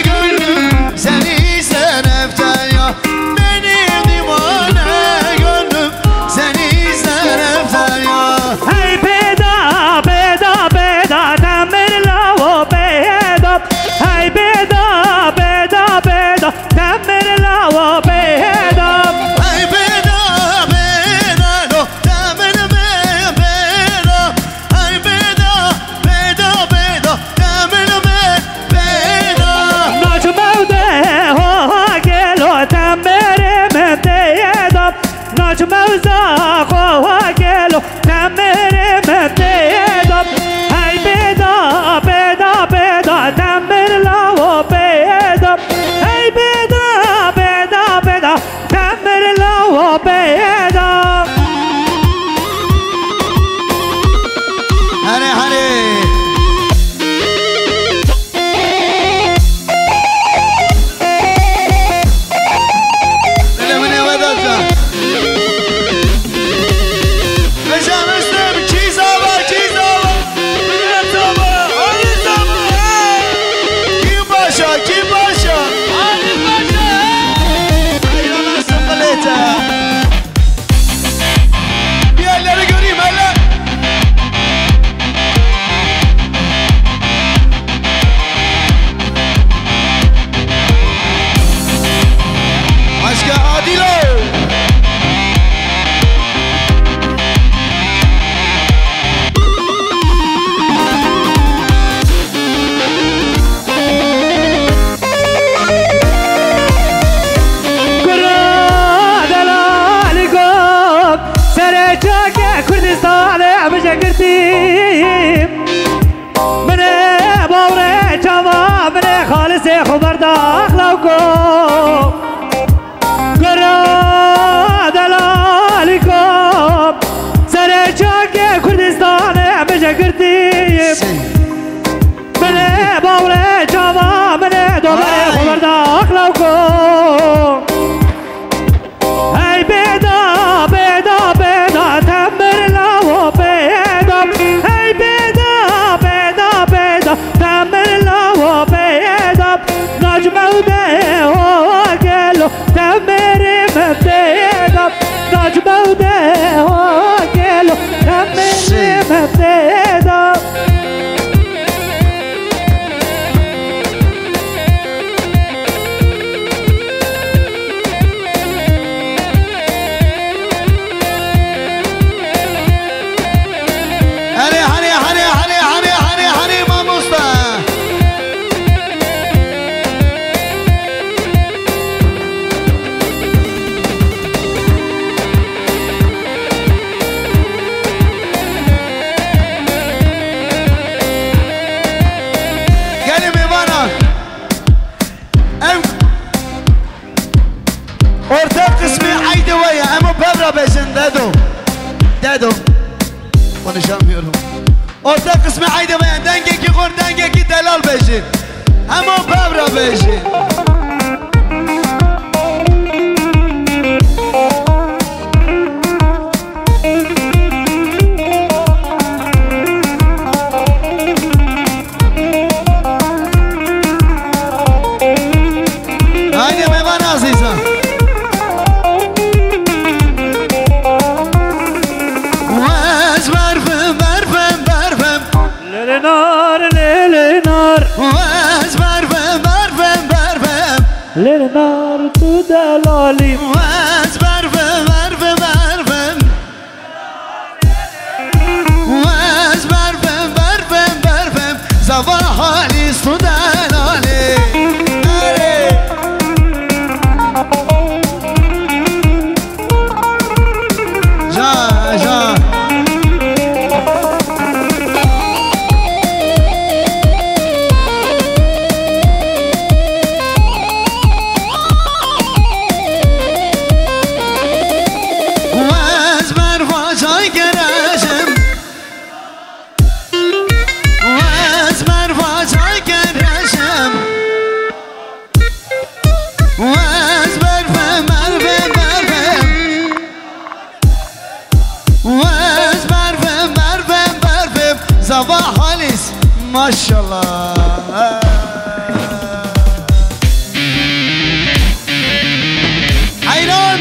gönlüm seni ister eftel ya. Benim divane gönlüm seni ister eftel ya. Hey beda, beda, beda, demir lawo beda. Hey beda, beda, beda, demir lawo beda. Hey beda, beda, do, demir me beda. Hey beda, beda, beda, demir me beda. Naç mewde ho gelo demir me beda. Naç mewza xo gelo. Temirê min tê da, hey bêda, bêda, bêda, temir lawo bêda. Hey bêda, bêda, bêda, temir lawo bêda. Herê, herê. Dilê min ê vedacan. Vêca Muslim, kî zava, kî zava? Millet zava, Alî zava, hey! Kî paşa, kî paşa? Alî paşa, hey! Heyrana sıkılete. Bir elleri göreyim, eller. Başka Adilo. Kura delalî got, serê çakê Kurdistanê bije girtî. Min ê bawrê çava, min ê xalisê xwe berdax lawko. Kura delalî got, serê çakê Kurdistanê bije girtî. Min ê bawrê çava, min ê doberê xwe berda axlawko. Hey bêda, bêda, bêda, temir lawo bêda. Hey bêda, bêda, bêda, temir lawo bêda. Nacmewde ho gelo, temirê me bêda. Nacmewde ho gelo, temirê me bêda. Haydi bayan, dengekî xurt, dengekî delal bêjin. Hema bev re bêjin. Haydi Mevan Aziza. Wez berfim, berfim, berfim. Lêlê nar, lêlê nar. Wez berfim, berfim, berfim. Lêlê nar tu delalî. Wez berfim, berfim, berfim. Wez berfim, berfim, berfim. Zava halîs tu delalî. Erê. Ja, ja. Wez berfa çay kereşim. Wez berfa çay kereşim. Wez berfim, berfim, berfim. Wez berfim, berfim, berfim. Zava halis. Maşallah. Heyran.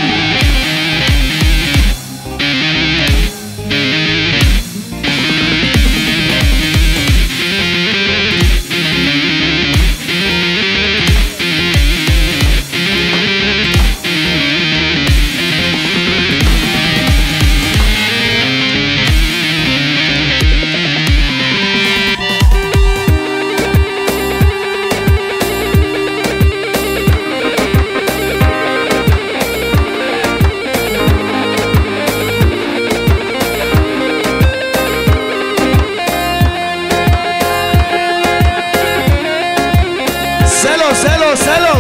Selo, selo, selo.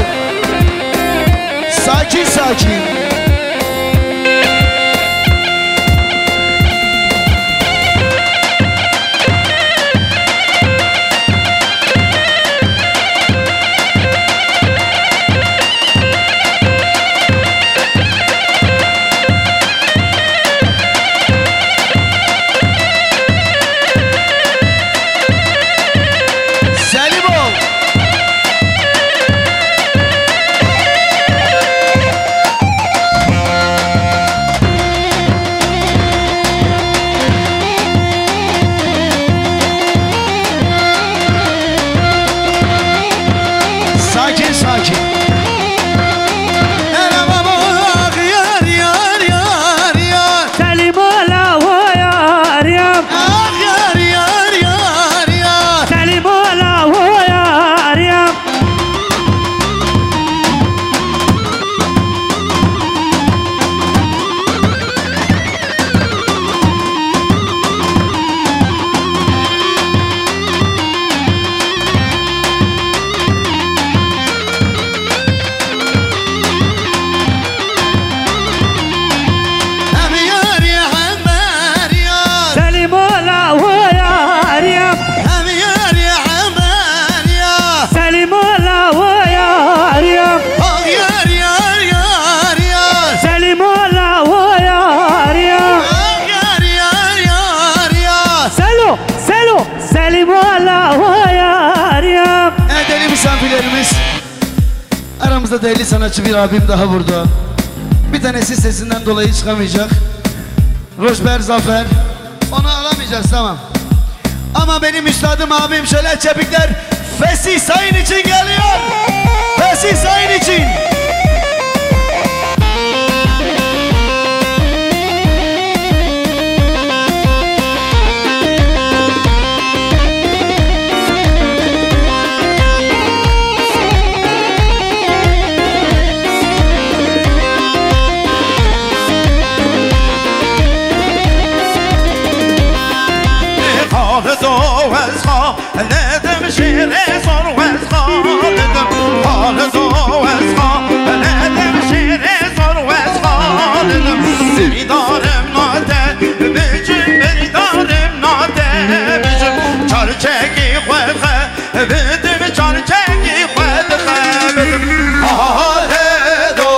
Sakin, sakin. Selimo. Sakin, sakin. Hele baba, ah, yar, yar, yar, yar. Selimo la ho yarim. Ah, yar, yar, yar, yar. Selimo la ho yarim. Em yarî hember yar. Selîmo la ho yarî. Em yarî hember yar. Selîmo la ho yarî. Ah yar, yar, yar, yar. Selîmo la ho yarî. Ah yar, yar, yar, yar. Selo, Selo, Selîmo la ho yarî. Evet, değerli misafirlerimiz, aramızda değerli sanatçı bir abim daha burada. Bir tanesi sesinden dolayı çıkamayacak. Roşber Zafer. Onu alamayacağız, tamam. Ama benim üstadım abim, şöyle çepikler, Fesih Sayın için geliyor. Fesih Sayın için. Xalido ez xalidim, şêrê zor ez xalidim. Xalido ez xalidim. Bidim çarçekî xwe dixebitim. Xalido,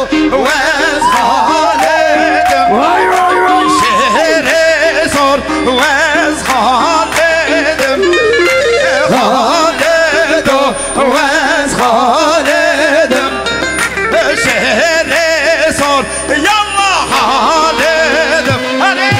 wez Xalidim. Vay, vay, vay. Şêrê zor, wez Xalidim. Xalido, wez Xalidim. Şêrê zor, yallah Xalidim. Hadi.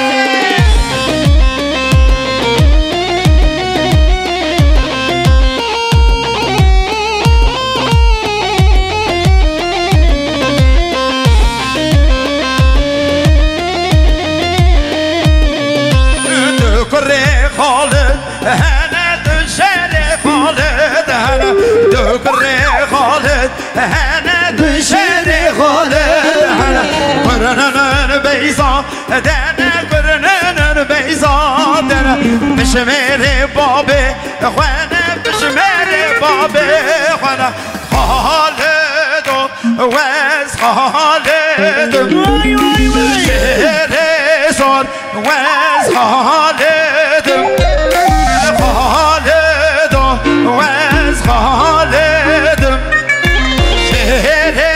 Du kurê Xalid hene, du şêrê Xalid hene, du kurê Xalid hene, du şêrê Xalid hene. Kurinin beyza dene, kurinin beyza dene. Bişmêrê babê xwe ne, bişmêrê babê xwe ne. Xalido, wez Xalidim. Vay, vay, vay. Şêrê zor, wez Xalidim. Xalido, wez Xalidim. Şêrê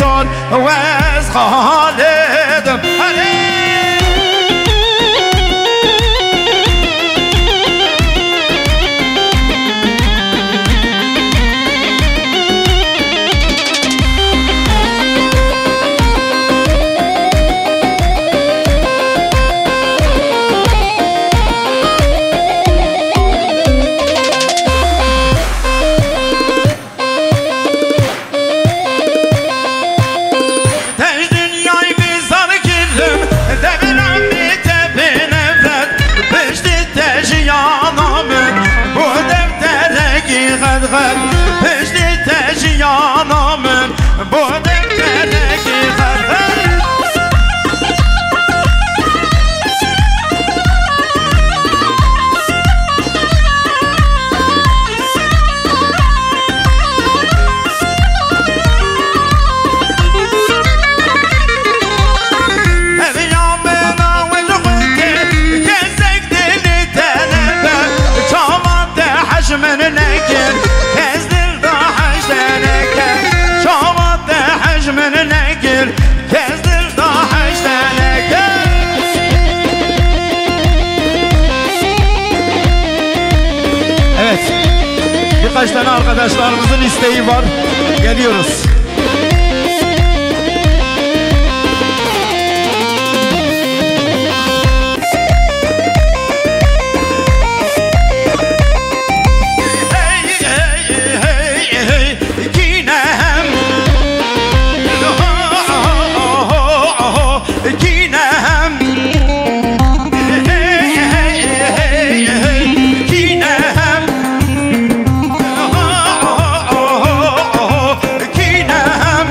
zor, wez Xalidim. Hadi. Te ji dinyayê bizar kirim, deviran bî te bê nefret. Piştî te jiyana min bû defterekî xetxet. Piştî te jiyana min bû defterekî xetxet. Ev ya min a we ji xwe tê, kesek dilê te nebe. Çawa te hej min nekir, kes dil da hej te neke. Çawa te hej min nekir, kes dil da hej te neke. Evet. Birkaç tane arkadaşlarımızın isteği var. Geliyoruz. Hey, hey, hey, hey, hey. Kî ne hem? Kî ne hem? Kî ne hem? Kî ne hem?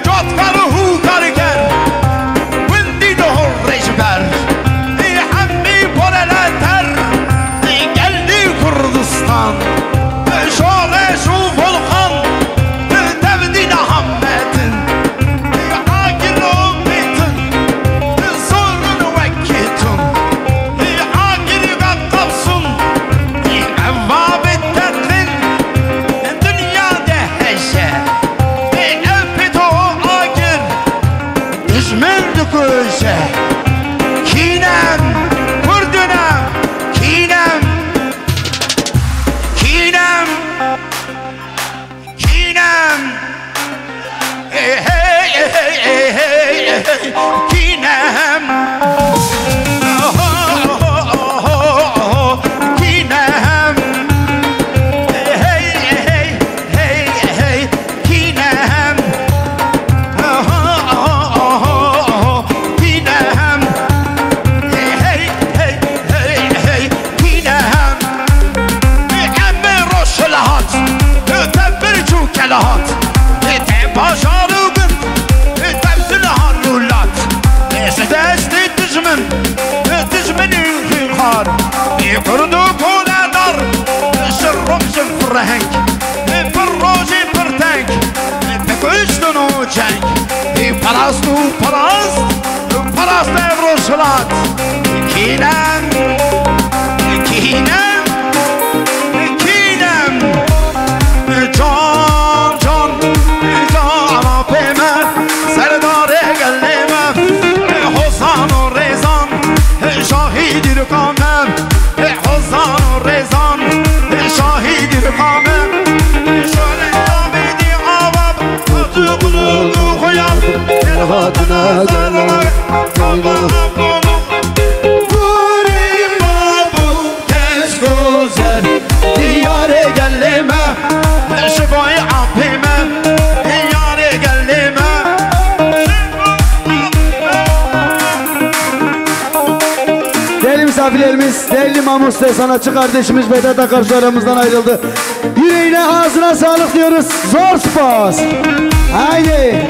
Cotkar û hûkarker, windî dihol rêjber. Ê hemî boreleter, ê gelî Kurdistan. Şoreş û volkan, tevdî niha metin. Agir û bêtin, zorun wekî tun. Agir ve qapsun, ev vabit tetlin. Dinya de heşe, ev pito agir. Dijmin dikuje. Kînem, Kurdinem, kînem. Kînem, kînem. Ê hey, ê hey, ê hey, ê hey. Kînem. Kînem. Ê hey, ê hey. Hey, hey, kînem. Aha, aha, aha, aha, kînem. Hey, hey, hey, hey, hey, kînem. Em ê roj li hat, te bir çû kelehat. Te bajar û gund, te zilhar û lat. Ji destê dijmin, dijminên xînxar. Kurd û koledar, ji roj ji fireheng. Pir rojê pir teng, bi kuştin û ceng. Ê parast û parast, parast ev rojhilat. Kînem, kînem, kî Gurîba bû kes guzer, diyarê gelê me, ji bo apê me, diyarê gelê me. Değerli misafirlerimiz, değerli Mamuste sanatçı kardeşimiz Vedat Akarsu aramızdan ayrıldı. Yüreğine, ağzına sağlık diyoruz. Zor spas. Haydi.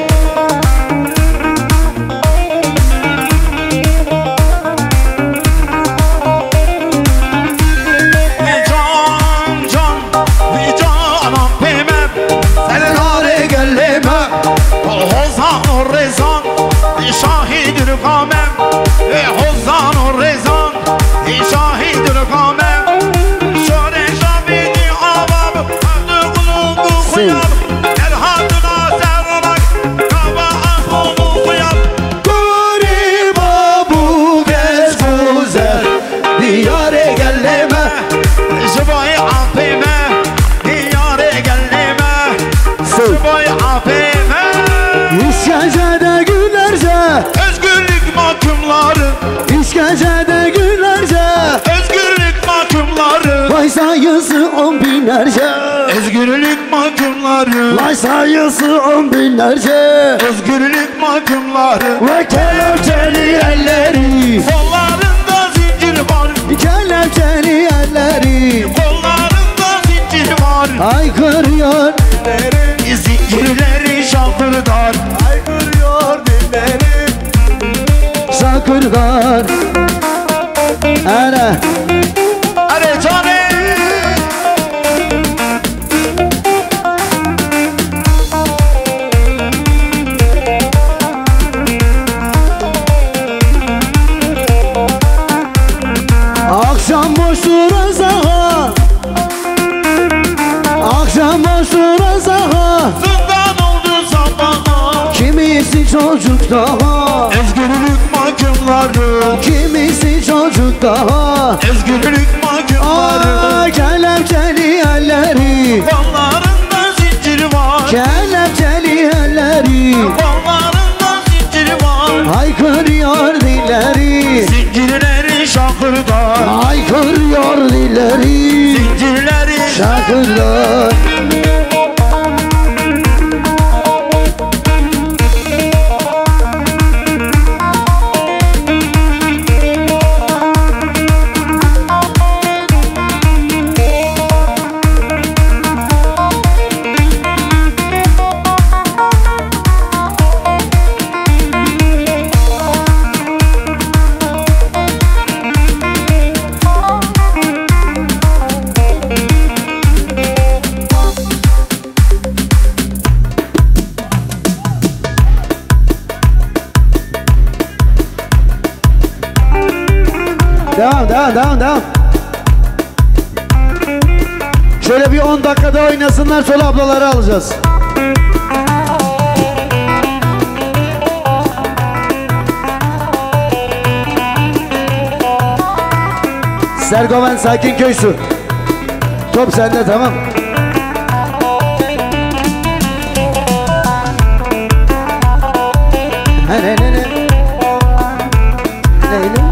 Can, can, canan pê me, serdarê gelê me, hozan û rêzan, şahî Durga me, hozan û rêzan. Şahî Durga me, şorê şabîdî ava bi, hevdu qulûb û xuya bi, derhatuna ser rak, gava aqûm û xuya bi. Gurîba bû kes guzer, diyarê gelê me, ji bo apê me, diyarê gelê me, ji bo apê me. İşkencede günlerce. Özgürlük mahkumları. İşkencede günlerce. Özgürlük mahkumları. Vay sayısı on binlerce. Özgürlük mahkumları. Vay sayısı on binlerce. Özgürlük mahkumları. Ve kelepçeli elleri. Kollarında zincir var. Kelepçeli elleri. Kollarında zincir var. Haykırıyor. Zincirleri şakırdar. Haykırıyor dilleri. Şakırdar. Ana. Are canım. Akşam boştur saha. Akşam boştur saha. Zindan oldu sabaha. Kimisi çocuk daha. Özgürlük mahkumları. Kimisi çocuk daha. Özgürlük mahkumları. Aa, kelepçeli elleri. Kollarında zincir var. Kelepçeli elleri. Kollarında zincir var. Haykırıyor dilleri. Zincirleri şakırdar. Haykırıyor dilleri. Zincirleri şakırdar. Devam, devam, devam, devam. Şöyle bir on dakika daha oynasınlar, sonra ablaları alacağız. Sergoven Sakin Köysu. Top sende, tamam. He, ne, ne, ne? Leyli.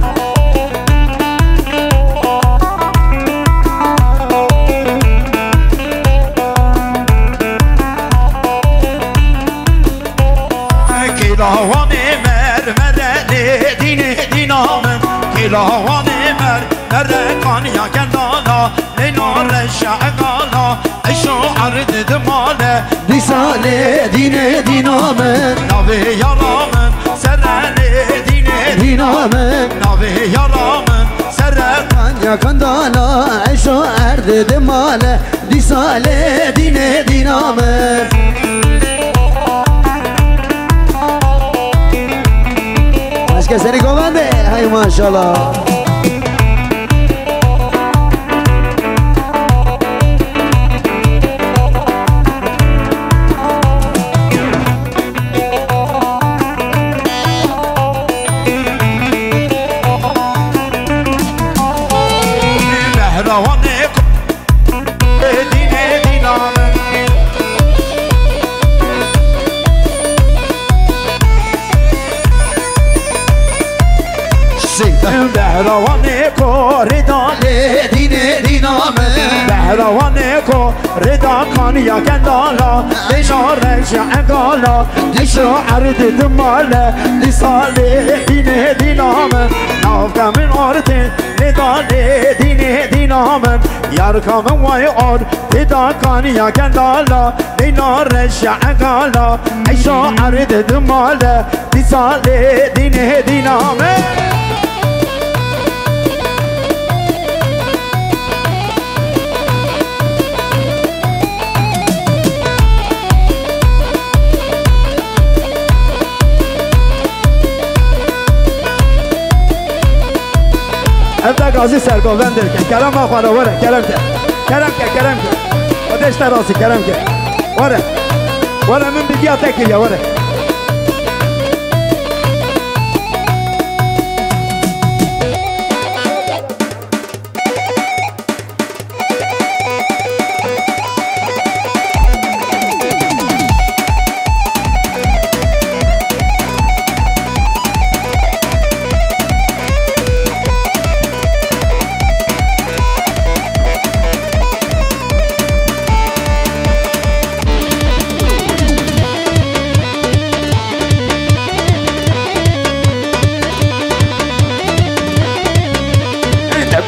Kêlawanê mermerelê dînê dîna min, kêlawanê mermerekan ya kendala, lê nare şe'gala, eşo erd dimale. Dîsa lê dînê dîna min. Navê yara min, serre lê dînê dîna min. Navê yara min, serre. Kanya kendala, eşo erd dimale. Dîsa lê dînê dîna min. Başka seni govende. Hay maşallah. Behrawanê ko rêda lê dînê dîna min. Behrawanê ko rêda kaniya kendala, leyla reşa egala, dişo erd dimale, dîsa lê dînê dîna min. Navka min ortê lêda lê dînê dîna min. Yarka min way or têda kaniya kendala, leyla reşa egala, eyşo erd dimale, dîsa lê dînê dîna min. Ev de gazî sergovendê dikin. Kerema xwe re were, kerem ke. Kerem ke, kerem ke. Xwedê ji te razî, kerem ke. Were. Were, min bigiya te kiriye, were.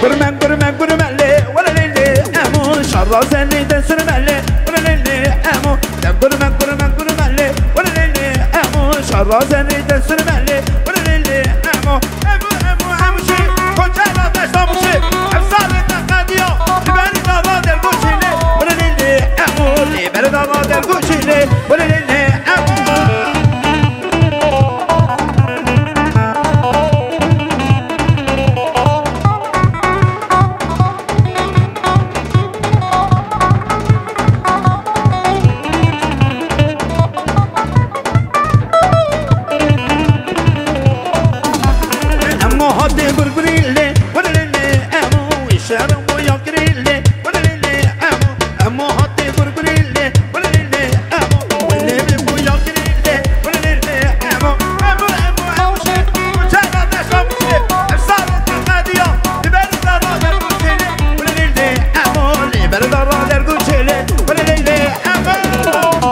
Gurme, gurme, gurme lê, were lê lê, emo, şarra zenî de sürme lê, were lê lê, emo. De gurme, gurme, gurme lê, were lê lê, emo, şarra zenî de sürme lê, were lê lê, emo. Emo, emo, emo şê, koçera deşta muşê, ev salê te qediya, li berî dara dergoşê lê, were lê lê, emo, lê berî dara dergoşê lê, were lê lê, emo. Emo hatê gurgurî lê, were lê lê, emo, îşerim boya kirî lê, were lê lê, emo. Emo hatê gurgurê lê, were lê lê, emo. Wele min boya kirê lê, were lê lê, emo. Emo, emo, emo şê, çera deşa min şê. Ev salê te qediya, li berî dara dergoşê lê, were lê lê, emo. Li berî dara dergoşê lê, were lê lê, emo.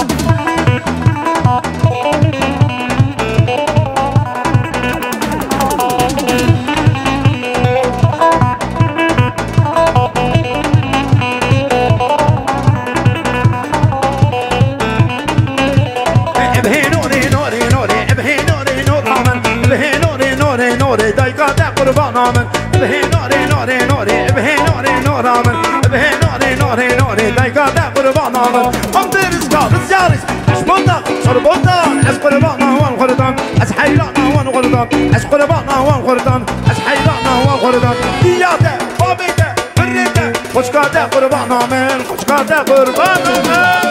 Bihê norê, norê, norê, bihê norê, nora min. Bihê norê, norê, norê, dayka te qurbana min. Bihê norê, norê, norê, bihê norê, nora min. Bihê norê, norê, norê, dayka te qurbana min. Em dê rizka, rizya riz, ez bota, şorbota, ez qurbana wan xurdan, ez heyrana wan xurdan, ez qurbana wan xurdan, ez heyrana wan xurdan. Diya te, babê te, birê te, qoçka te qurbana min, qoçka te qurbana min.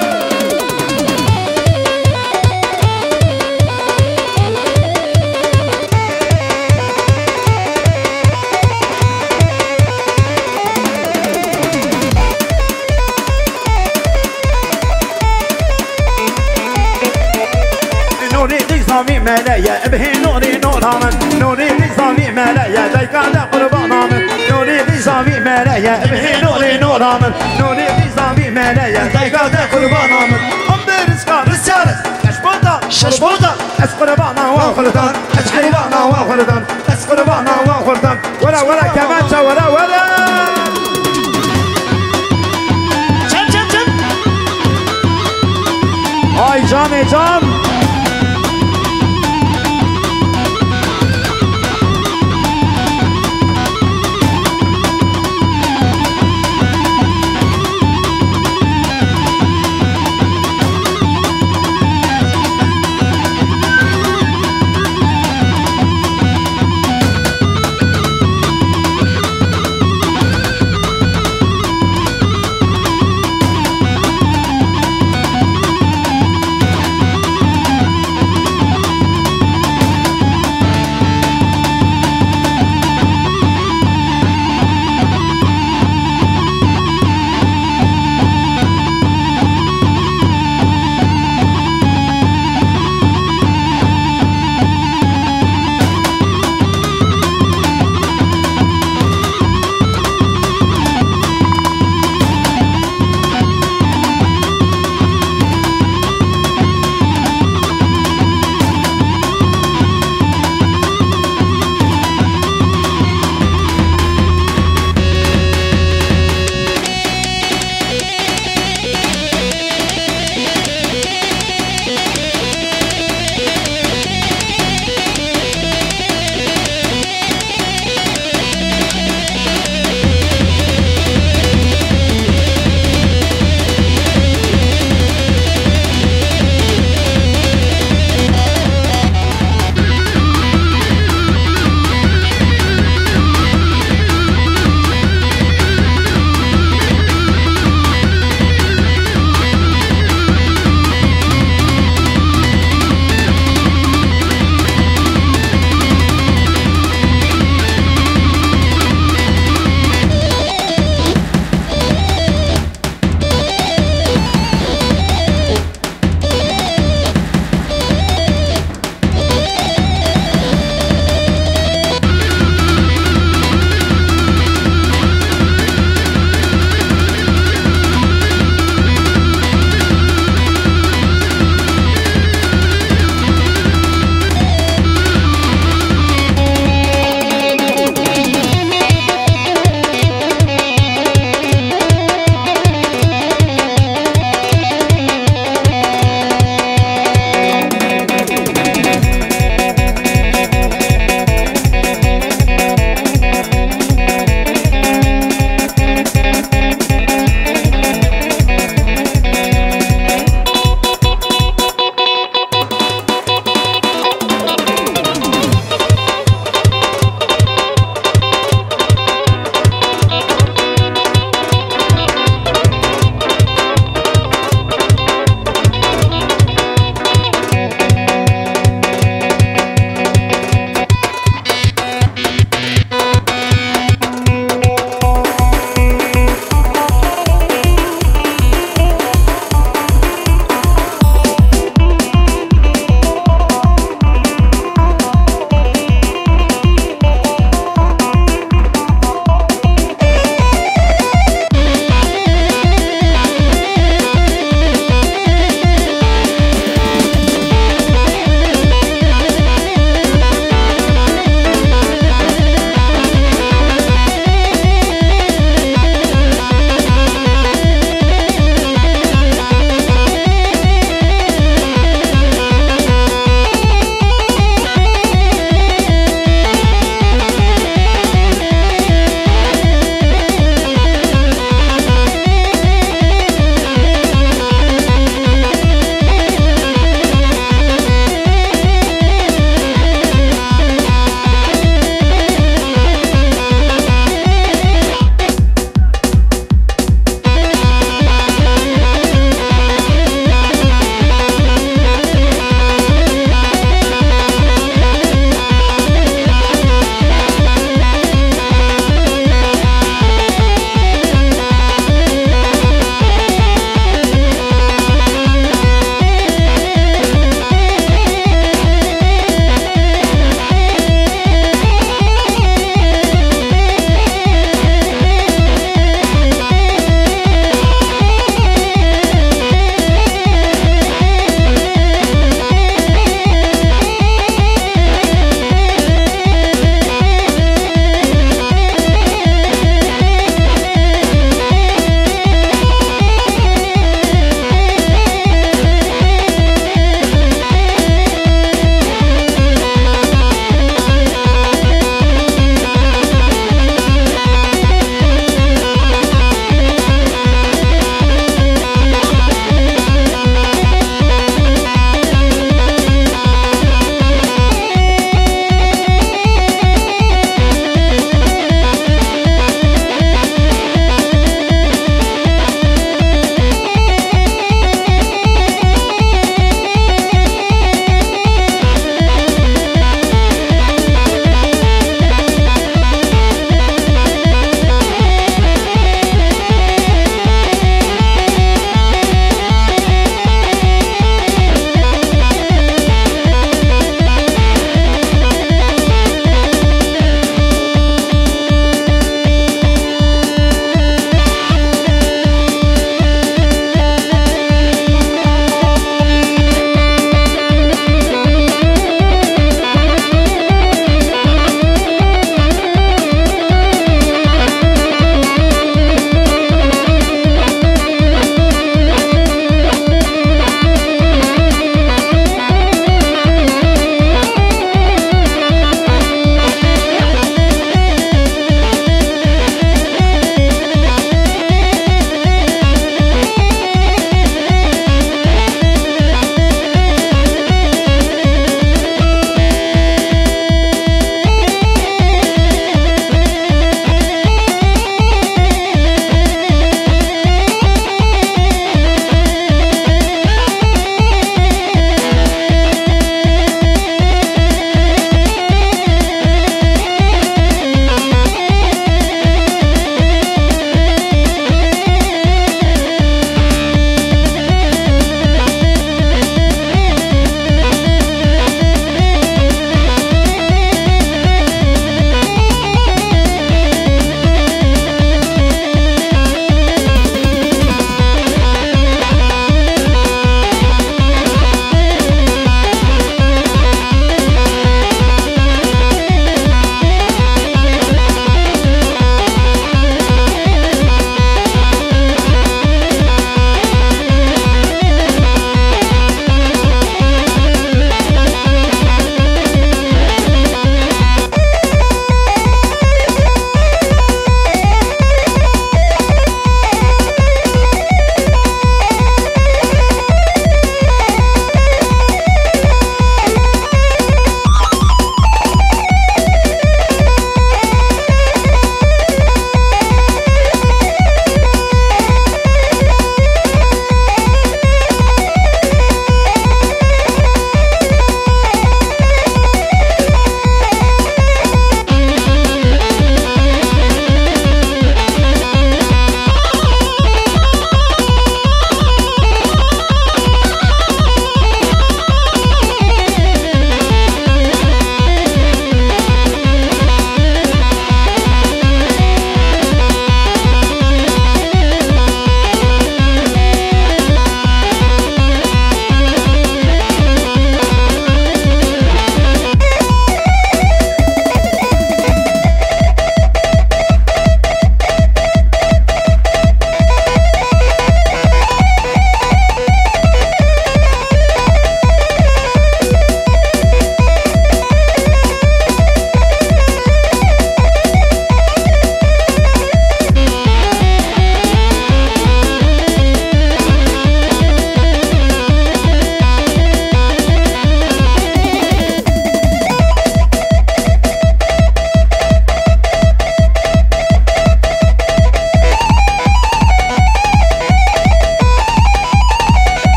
Nûrî qîza vî mele ye, bihê nûrî nûra min. Nûrî qîza vî mele ye, dayka te qurbana min. Nûrî qîza vî mele ye, bihê nûrî nûra min. Nûrî qîza vî mele ye, dayka te qurbana min. Em dê rizka, rizya riz, şeş bota, şeş bota. Ez qurbana wan xurdan, ez heyrana wan xurdan, ez qurbana wan xurdan. Were, were, kemençe, were, were. Çem, çem, çem. Ay canê can.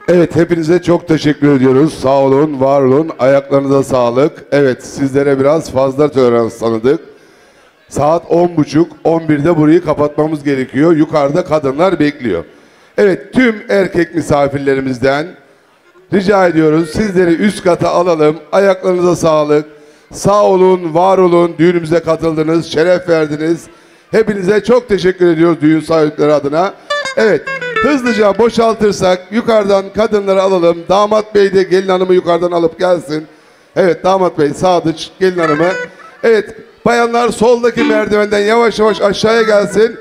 Evet, hepinize çok teşekkür ediyoruz. Sağ olun, var olun. Ayaklarınıza sağlık. Evet, sizlere biraz fazla tolerans tanıdık. Saat on buçuk, on birde burayı kapatmamız gerekiyor. Yukarıda kadınlar bekliyor. Evet, tüm erkek misafirlerimizden rica ediyoruz. Sizleri üst kata alalım. Ayaklarınıza sağlık. Sağ olun, var olun. Düğünümüze katıldınız, şeref verdiniz. Hepinize çok teşekkür ediyoruz düğün sahipleri adına. Evet, hızlıca boşaltırsak yukarıdan kadınları alalım. Damat bey de gelin hanımı yukarıdan alıp gelsin. Evet, damat bey, Sadıç, gelin hanımı. Evet, bayanlar soldaki merdivenden yavaş yavaş aşağıya gelsin.